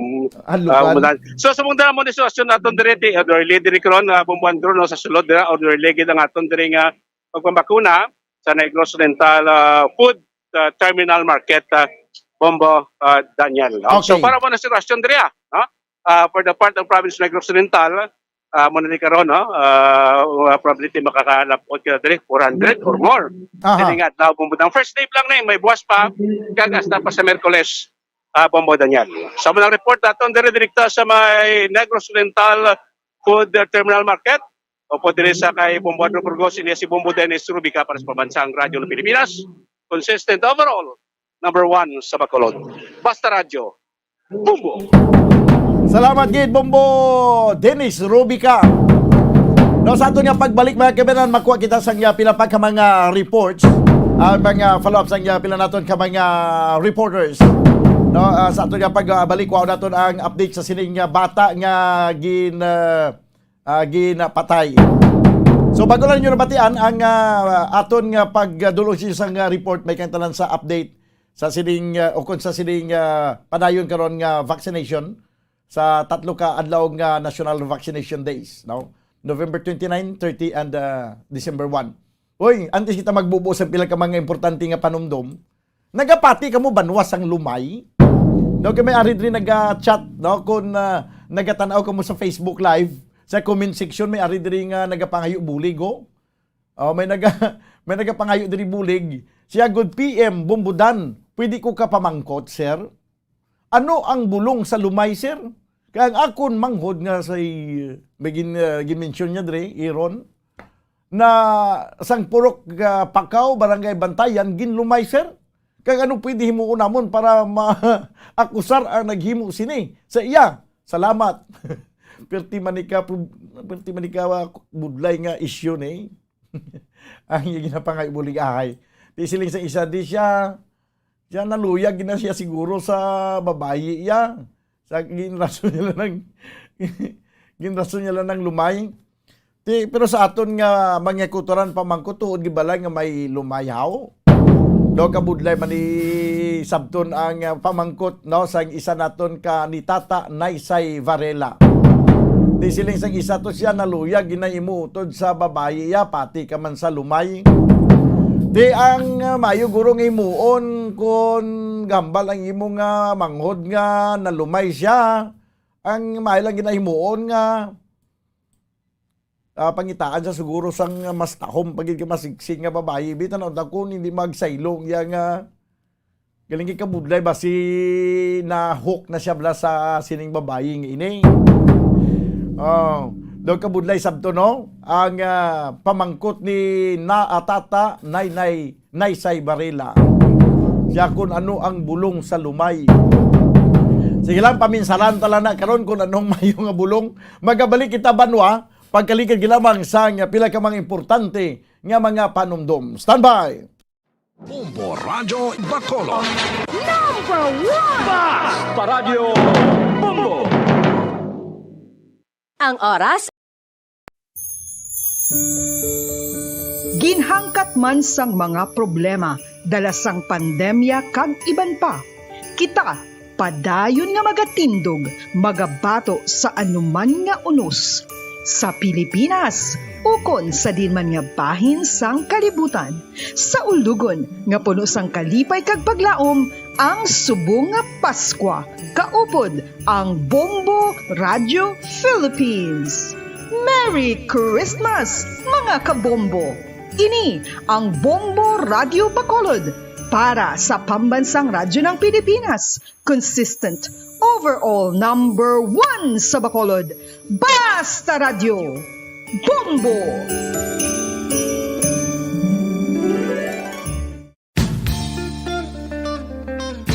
Ah, lukan. Ah, Bumbudan. So, sa mong dala mo ni sitwasyon naton dire, Te, orderly dire karon, ah, Bumbudan, no, sa sulod dira, orderly gid ang aton dire nga pagpambakuna sa Negros Oriental, ah, Food, ah, Terminal Market, ah, Bombo, ah, Daniel. Ah, so, Okay. para mo na sitwasyon dire, ah, no? Ah, for the part of province of Negros Oriental, ah, mo na ni karon, no? Ah, uh, probably ti makakalapot ka diri, four hundred or more. Aha. Sini nga adlaw, Bumbudan. First day lang ni, may buwas pa, kag hasta pa sa Miyerkules, ah, Bombo Daniel. Sa mga report naton diri direkta sa may Negros Oriental Food Terminal Market, o po diri sa kay Bombo Andrew Burgos, ini si Bombo Dennis Rubica para sa Pambansang Radyo ng Pilipinas. consistent overall, number one sa Bacolod. Basta Radyo, Bombo! Salamat gid, Bombo Dennis Rubica. No, sa aton nga pagbalik, mga kababayan, makuha kita sa nga pila pa ka mga reports, ah, mga follow-up sa nga pila naton ka mga reporters. No, ah, sa aton nga pagbalik, kuha naton ang update sa sining nga bata nga gin, ah, ah, ginapatay. So, bago lang nyo nabatian ang, ah, aton nga pagdulong sa isang, ah, report, may kantanan sa update sa sining, ah, ukon sa sining, ah, padayon karon nga vaccination sa tatlo ka adlaw nga National Vaccination Days, no? November twenty-nine, thirty, and, ah, December one. Uy, antes kita magbubo sa pila ka mga importante nga panumdom, nagapati kamo banwa sang Lumay? No, kay may ari diri naga-chat, no, kung, ah, nagatan-aw kamo sa Facebook Live, sa comment section, may ari diri nga nagapangayo bulig, oh. Oh, may naga-, may nagapangayo diri bulig. Siya gud, "P M Bombodan, pwede ko ka pamangkot, sir? Ano ang bulong sa Lumay, sir?" Kay ang akon manghod nga say, may gin-, ah, gin-mention niya diri, Aaron, na sang Purok, ah, Pakaw, Barangay Bantayan, ginlumay, sir. Kag ano pwede himuon namon para ma-, akusar ang naghimo sini sa iya? Salamat. Perti man ni ka prob-, perti man ni ka, ah, budlay nga issue ni. Ang iya ginapangay bulig ahay. Di siling sa isa, di siya, siya naluyag na siya siguro sa babayi iya. Sa ginrason niya lang, ginrason niya lang ng lumay. Ti, pero sa aton nga mga kutoran pamangkot, tuod gid bala nga may lumayaw? Daw kabudlay man ni sabton ang, ah, pamangkot, no, sang isa naton ka ni Tata Naysay Varela. Ti siling sang isa to siya naluyag ginaimuton sa babayi iya, pati ka man sa lumay. Ti ang, ah, mayo guro nga himuon kon gambal ang imo nga manghod nga nalumay siya, ang may lang ginahimuon nga ah, pangitaan sa siguro sang mas tahom pa gid ka masigsig nga babayi. Bitaw na unta kun hindi magsaylo iya nga galing gid kabudlay ba si na-hook na siya bala sa sining babayi nga ini. Oh, daw kabudlay sabto, no? Ang, ah, pamangkot ni na, ah, Tata Naynay Naysay Barela. Siya kun ano ang bulong sa lumay. Sige lang, paminsaran ta lang na karon kung anong mayo nga bulong. Magabalik kita, banwa, pagkaligid gilamang sa nga pila ka mga importante nga mga panumdom. Standby! Bombo Radyo Bacolod. Number one! Basta Radyo Bombo! Ang oras. Ginhangkat man sang mga problema dala sang pandemya kag iban pa, kita padayon nga magatindog, magabato sa anuman nga unos, sa Pilipinas ukon sa diin man nga bahin sang kalibutan, sa ulugon nga puno sang kalipay kag paglaom ang subong nga Paskwa, kaupod ang Bombo Radio Philippines. Merry Christmas, mga kabombo! Ini ang Bombo Radio Bacolod para sa Pambansang Radyo ng Pilipinas. Consistent, overall number one sa Bacolod. Basta Radyo, Bombo!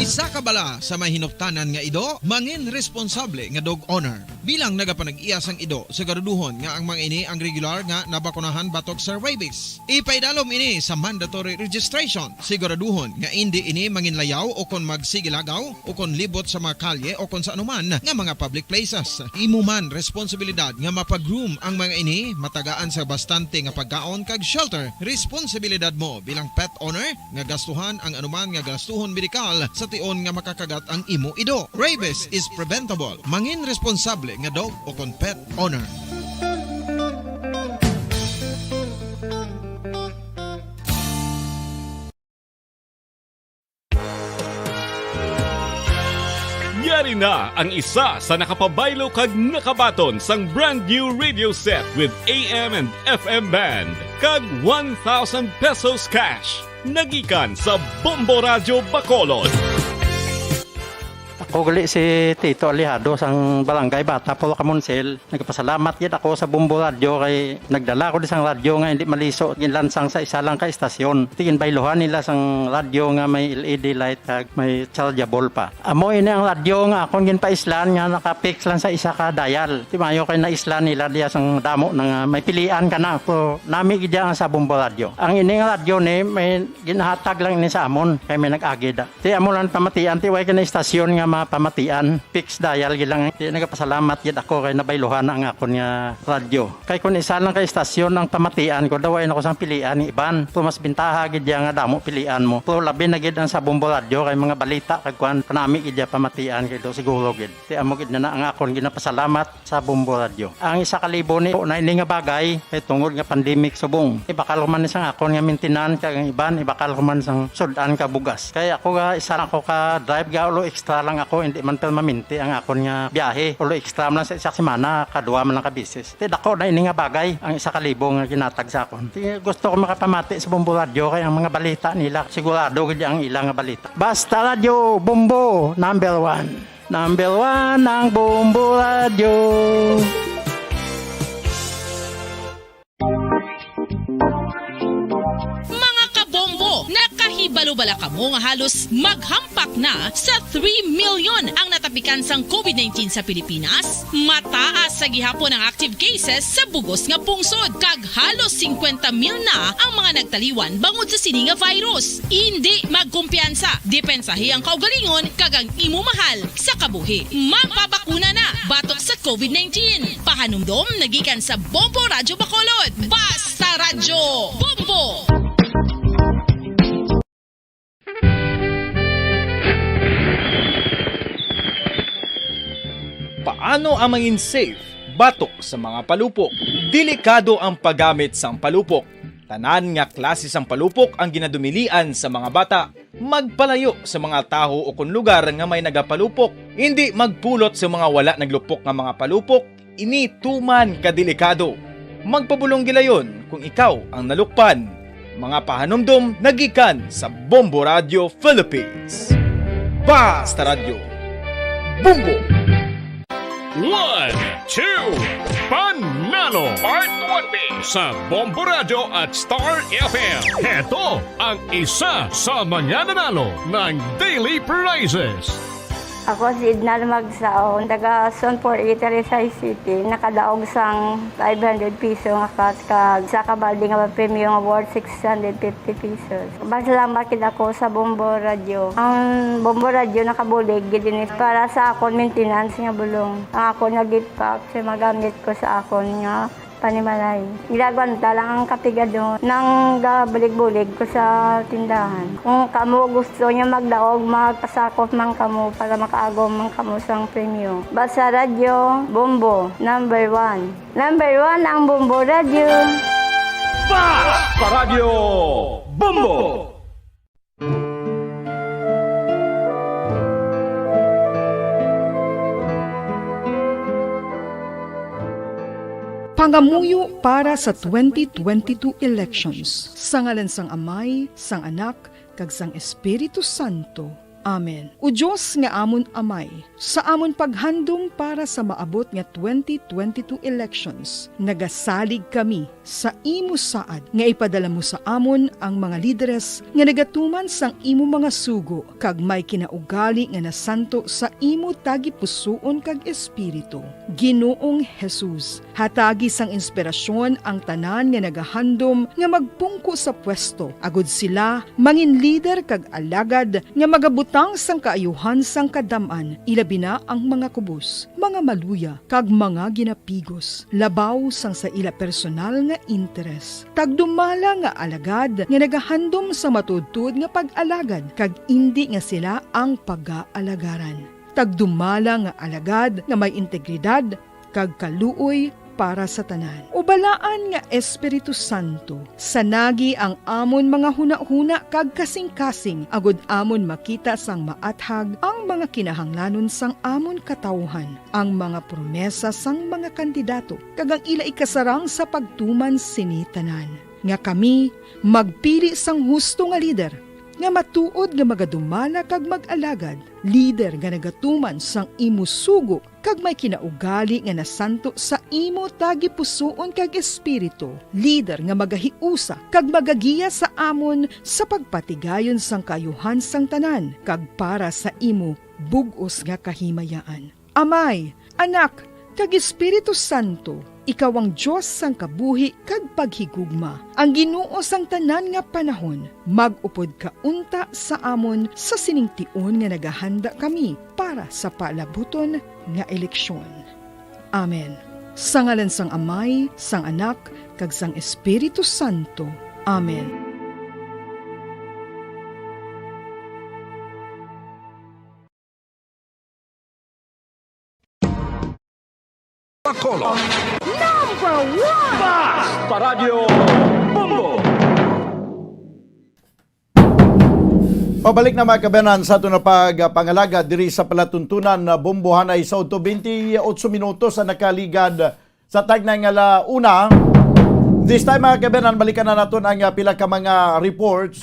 Isa ka bala sa may hinuptanan nga ido, mangin responsable nga dog owner. Bilang nagapanag-iya sang ido, siguraduhon nga ang mga ini ang regular nga nabakunahan batok sa rabies. Ipaidalom ini sa mandatory registration. Siguraduhon nga indi ini manginlayaw o kon magsigilagaw o kon libot sa mga kalye o kon sa anuman nga mga public places. Imo man responsibilidad nga mapag-groom ang mga ini, matagaan sa bastante nga pagkaon kag shelter. Responsibilidad mo bilang pet owner nga gastuhan ang anuman nga gastuhon medikal sa tion nga makakagat ang imo ido. Rabies is preventable. Mangin responsable nga dog o kon pet owner. Yari na ang isa sa nakapabaylo kag nakabaton sang brand new radio set with A M and F M band kag one thousand pesos cash. Nagikan sa Bombo Radyo Bacolod. Ako gali si Tito Alejado sang Barangay Bata, Polo Kamonsil. Nagpasalamat gid ako sa Bombo Radyo kay nagdala ko di sang radyo nga hindi maliso, ginlansang sa isa lang ka istasyon. Ti ginbayluhan nila sang radyo nga may L E D light kag may chargeable pa. Amo ini ang radyo nga akon ginpaislan nga naka-fix lang sa isa ka dial. Ti maayo kay naislan nila diya sang damo na nga may pilian ka na. Pero nami gid ang sa Bombo Radyo. Ang ini nga radyo ni may ginahatag lang ini sa amon kay may nag-agi da. Ti amo lang pamatian, ti way ka na istasyon nga mapamatian, fixed dial gid lang. Ti nagapasalamat gid ako kay nabayluhan na ang akon nga radyo. Kay kun isa lang ka istasyon ang pamatian ko, daw ay nako sang pilian ni iban. Pero mas bintaha gid ya nga damo pilian mo. Pero labi na gid ang sa Bombo Radyo kay mga balita kag kuan, kanami gid ya pamatian kay do siguro gid. Ti amo gid na, na ang akon ginapasalamat sa Bombo Radyo. Ang isa ka libo ni na ini nga bagay kay tungod nga pandemic subong. Ibakal ko man sang akon nga maintenance kag ang iban ibakal ko man sang sud-an ka bugas. Kay ako ga isa lang ako ka drive ga ulo extra lang ako, hindi man permanente ang akon nga biyahe. Ulo extra man lang sa isa semana, kadua man lang ka beses. Ti dako na ini nga bagay ang isa ka libo nga ginatag sa akon. Ti gusto ko makapamati sa Bombo Radyo kay ang mga balita nila sigurado gid ang ila nga balita. Basta Radyo Bombo number one. Number one ang Bombo Radyo. Mga kabombo, nakahibalo bala kamo nga halos maghampak na sa three million ang natapikan sang covid nineteen sa Pilipinas? Mataas sa gihapon ang active cases sa bugos nga pungsod, kag halos singkwenta mil na ang mga nagtaliwan bangod sa sini nga virus. Indi magkumpiyansa, depensahi ang kaugalingon kag ang imo mahal sa kabuhi. Magpabakuna na batok sa covid nineteen. Pahanumdom nagikan sa Bombo Radyo Bacolod. Basta Radyo Bombo! Paano ang mangin safe batok sa mga palupok? Delikado ang paggamit sang palupok. Tanan nga klase sang palupok ang ginadumilian sa mga bata. Magpalayo sa mga taho o kon lugar nga may nagapalupok. Indi magpulot sa mga wala naglupok nga mga palupok. Ini tuman ka delikado. Magpabulong gilayon kung ikaw ang nalukpan. Mga pahanumdom nagikan sa Bombo Radio Philippines. Basta Radyo Bombo! One, two, Panalo Part one B sa Bombo Radio at Star F M. Heto ang isa sa mga nanalo ng daily prizes. Ako si Edna Lumagsaon, taga Zone four A, Talisay City. Nakadaog sang five hundred piso nga cash kag sa kabaldi nga premyo nga worth six hundred fifty pesos. Masalamat gid ako sa Bombo Radyo. Ang Bombo Radyo nakabulig gid ini para sa akon maintenance nga bulong. Ang akon nga gift pack sa magamit ko sa akon nga panimalay. Ginagwanta lang ang kapigadon nang gabulig-bulig ko sa tindahan. Kung kamo gusto nyo magdaog, magpasakop man kamo para makaagom man kamo sang premyo. Basta Radyo Bombo, number one. Number one ang Bombo Radyo. Basta Radyo Bombo! Pangamuyo para sa twenty twenty-two elections. Sa ngalan sang Amay, sang Anak, kag sang Espiritu Santo. Amen. O Dios nga amon Amay, sa amon paghandom para sa maabot nga twenty twenty-two elections, nagasalig kami sa imo saad nga ipadala mo sa amon ang mga lideres nga nagatuman sang imo mga sugo kag may kinaugali nga nasanto sa imo tagipusoon kag espiritu. Ginoong Jesus, hatagi sang inspirasyon ang tanan nga nagahandom nga magpungko sa pwesto, agud sila mangin lider kag alagad nga magabutang sang kaayuhan sang kadam-an, ilabi na ang mga kubos, mga maluya, kag mga ginapigos, labaw sang sa ila personal nga interes. Tagdumala nga alagad nga nagahandom sa matuodtuod nga pag-alagad, kag indi nga sila ang pagaalagaran. Tagdumala nga alagad nga may integridad kag kaluoy para sa tanan. O Balaan nga Espiritu Santo, sanagi ang amon mga hunahuna kag kasingkasing, agud amon makita sang maathag ang mga kinahanglanon sang amon katawuhan, ang mga promesa sang mga kandidato, kag ang ila ikasarang sa pagtuman sini tanan, nga kami magpili sang husto nga lider, nga matuod nga magadumala kag mag-alagad, lider nga nagatuman sang imo sugo kag may kinaugali nga nasanto sa imo tagipusoon kag espiritu, lider nga magahiusa kag magagiya sa amon sa pagpatigayon sang kaayuhan sang tanan kag para sa imo bug-os nga kahimayaan. Amay, Anak, kag Espiritu Santo, ikaw ang Dios sang kabuhi kag paghigugma, ang Ginoo sang tanan nga panahon. Mag-upod ka unta sa amon sa sining tion nga nagahanda kami para sa palabuton nga eleksyon. Amen. Sa ngalan sang Amay, sang Anak, kag sang Espiritu Santo. Amen. Bacolod. Number one! Basta Radyo Bombo! Pabalik na, mga kaabyanan, sa aton nga pagpangalaga diri sa palatuntunan na Bombo. Hanay sa otso, twenty-eight minutos ang nakaligad sa tagna nga ala una. This time, mga kaabyanan, balikan na naton ang, ah, pila ka mga reports.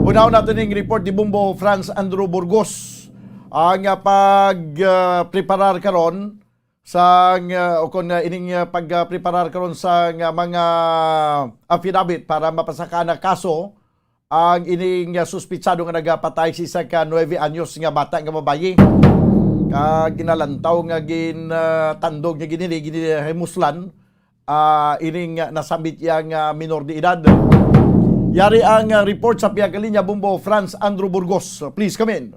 Unahon naton ning report ni Bombo Franz Andrew Burgos. Ang, ah, pag, ah, preparar karon sang, ah, o kon, ah, ining, ah, pag, ah, preparar karon sang, ah, mga affidavit para mapasaka na kaso ang ining, ah, suspitsado nga nagapatay sa isa ka nuebe anyos nga bata nga babayi. Kag ginalantaw nga gin, ah, tandog niya gini, ginihimuslan, ah, ining, ah, nasambit iya nga minor de edad. Yari ang, ah, report sa Pihak Linya Bombo, Franz Andrew Burgos. Please come in.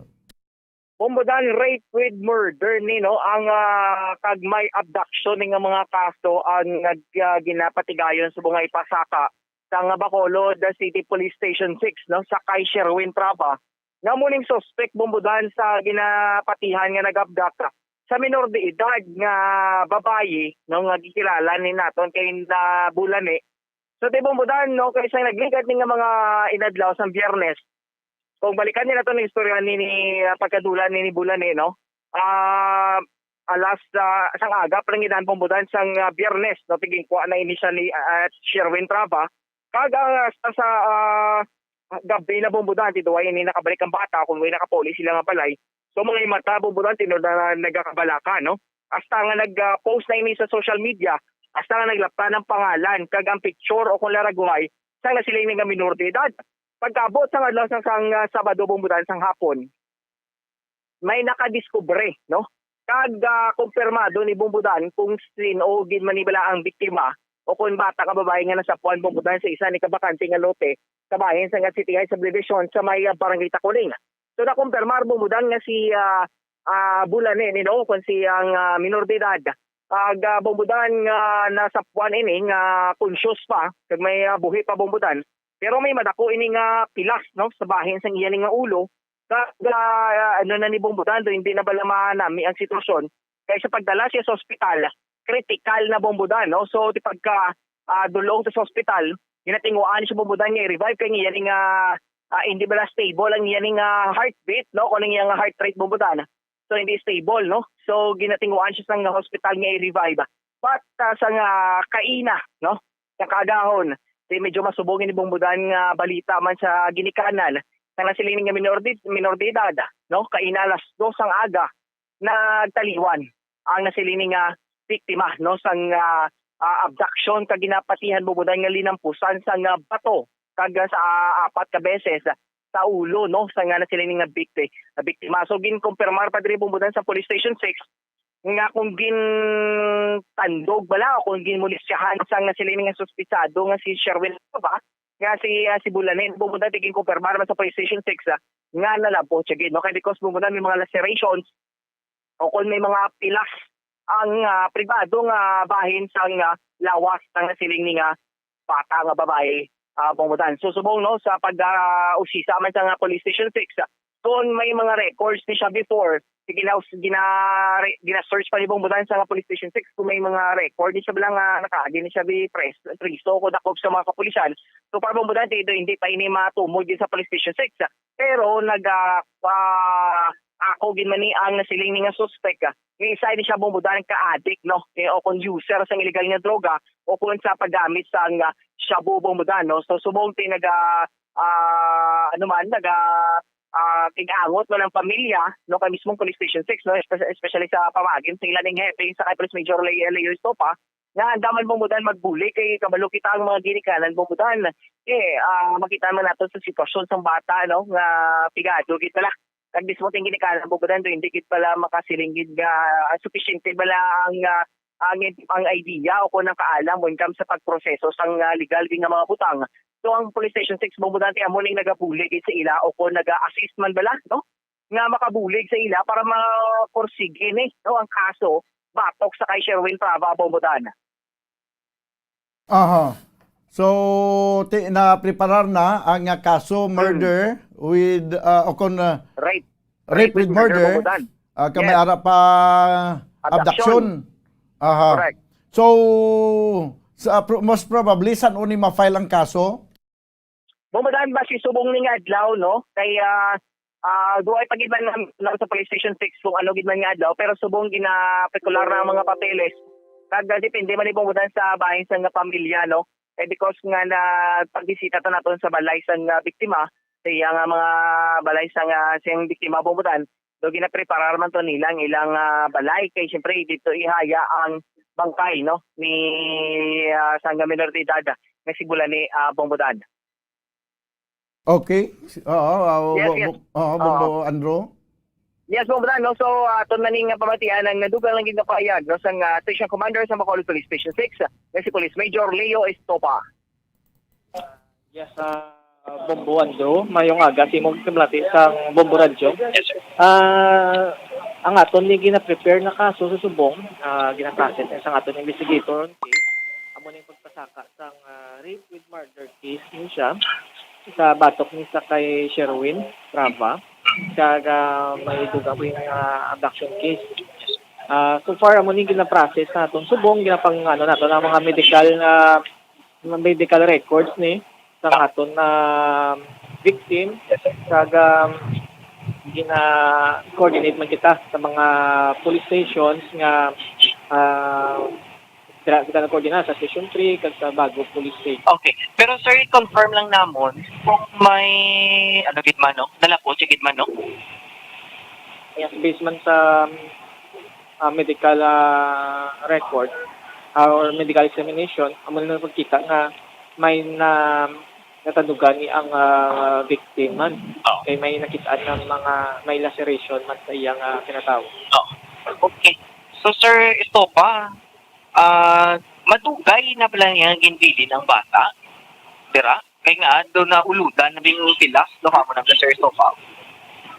Bombo Dan, rape with murder ni, no, ang, ah, kag may abduction ni nga mga kaso ang nag, ah, ginapatigayon sa mga ipasaka sa nga Bacolod City Police Station six, no, sa kay Sherwin Traba, nga muning suspek, Bombo Dan, sa ginapatihan nga nag-abduct sa minor de edad nga babayi, no, nga gikilala ni naton kay na Bulani. So, ti Bombo Dan, no, kay sa nagligad ni nga mga inadlaw sa Biyernes, kung balikan nila to, ni istorya ni, ni, ah, pagkadula ni, ni Bulani, no? Ah, alas, ah, sang aga pa lang idan, Bombo Dan, sang, ah, Biyernes, no? Tigin kuha na ini siya ni, ah, Sherwin Traba. Kag ang, ah, sa, sa, ah, gabi na, Bombo Dan, ti duwa ini nakabalik ang bata, kung may nakapauli sila nga balay. So, mga mata, Bombo Dan, tinuod na nagakabalaka, no? Hasta nga nag, ah, post na ini sa social media, hasta nga naglapta ng pangalan, kag ang picture o kung laragway, sang nasiling ni nga minor de edad. Pagkaabot sang adlaw sang, sang, ah, Sabado, Bombo Dan, sang hapon, may nakadiskubre, no? Kag, ah, kumpirmado ni, Bombo Dan, kung sin-o gid man ni bala ang biktima o kung bata ka babae nga nasapuan, Bombo Dan, sa isa ni kabakante nga lote sa bahin sa nga City High Subdivision sa may, ah, Barangay Takuling. So, nakumpirmar, Bombo Dan, nga si, ah, ah, Bulani ni, no, kung si ang, ah, minor de edad. Kag, ah, Bombo Dan, nga nasapuan ini nga conscious pa, kag may, ah, buhi pa, Bombo Dan. Pero may madako ini nga pilas, no, sa bahin sang iya ni nga ulo. Kag, ah, ano na ni, Bombo Dan, do hindi na bala manami ang sitwasyon. Kay sa pagdala siya sa ospital, critical na, Bombo Dan, no? So, ti pagka, ah, dulong sa ospital, ginatinguan siya, Bombo Dan, nga i-revive kay iya ni nga, ah, hindi bala stable ang iya ni nga heartbeat, no? Kung ang iya nga heart rate, Bombo Dan. So, hindi stable, no? So, ginatinguan siya sa nga hospital nga i-revive. But, ah, sa nga kaina, no? Sa kagahon, di medyo masubong ini, Bombo Dan, nga balita man sa ginikanan. Sa nasiling nga minor de, minor de edad, no? Kaina alas dos ang aga, nagtaliwan ang nasiling nga biktima, no? Sang, ah, ah, abduction kag ginapatihan, Bombo Dan, nga linampusan sang, ah, bato kag sa, ah, apat ka beses sa ulo, no, sa nga nasiling nga bikti-, biktima. So, ginkumpirmar pa diri, Bombo Dan, sa Police Station six nga kung gintandog bala o kung ginmolestyahan sang nasiling nga suspitsado nga si Sherwin Lava, nga si, ah, si Bulanin, Bombo Dan, ginkumpirmar man sa Police Station six, ah, nga nalabo siya gid, no? Kay because, Bombo Dan, may mga lacerations o kung may mga pilas ang, ah, pribado nga bahin sang, ah, lawas sang nasiling ni nga bata nga babayi, ah, Bombo Dan. So, subong, no, sa pag, ah, usisa man sa nga Police Station six, ah, kung may mga records ni siya before, si gina-, gina-, gina-search pa ni, Bombo Dan, sa nga Police Station six kung may mga record ni siya bala nga nakaagi ni siya bi pres-, priso o dakop sa mga kapulisan. So far, Bombo Dan, ti-, hindi pa ini matumod gid sa Police Station six, ah. Pero nag, ah, pa-, ako gid man ni ang nasiling ni nga suspek, ah, nga isa ni siya, Bombo Dan, ka addict, no? Eh, o kung user sa illegal nga droga o kung sa paggamit sa nga shabu, Bombo Dan, no? So, subong ti naga-, ah, ano man, naga, ah, tig-angot man ang pamilya, no, kay mismong Police Station six, no, espe-, especially sa pamagin sa ila ning hepe, sa kay Police Major Leo, Leo Estopa, nga anda man, Bong Bodan, magbulig kay kabalo kita ang mga ginikanan, Bong Bodan. Eh, ah, makita man nato sa sitwasyon sang bata, no, nga pigado gid bala. Kag mismo ting ginikanan, Bong Bodan, hindi gid bala makasiling gid nga, ah, supisyente bala ang, ah, ang, ang idea o kung ang kaalam when comes sa pagproseso sang, ah, legal gid nga mga butang. So, ang Police Station six, Bong Bodan, ti amo ning nagabulig gid sa ila o kung naga-assist man bala, no, nga makabulig sa ila para mapursige ni, no, ang kaso batok sa kay Sherwin Prava, Bong Bodan. Aha. So, ti, na-preparar na ang, ah, kaso murder with, ah, o kon, ah, Rape. Rape with murder, Bong Bodan. Ah, kag may Yes. ara pa Abduction. abduction. Aha. Correct. So, sa, pro-, most probably, san-o ni ma-file ang kaso? Bong Bodan, basi subong ni nga adlaw, no? Kay, ah, ah, duay pa gid man lang, lang sa Police Station six kung ano gid man nga adlaw, pero subong ginaprekular na ang mga papeles. Kag, ah, depende man ni, Bong Bodan, sa bahin sa nga pamilya, no? Eh, because nga nagpagbisita ta naton sa balay sa nga biktima, sa iya nga mga balay sa nga, sa iyang biktima, Bong Bodan, do ginapreparar man to nila ang ilang, ah, balay kay siyempre dito ihaya ang bangkay, no, ni, ah, sang minor de edad nga si Bulani, ah, Bong Bodan. Okay. Si-, oo, oo, Yes, bo-, yes. bo-, oo, Oo. Bombo Andrew. Yes, Bong Bodan, no? So, ah, aton na ning pamatian ang nadugang lang gid nga pahayag, no, sang, ah, Station Commander sa Bacolod Police Station six, nga si Police Major Leo Estopa. Yes, ah, Bombo Andrew, mayong aga sa imong kamlati sang Bombo Radyo. Yes, sir. Ah, ang aton ni gina-prepare nga kaso sa subong, ah, gina-process na sang aton investigator on case. Amo ni pagpasaka sang, ah, rape with murder case ni siya sa batok ni sa kay Sherwin Prava, kag, ah, may dugang pa yung, ah, abduction case. Ah, so far, amo ni gina-process naton subong, ginapang, ano, naton ang mga medical na, mga medical records ni sa aton na victim, kag, um, gina-coordinate man kita sa mga police stations nga, ah, dira kita nag-coordinate sa Station three kag sa Bago Police Station. Okay. Pero sir, i-confirm lang namon kung may, ano gid man, no? Nalapot siya gid man, no? Yes, based man sa, um, ah, medical, ah, record, ah, or medical examination, amo na pagkita nga may na, natanugan ni ang, ah, victim man. Oh. Kay may nakit-an nga mga, may laceration man sa iyang, ah, kinatawo. Oh. Okay. So, Sir Estopa, ah, madugay na bala niya ginbilin ang bata? Dira? Kay nga, do na uludan na bing pilas, do kamo na, Sir Estopa?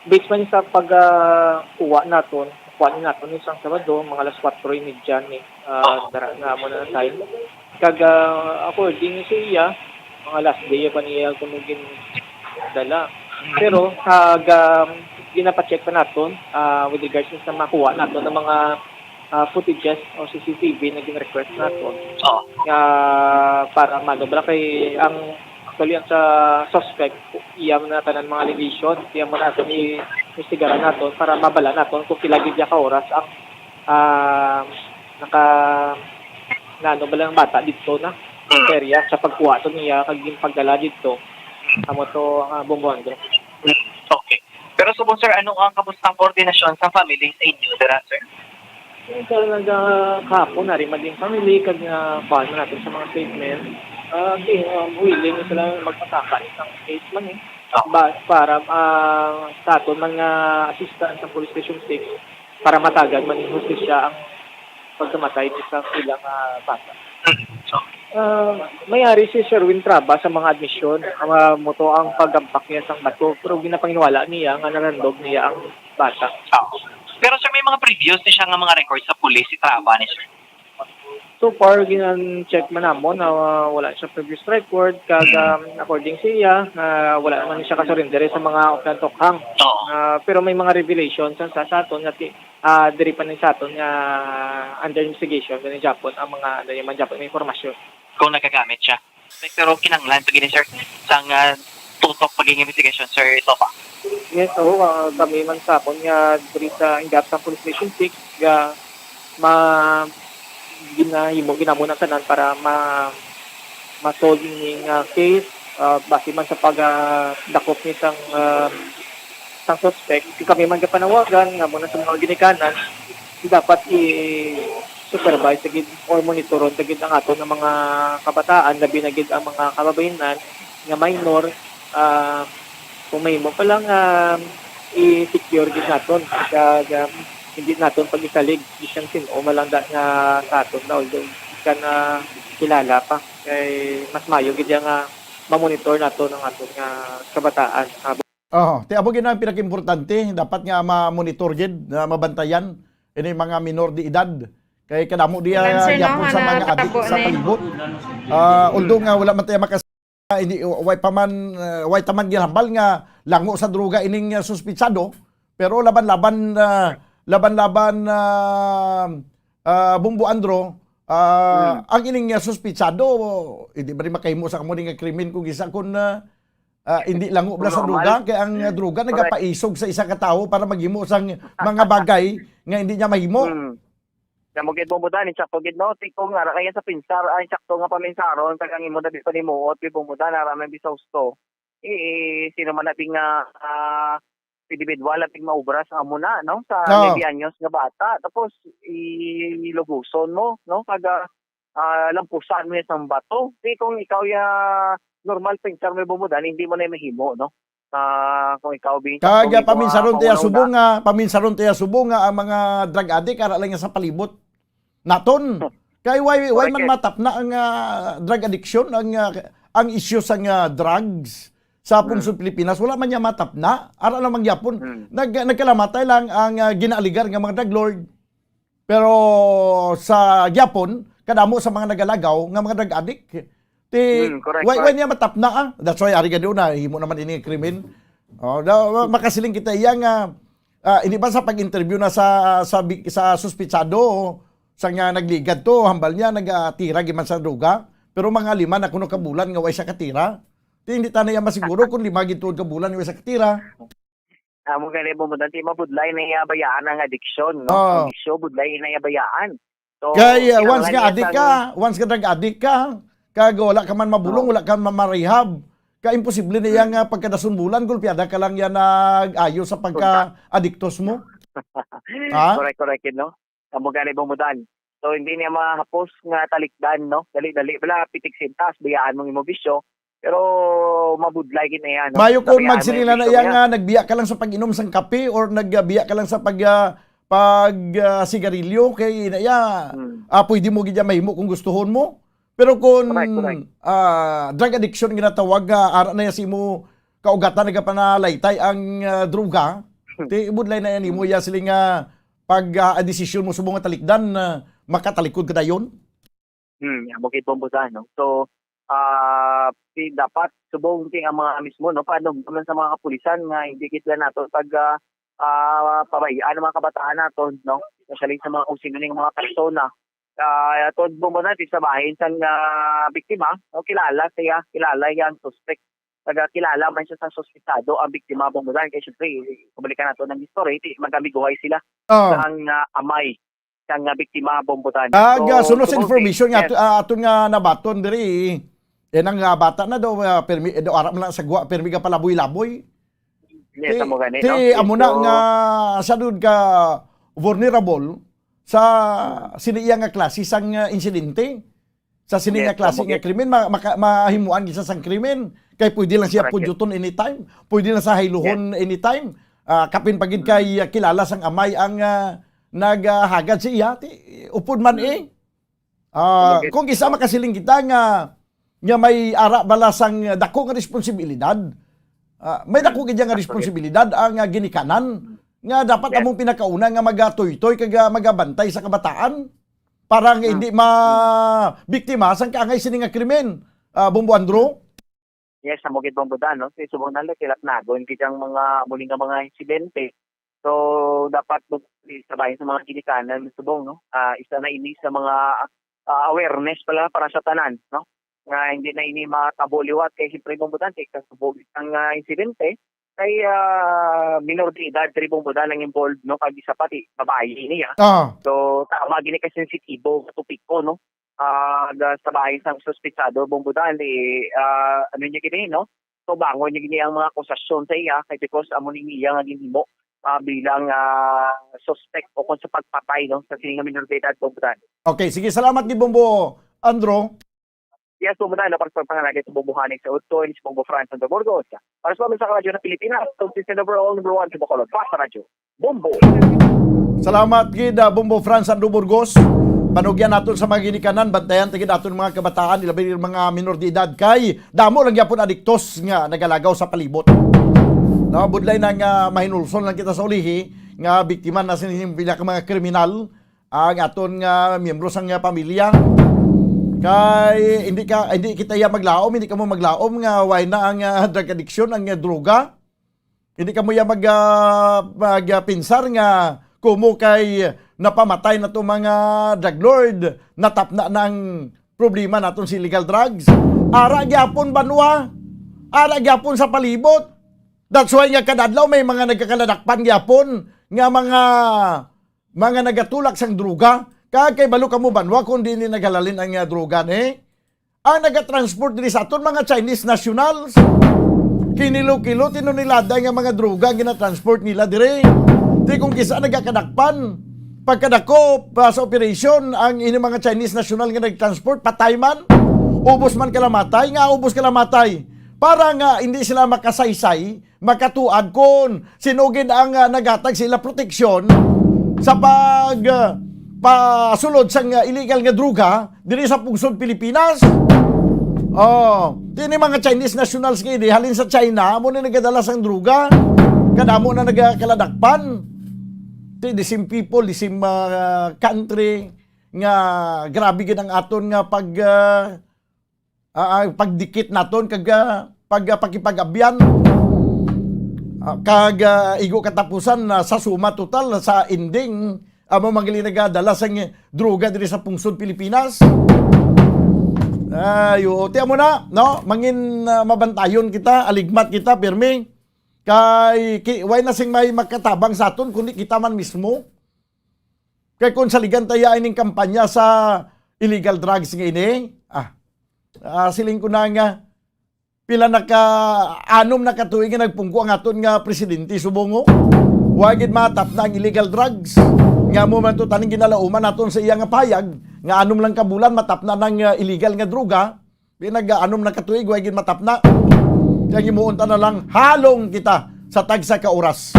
Based man sa pag, ah, kuha naton, kuha ni naton isang Sabado, mga alas kwatro y medya ni, ah, Oh. dara nga amo na ang time. Kag, ah, according sa iya, mga last day pa niya kuno gindala. Mm. Pero kag, um, ginapacheck pa naton, ah, with regards sa makuha naton ng mga, ah, footages o C C T V na gin-request naton. Oo. Nga para madobra kay ang, actually, ang sa suspect, iya man na tanan mga allegation, iya man naton i-, investigaran naton para mabala naton kung pila gid ka oras ang, ah, naka, naano ba lang bata dito na Mm. area sa pagkuha to niya kag yung pagdala dito. Mm. Amo to ang, ah, Bombo Andrew. Mm. Okay. Pero subong, sir, ano ang kamusta ang koordinasyon sa family sa inyo dira, sir? Yung sa nag, ah, kahapon, nari man din family, kag nga, kuhaan man natin sa mga statement. Ah, di, um, willing sila magpasaka isang case man eh. Oh. Ba, para, ah, sa aton man nga assistant sa Police Station six, para matagan man yung hustisya ang pagkamatay sa ilang, ah, bata. Mm. So, Ah, may ari si Sherwin Traba sa mga admisyon. Ang, ah, mo to ang paggampak niya sang bato, pero ginapanginiwala niya nga nalandog niya ang bata. Ah. Pero, sir, may mga previous na siya nga mga record sa pulis si Traba ni, sir? So far, ginan-check man namon na, ah, wala siya previous record, kag, Mm. um, according sa iya, na wala naman siya kasurrender sa mga operantokang. Oo. Ah, pero may mga revelations sa, sa, sa aton nga ti-, ah, diri pa ni sa aton nga under investigation, gani Japon, ang mga, ano, yung mga Japon, may impormasyon. Kung nagagamit siya. Pero kinahanglan pa gini, sir, sang, ah, tutok pagiging investigasyon, sir, ito pa. Yes, oo, ah, kami man sa akon nga diri sa Ingap sa Police Station six, nga ma-, ginahimo, ginamo na tanan para ma-, ma-solve ning, ah, case. Ah, base man sa pagdakop ni sang, ah, sang suspect, kami man gapanawagan nga muna sa mga ginikanan, dapat i-supervise gid or monitoron gid ang aton nga mga kabataan, labi na gid ang mga kababayen-an nga minor, ah, kung mahimo pa lang, ah, i-secure gid naton kag, ah, hindi naton pag-isalig bisan sin-o man lang da nga sa aton na, although bisan na kilala pa, kay mas maayo gid ya nga ma-monitor naton ang aton nga kabataan. Ah, Oho, ti amo gid na ang pinakaimportante, dapat nga ma-monitor gid, na mabantayan ini mga minor de edad. Kay kadamo diya Concern gyapon ako sa na mga adik katabo sa na eh. palibot. Ah, although nga wala man tayo makas-, hindi, way pa man, ah, way ta man ginhambal nga lango sa droga ining, ah, suspitsado, pero laban-laban, ah, laban-laban, ah, ah, Bombo Andro, ah, Hmm. ang ining, ah, suspitsado, hindi ba rin makahimo sa kamo nga krimen kung isa kun, ah, ah, hindi lango bala sa Normal. droga, kay ang, ah, droga Correct. nagapaisog sa isa ka tawo para maghimo sang mga bagay nga hindi niya mahimo. Hmm. Kamo gid, Bombo Dan, insakto gid, no? Ti kung ara kaya sa pinsar, ah, insakto nga paminsaron, kag ang imo na di panimuot, gid, Bombo Dan, ara man bisa husto. Eh, eh, sino man natin nga, ah, individual natin maubra sa amo na, no? Sa Oo. nuebe anyos nga bata. Tapos, i-, iluguson mo, no? Kag, ah, ah, lampusan mo ya sang bato. Di kung ikaw ya normal pensar mo, Bombo Dan, hindi mo na mahimo, no? Ah, kung ikaw, Bin, Kag, kung ah, ikaw, ah, paminsaron tiya maulaw subong na. nga, paminsaron tiya subong nga ang mga drug addict, ara lang nga sa palibot naton. Kay why, why Correct, man yes. matapna ang, ah, drug addiction, ang, ah, ang issue sa nga drugs sa Hmm. pungsod Pilipinas? Wala man niya matapna. Ara lang mangyapon. Hmm. Nag-, nagkalamatay lang ang, ah, ginaaligar nga mga drug lord. Pero sa gyapon, kadamo sa mga nagalagaw nga mga drug addict. Ti, Hmm, correct, why, why correct. niya matapna, ah? That's why, ari gani na, himo naman ini nga krimen. Oh, da, makasiling kita iya nga, ah, hindi ba sa pag-interview na sa, sa, bi-, sa suspitsado, sa nga nagligad to, hambal niya, nagatira giman sa droga. Pero mga lima na kuno ka bulan nga way siya katira. Ti, hindi ta na iya masiguro kung lima gid tuod ka bulan nga way siya katira. Amo gani, Bombo Dan, ti mabudlay na iya bayaan ang adiksyon, no? Oo. Ang bisyo, budlay na iya bayaan. So, Kay, uh, kinahanglan once nga niya addict sang ka, once nga drug addict ka, kag wala ka man mabulong, Oo. wala ka man marehab, ka imposible na iya Hmm. nga pagkadason bulan, gulpiada ka lang yan nag-ayo sa Tunta. pagka-adiktos mo. Ha? Correct, correct, yun, no? Amo gani, Bombo Dan. So, hindi niya mahapos nga talikdan, no? Dali-dali bala, pitik sintas, bayaan mong imo bisyo. Pero mabudlay gid na yan, no? Mayo kung Nabayaan mo magsiling yung na bisyo iya niya. nga nagbiya ka lang sa pag-inom sang kape or nagbiya ka lang sa pag, ah, pag, ah, sigarilyo, kay na iya, Hmm. ah, pwede mo gid yan mahimo kung gustuhon mo. Pero kung, Correct, correct. ah, drug addiction ginatawag nga ara na iya sa imo kaugatan nagapanalaytay ang, ah, droga, Hmm. ti budlay na yan imo Hmm. iya siling nga pag, ah, desisyon mo subong nga talikdan, ah, makatalikod ka dayon. Hmm, amo gid, Bombo Dan, no? So, ah, ti dapat subong ti ang mga mismo, no, paano naman sa mga kapulisan nga hindi gid sila nato pag, ah, ah, pabayaan ang mga kabataan naton, no? Especially sa mga kung sino ning mga persona. Ah, tod, Bombo Dan, ti sa bahin sang, ah, biktima, no, kilala siya, kilala iya ang suspect. Nagakilala man siya sa suspetsado ang biktima, Bombo Dan, kay syempre, kumalikan nato ng history, ti magkamiguhay sila Oo. sang, ah, amay sang, ah, biktima, Bombo Dan. Kag, So, ah, suno sa subong information nga yes. ato, ah, aton nga nabaton diri, eh, nang, ah, bata na daw, ah, permi, eh, daw ara man lang sa gwa, permi ka palaboy-laboy. Yes, Ti, amo gani, ti, no? amo na So, nga siya doon ka vulnerable sa sini iya nga klase sang, ah, insidente. Sa sini Yes, nga klase amo nga gid. krimen, ma-, maka-, mahimuan gid sa sang krimen. Kay pwede lang siya Correct, yes. pudyuton anytime. Pwede lang sa hayluhon anytime. Ah, kapin pa gid Mm. kay, ah, kilala sang amay ang, ah, naghagad sa iya. Ti, upod man Mm. eh. Ah, Amo gid. kung isa makasiling kita nga, nga may ara bala sang dako nga responsibilidad. Ah, may dako Mm. gid nga Actually. responsibilidad ang, ah, ginikanan nga dapat Yes. among pinakauna nga magatuytoy kag, ah, magabantay sa kabataan. Para nga Hmm. hindi ma-, biktima sang kaangay sini nga krimen, ah, Bombo Andrew? Yes, amo gid, Bombo Dan, no? Kay subong na lang, kilap nagon gid ang mga muli nga mga insidente. So, dapat mo sa bahin sa mga ginikanan, subong, no? Ah, isa na ini sa mga, ah, awareness pala para sa tanan, no? Nga hindi na ini matabo liwat kay siyempre, Bombo Dan, kay kasubog ang, ah, insidente, kay, ah, minor de edad, diri, Bombo Dan, ang involved, no? Kag isa pa, ti, babayi niya. Ah. So, tama gini ka sensitibo nga topiko, no? ah, ga-, sa bahin sang suspetsado, Bombo Dan, eh, ah, ano niya gini, no? So, bangon niya gini ang mga akusasyon sa iya, kay because amo ni iya nga ginhimo, ah, bilang, ah, suspect o kung sa pagpatay, no, sa sini nga minor de edad, Bombo Dan. Okay, sige, salamat ni Bombo Andro. Yes, Bombo Dan, no, pagpagpangalagay sa Bombo Hanig sa Utko, ini si Bombo Franz Santo Burgos. Para sa mga sa Radyo ng Pilipinas, so, si number one, number one, sa Bacolod, Pasta Radyo. Bombo. Salamat gid, ah, Bombo Franz Santo Burgos. Panugyan naton sa mga ginikanan, bantayan ta gid aton mga kabataan, ilabi ang mga minor de edad, kay damo lang gyapon adiktos nga nagalagaw sa palibot. No, budlay na nga mahinulsol lang kita sa ulihi nga biktima na sini pila ka mga kriminal ang aton nga miyembro sang nga pamilya. Kay hindi ka, hindi kita iya maglaom, hindi kamo maglaom nga way na ang, ah, drug addiction, ang, ah, droga. Hindi kamo ya mag, ah, mag, ah, pinsar nga kumo kay napamatay na to mga drug lord, natapna na ang problema naton sa illegal drugs. Ara gyapon banwa, ara gyapon sa palibot. That's why nga kada adlaw may mga nagkakaladakpan gyapon nga mga, mga nagatulak sang droga. Kay balo kamo banwa kung diin ni naghalalin ang, ah, droga ni. Ang nagatransport diri sa aton mga Chinese nationals. Kinilo-kilo, tinonelada nga mga droga ang ginatransport nila diri. Di kung kisa nagakadakpan. Pagkadakop, ah, sa operation, ang ini mga Chinese national nga nagtransport, patay man. Ubos man kalamatay, nga ubos kalamatay. Para nga hindi sila makasaysay, makatuad kon sino gid ang, ah, naghatag sa ila proteksyon sa pag, ah, pasulod sang, ah, illegal nga droga diri sa pungsod Pilipinas. Oh, tini mga Chinese nationals nga ini halin sa China, amo ni nagadala sang droga. Kadamo na nagakaladakpan. Ti, the same people, the same, ah, country, nga grabe gid ang aton nga pag, ah, ah, ah, pagdikit naton kag, ah, pag, ah, pakipag-abyan. Ah, kag, ah, igo katapusan na sa suma total, sa ending, amo man gali nagadala sang droga diri sa pungsod Pilipinas. Ay, oo. Ti amo na, no? Mangin, ah, mabantayon kita, aligmat kita, pirmi. Kay, ki-, way na sing may makatabang sa aton, kundi kita man mismo. Kay kung saligan ta ya ining kampanya sa illegal drugs nga ini, ah, ah, siling ko na nga, pila na ka, anom na ka tuig nga nagpungko ang aton nga presidente subong, oh. Wa gid matapna ang illegal drugs. Nga mo man to taning ginalauman naton sa iya nga payag, nga anom lang ka bulan matapna nang, ah, illegal nga droga. Pinag-anom na ka tuig, wa gid matapna. Kaya himuon ta na lang, halong kita sa tagsa ka oras.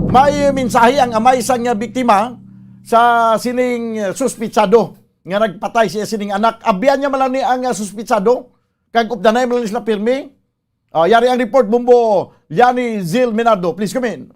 May mensahe ang amay sang biktima sa sining suspitsado nga nagpatay siya sining anak. Abyan niya man lang ni ang, ah, suspitsado. Kag updanay man lang sila pirmi. Ah, yari ang report, Bombo Yani Zil Minardo. Please come in.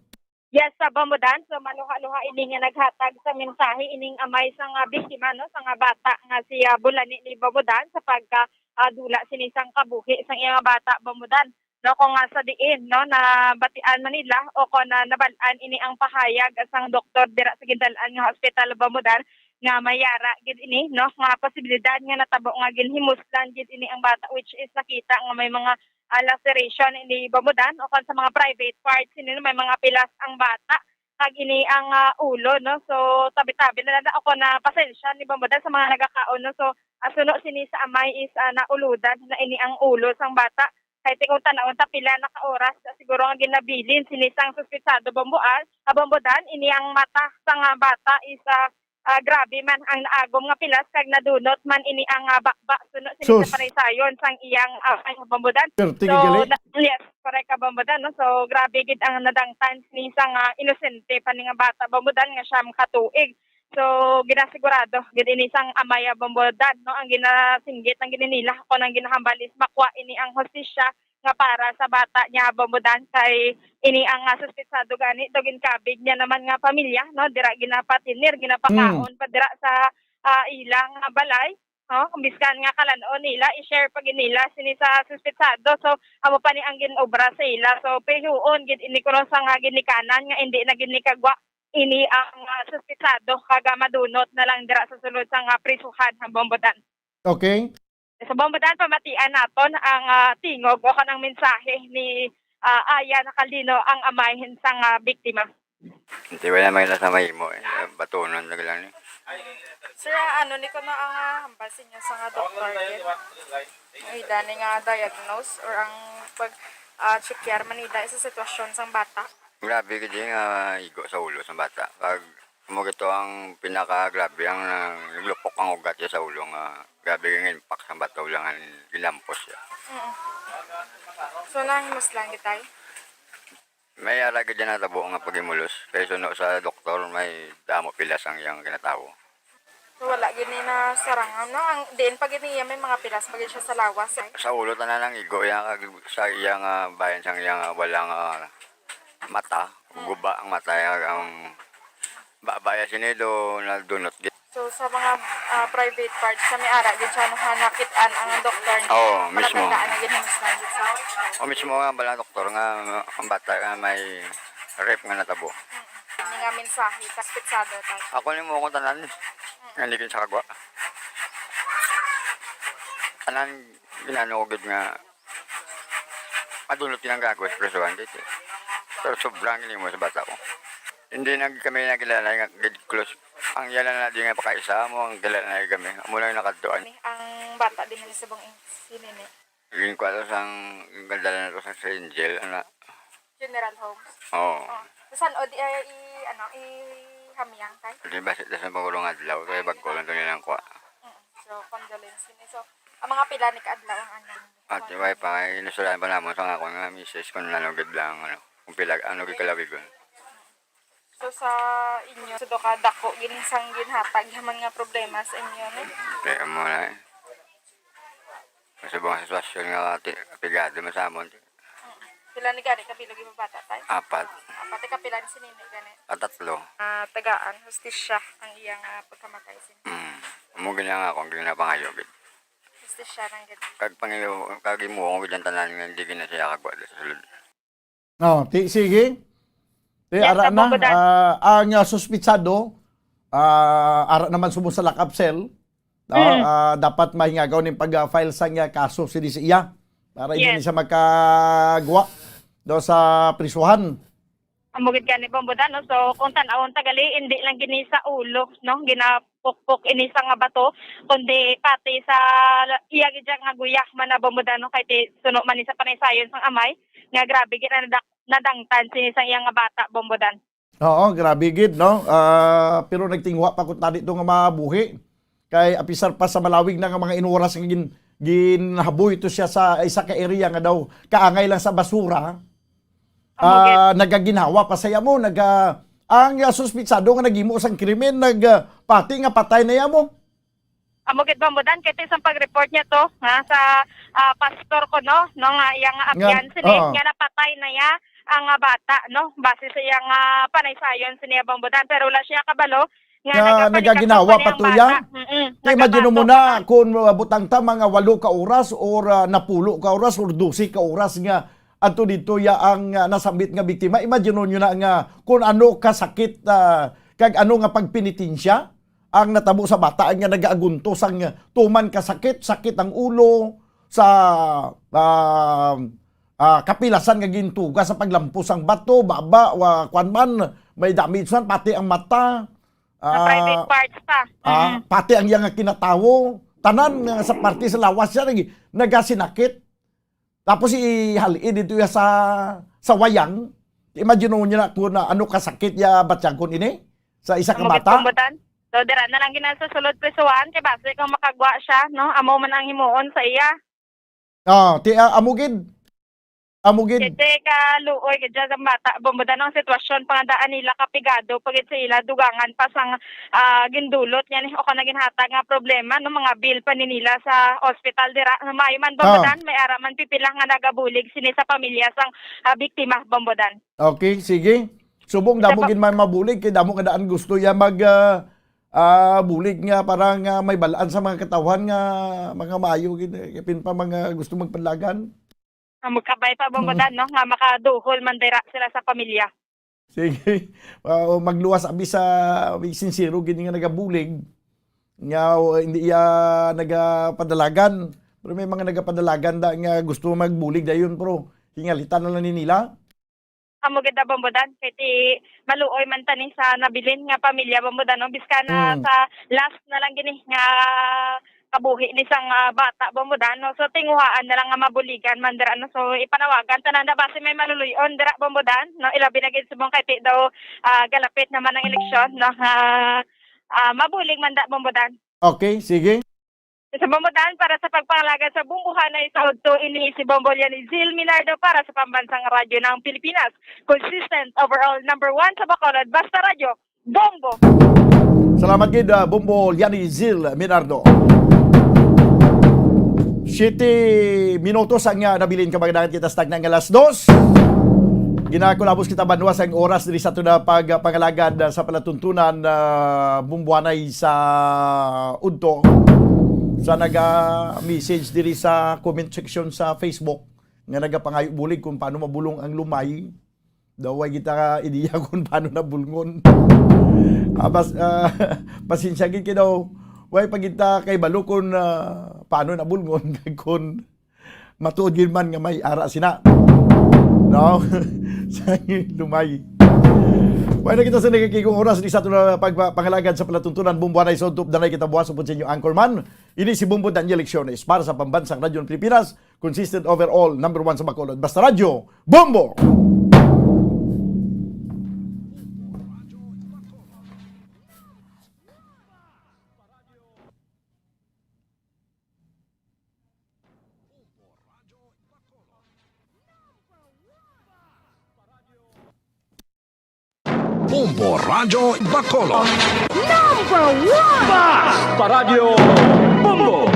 Yes, sa Bamudan, so maluha-luha ini nga naghatag sa mensahe ining amay sa nga biktima, no, sa nga bata nga si, ah, Bulani ni Bamudan sa pagka, ah, dula sini sang kabuhi sang iya nga bata, Bamudan. No, kung nga sa diin, no, nabatian man nila o kung na nabal-an ini ang pahayag sang doktor dira sa gindal-an nga hospital, Bamudan, nga mayara gid ini, no, nga posibilidad nga natabo nga ginhimuslan gid ini ang bata, which is nakita nga may mga, ah, laceration ini, Bamudan, o kon sa mga private parts ini, may mga pilas ang bata, kag ini ang, ah, ulo, no. So, tabi-tabi na lang ako na pasensya ni, Bamudan, sa mga nagakaon, no. So, ah, suno sini sa amay is, ah, nauludan na ini ang ulo sang bata. Kay ti kung tan-awon ta pila na ka oras, ah, siguro nga ginabilin sini sang suspitsado, Bombo, ah, Bamudan, ini ang mata sang, ah, bata is, ah, ah, grabe man ang naagom nga pilas kag nadunot man ini ang, ah, bakba suno sini sa panaysayon sang iyang, ah, ay, Bamudan. Perti. So, gali. Na-, yes, correct ka, Bamudan, no? So, grabe gid ang nadangtan sini sang, ah, inosente pa ni nga bata, Bamudan, nga siyam ka tuig. So, ginasigurado gid ini sang amay, ah, Bamudan, no? Ang ginasinggit, ang gininila, kung ang ginahambal is makuha ini ang hustisya nga para sa bata niya, Bamudan, kay ini ang, ah, suspitsado gani daw ginkabig niya naman nga pamilya, no? Dira ginapatinir, ginapakaon pa dira sa, ah, ilang, ah, balay, no? Kung biskan nga kalan-on nila, i-share pa gid nila sini sa suspitsado. So, amo pa ni ang ginobra sa ila. So, payuon gid ini kuno sa nga ginikanan nga hindi na gid ni kagwa ini ang, ah, suspitsado, kag, ah, madunot na lang dira sa sulod sa nga prisuhan, Bamudan. Okay. Sa Bamudan, pamatian naton ang, ah, tingog o kanang mensahe ni, ah, Aya Nakaldino, ang amay sang, ah, biktima. Hindi, wala may nasa mahimo, eh. Batunon na lang, eh. Sir, ano ni kuno ang, ah, hambal sa inyo sa nga doktor gid? Ida ni nga diagnose or ang pag, ah, check man ida sa sitwasyon sang bata? Grabe gid nga igo sa ulo sang bata. Kag amo gito ang pinakagrabe, ang, ah, naglupok ang ugat niya sa ulo nga grabe ang impact sang bata, wala nga ginampos siya. Mm. So, nahimuslan gid, tay? May ara gid natabo nga paghimulos. Kay suno sa doktor, may damo pilas ang iyang ginatawo. So, wala gid ni nasarangan, no? Ang diin pa gid niya may mga pilas pa gid siya sa lawas, eh. Sa ulo tanan ang igo iya, kag sa iya nga bahin sang iya nga wala nga mata, guba ang mata, iya ang baba iya sini do nadunot gid. So, sa mga, ah, private parts sa may ara gid siya, no, nga nakit-an ang doktor niya. Oo, mismo. Palatandaan na gid himuslan gid sa hospital. O, mismo nga bala doktor nga ang bata nga may rape nga natabo. Mm. Ini nga mensahe, ta, suspitsado ta. Ako ni mo akong tanan. Nga nagin sa kagwa. Tanan, ginano ko gid nga madunot lang ako sa presohan dito. Pero sobrang ini mo sa bata ko. Hindi na kami nagkilala nga gid close. Ang yala na di nga pakaisa mo, ang kilala na kami. Amo lang nakadtuan. Ang bata din ni subong sini ni. Yung kwalo sang gandala na to sa Saint Angel, ana. Funeral homes. Oo. Oh. Sa san o di ay i, ano, i hamyang, tay? Di ba sa, sa pangulong adlaw, kaya bagko lang to nilang kwa. Mm. So, condolence ini. So, ang mga pila ni kaadlaw ang anong At way pa, inusulayan pa namon sa nga akong nga misis kung ano gid lang, ano, kung pila, ano gid kalawigon. So, sa inyo, so, do ka dako gini sang ginhatag yaman nga problema sa inyo, no? Kaya mo na eh. Kasi mga sitwasyon nga ati, apigado man sa amon. Mm. Pila ni gani ka bilog yung bata, tay? Apat. Apat, ka pila ni sinini gani? At tatlo. Ah, tagaan, hustisya ang iyang, ah, pagkamatay sin. Mm. Amo gid nga ako ang ginapangayo gid. Hustisya lang gid. Kag pangayo, kag imuha ko gid ang tanan nga hindi gid na siya kagwa sa sulod. Oh, ti-, sige. Ti, yes, ara na, ah, ang, ah, suspitsado, ah, ara naman sumo sa lock-up cell. No? Mm. Ah, dapat mahingagaw ning pag-file sang, ah, kaso sini sa iya para hindi, yes, siya makagwa do sa prisuhan. Amo gid gani, Bombodan, no? So, kung tan-awon ta gali, hindi lang gini sa ulo, no? Ginapukpok ini sa nga bato, kundi pati sa iya gid nga guya man na, Bombodan, no? Kay ti-, suno man ni sa panaysayon sang amay, nga grabe gid ang nadak-, nadangtan sini sa iya nga bata, Bombodan. Oo, grabe gid, no? Ah, pero nagtinguha pa ko tani to nga mabuhi. Kay apisar pa sa malawig na nga mga inuras nga gin-, ginhaboy to siya sa isa ka area nga daw kaangay lang sa basura. Amo gid. Ah, nagaginhawa pa sa iya mo, naga-, ang, ah, suspitsado nga naghimo sang krimen, nag, ah, pati nga patay na iya mo. Amo gid, Bombodan, kay ti sang pag-report niya to, nga sa, ah, pastor ko, no, no, nga iya nga, nga, abyan sini, oo, nga napatay na iya ang, ah, bata, no, base sa iya nga panaysayon sini, Bombodan, pero wala siya kabalo nga, nga nagapanikasok nagaginawa pa niya pa ang to iya bata. Mm-mm. Kay imagine mo nagapasok na, na, kung, uh, butang ta mga walo ka oras or, uh, napulo ka oras or dose ka oras nga adto dito ya ang, uh, nasambit nga biktima. Imagine nyo na nga kung ano kasakit, uh, kag ano nga pagpenitensya ang natabo sa bata nga nagaagunto sang tuman ka sakit, sakit ang ulo, sa, ah, ah, kapilasan nga gintuga sa paglampos sang bato, baba, wa, kwan man, may damage man, pati ang mata. Sa, ah, private parts pa. Ah, mm, pati ang iya nga kinatawo, tanan nga sa parte sa lawas siya nag-, nagasinakit. Tapos ihal-i dito ya sa, sa wayang. Imagine mo niya na kung na, ano kasakit ya batyag kon ini sa isa ka bata. Amo gid, Bombodan. So, dira na lang gina sa sulod prisuhan, kay basi kung makagwa siya, no? Amo man ang himuon sa iya. Ah, ti, ah, amo gid. Amo gid. Kasi kaluoy gid siya sa bata, Bombodan, ang sitwasyon, pangandaan nila, kapigado pa gid sa ila, dugangan pa sang, ah, gindulot niya ni, o kana ginhatag nga problema, no, mga bill pa ni nila sa hospital dira. Maayo man, ah, Bombodan, may ara man pipila nga nagabulig sini sa pamilya sang, ah, biktima, Bombodan. Okay, sige. Subong isa damo pa gid may mabulig, kay damo nga daan gusto ya mag, ah, ah, bulig nga para nga may balaan sa mga katawhan nga mga maayo gid, eh, kapin pa mga gusto magpanlagan. Ang magkabay pa, Bombodan, mm, no, nga makaduhol man dira sila sa pamilya. Sige. Ah, o magluwas abi sa sinsero gid nga nagabulig nga, o, hindi iya nagapadalagan. Pero may mga nagapadalagan da nga gusto magbulig dayon, pero hingalitan na lang ni nila. Amo gid na, Bombo Dan, kay ti maluoy man tani sa nabilin nga pamilya, Bombo Dan, no? Bisan na Mm. sa last na lang gini nga kabuhi ni sang, ah, bata, Bombo Dan, no? So, tinguhaan na lang nga mabuligan man dira, no? So, ipanawagan tanan na basi may maluluy-on dira, Bombo Dan, no? Ilabi na gid subong kay ti daw, ah, galapit naman ang eleksyon, no? Nga, ah, mabulig man da, Bombo Dan. Okay, sige. Sa Bombo Dan, para sa pagpangalagad sa bumbuhanay sa udto, ini si Bombo Lianizil Minardo para sa Pambansang Radyo ng Pilipinas. Consistent, overall, number one sa Bacolod. Basta Radyo, Bombo! Salamat gid, ah, Bombo Lianizil Minardo. Siyete minutos ang, ah, nabilin, kamangdanan, kita sa tagna nga alas dos. Ginakulabos kita, banwa, sang oras diri sa aton nga pagpangalagad, ah, sa palatuntunan, ah, bumbuanay sa udto. Sa naga-message diri sa comment section sa Facebook nga nagapangayo bulig kung paano mabulong ang lumay. Daw way kita ideya kung paano nabulngon. Ah, bas-, ah, pasensya gid kay daw way pa kita kay balo kung, ah, paano nabulngon kag kung matuod gid man nga may ara sina. No? Sa lumay. Way na kita sa nagakigong oras di sa aton nga pagpangalagad sa palatuntunan, bumbuanay sa udto. Danay kita buwas upod sa inyo, anchorman. Ini si Bombo Daniel Lecciones para sa Pambansang Radyo ng Pilipinas, consistent, overall, number one sa Bacolod. Basta Radyo, Bombo! Bombo Radyo Bacolod. Number one! Bas! Paradyo Bombo!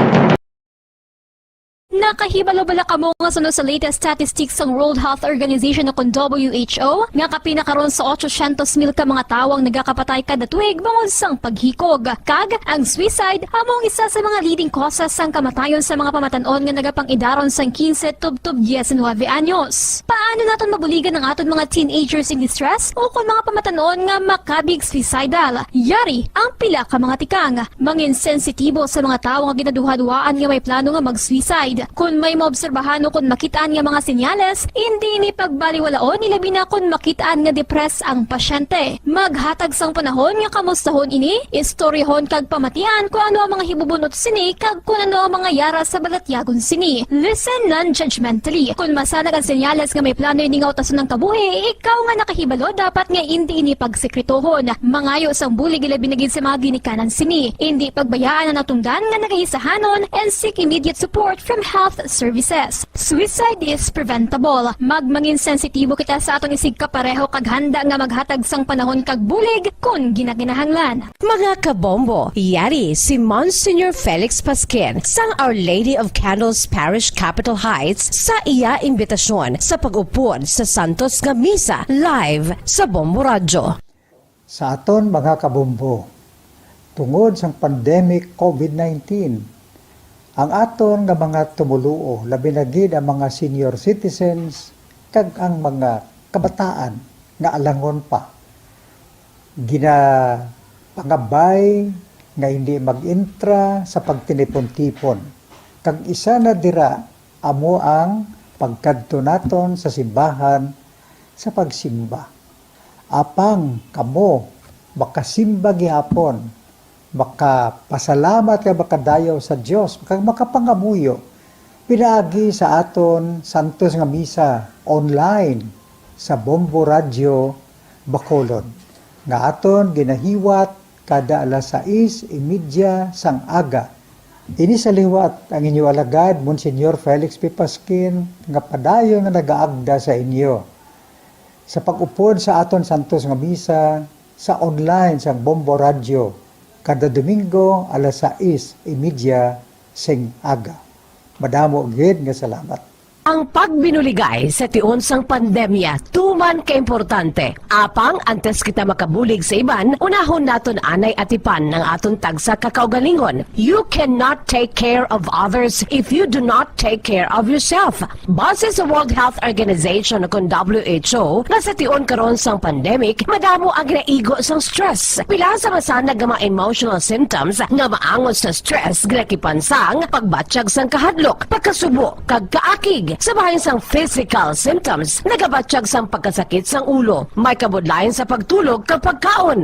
Nakahibalo bala kamo nga suno sa latest statistics sang World Health Organization o kon W H O nga kapin na karon sa otsosyentos mil ka mga tawo ang nagakapatay kada tuig bangod sang paghikog? Kag ang suicide amo ang isa sa mga leading causes sang kamatayon sa mga pamatan-on nga nagapang-idaron sang quince tubtob diecinuebe anyos. Paano naton mabuligan ang aton mga teenagers in distress o kon mga pamatan-on nga makabig suicidal? Yari ang pila ka mga tikang. Mangin sensitibo sa mga tawo nga ginaduhaduhaan nga may plano nga mag-suicide. Kon may maobserbahan o kon makit-an nga mga senyales, indi ini pagbaliwalaon, ilabi na kon makit-an nga depressed ang pasyente. Maghatag sang panahon nga kamustahon ini, istoryahon kag pamatian kon ano ang mga hibubun-ot sini kag kon ano ang mga yara sa balatyagon sini. Listen non-judgmentally. Kon masanag ang senyales nga may plano ini nga utason ang kabuhi, ikaw nga nakahibalo dapat nga indi ini pagsekretohon. Mangayo sang bulig, ilabi na gid sa mga ginikanan sini. Indi pagbayaan ang natungdan nga nagahisahanon and seek immediate support from health services. Suicide is preventable. Magmangin sensitibo kita sa aton isigkapareho kag handa nga maghatag sang panahon kag bulig kon ginakinahanglan. Mga kabombo, yari si Monsignor Felix Pasquin sang Our Lady of Candles Parish, Capitol Heights, sa iya imbitasyon sa pag-upod sa Santos nga Misa live sa Bombo Radyo. Sa aton mga kabombo, tungod sang pandemic COVID nineteen, ang aton nga mga tumoluo, labi na gid ang mga senior citizens kag ang mga kabataan nga alangon pa, ginapangabay nga hindi mag-intra sa pagtinipon-tipon, kag isa na dira amo ang pagkadto naton sa simbahan sa pagsimba. Apang kamo makasimba gihapon, makapasalamat kag makadayaw sa Dios, kag makapangamuyo pinaagi sa aton santos nga misa online sa Bombo Radyo Bacolod, nga aton ginahiwat kada alas sais y media sang aga. Ini sa liwat ang inyo alagad, Monsignor Felix P. Pasquin, nga padayon nga nagaagda sa inyo sa pag-upod sa aton santos nga misa sa online sang Bombo Radyo kada Domingo alas sais y media sing aga. Madamo gid nga salamat. Ang pagbinuligay sa tion sang pandemya tuman kaimportante. Apang antes kita makabulig sa iban, unahon naton anay atipan ang aton tagsa ka kaugalingon. You cannot take care of others if you do not take care of yourself. Base sa World Health Organization o kon W H O, nga sa tion karon sang pandemic, madamo ang ginaigo sang stress. Pila sa masanag nga mga emotional symptoms nga maangot sa stress ginakipan sang pagbatyag sang kahadlok, pagkasubo, kag kaakig. Sa bahin sang physical symptoms, nagabatyag sang pagkasakit sang ulo, may kabudlayan sa pagtulog kag pagkaon.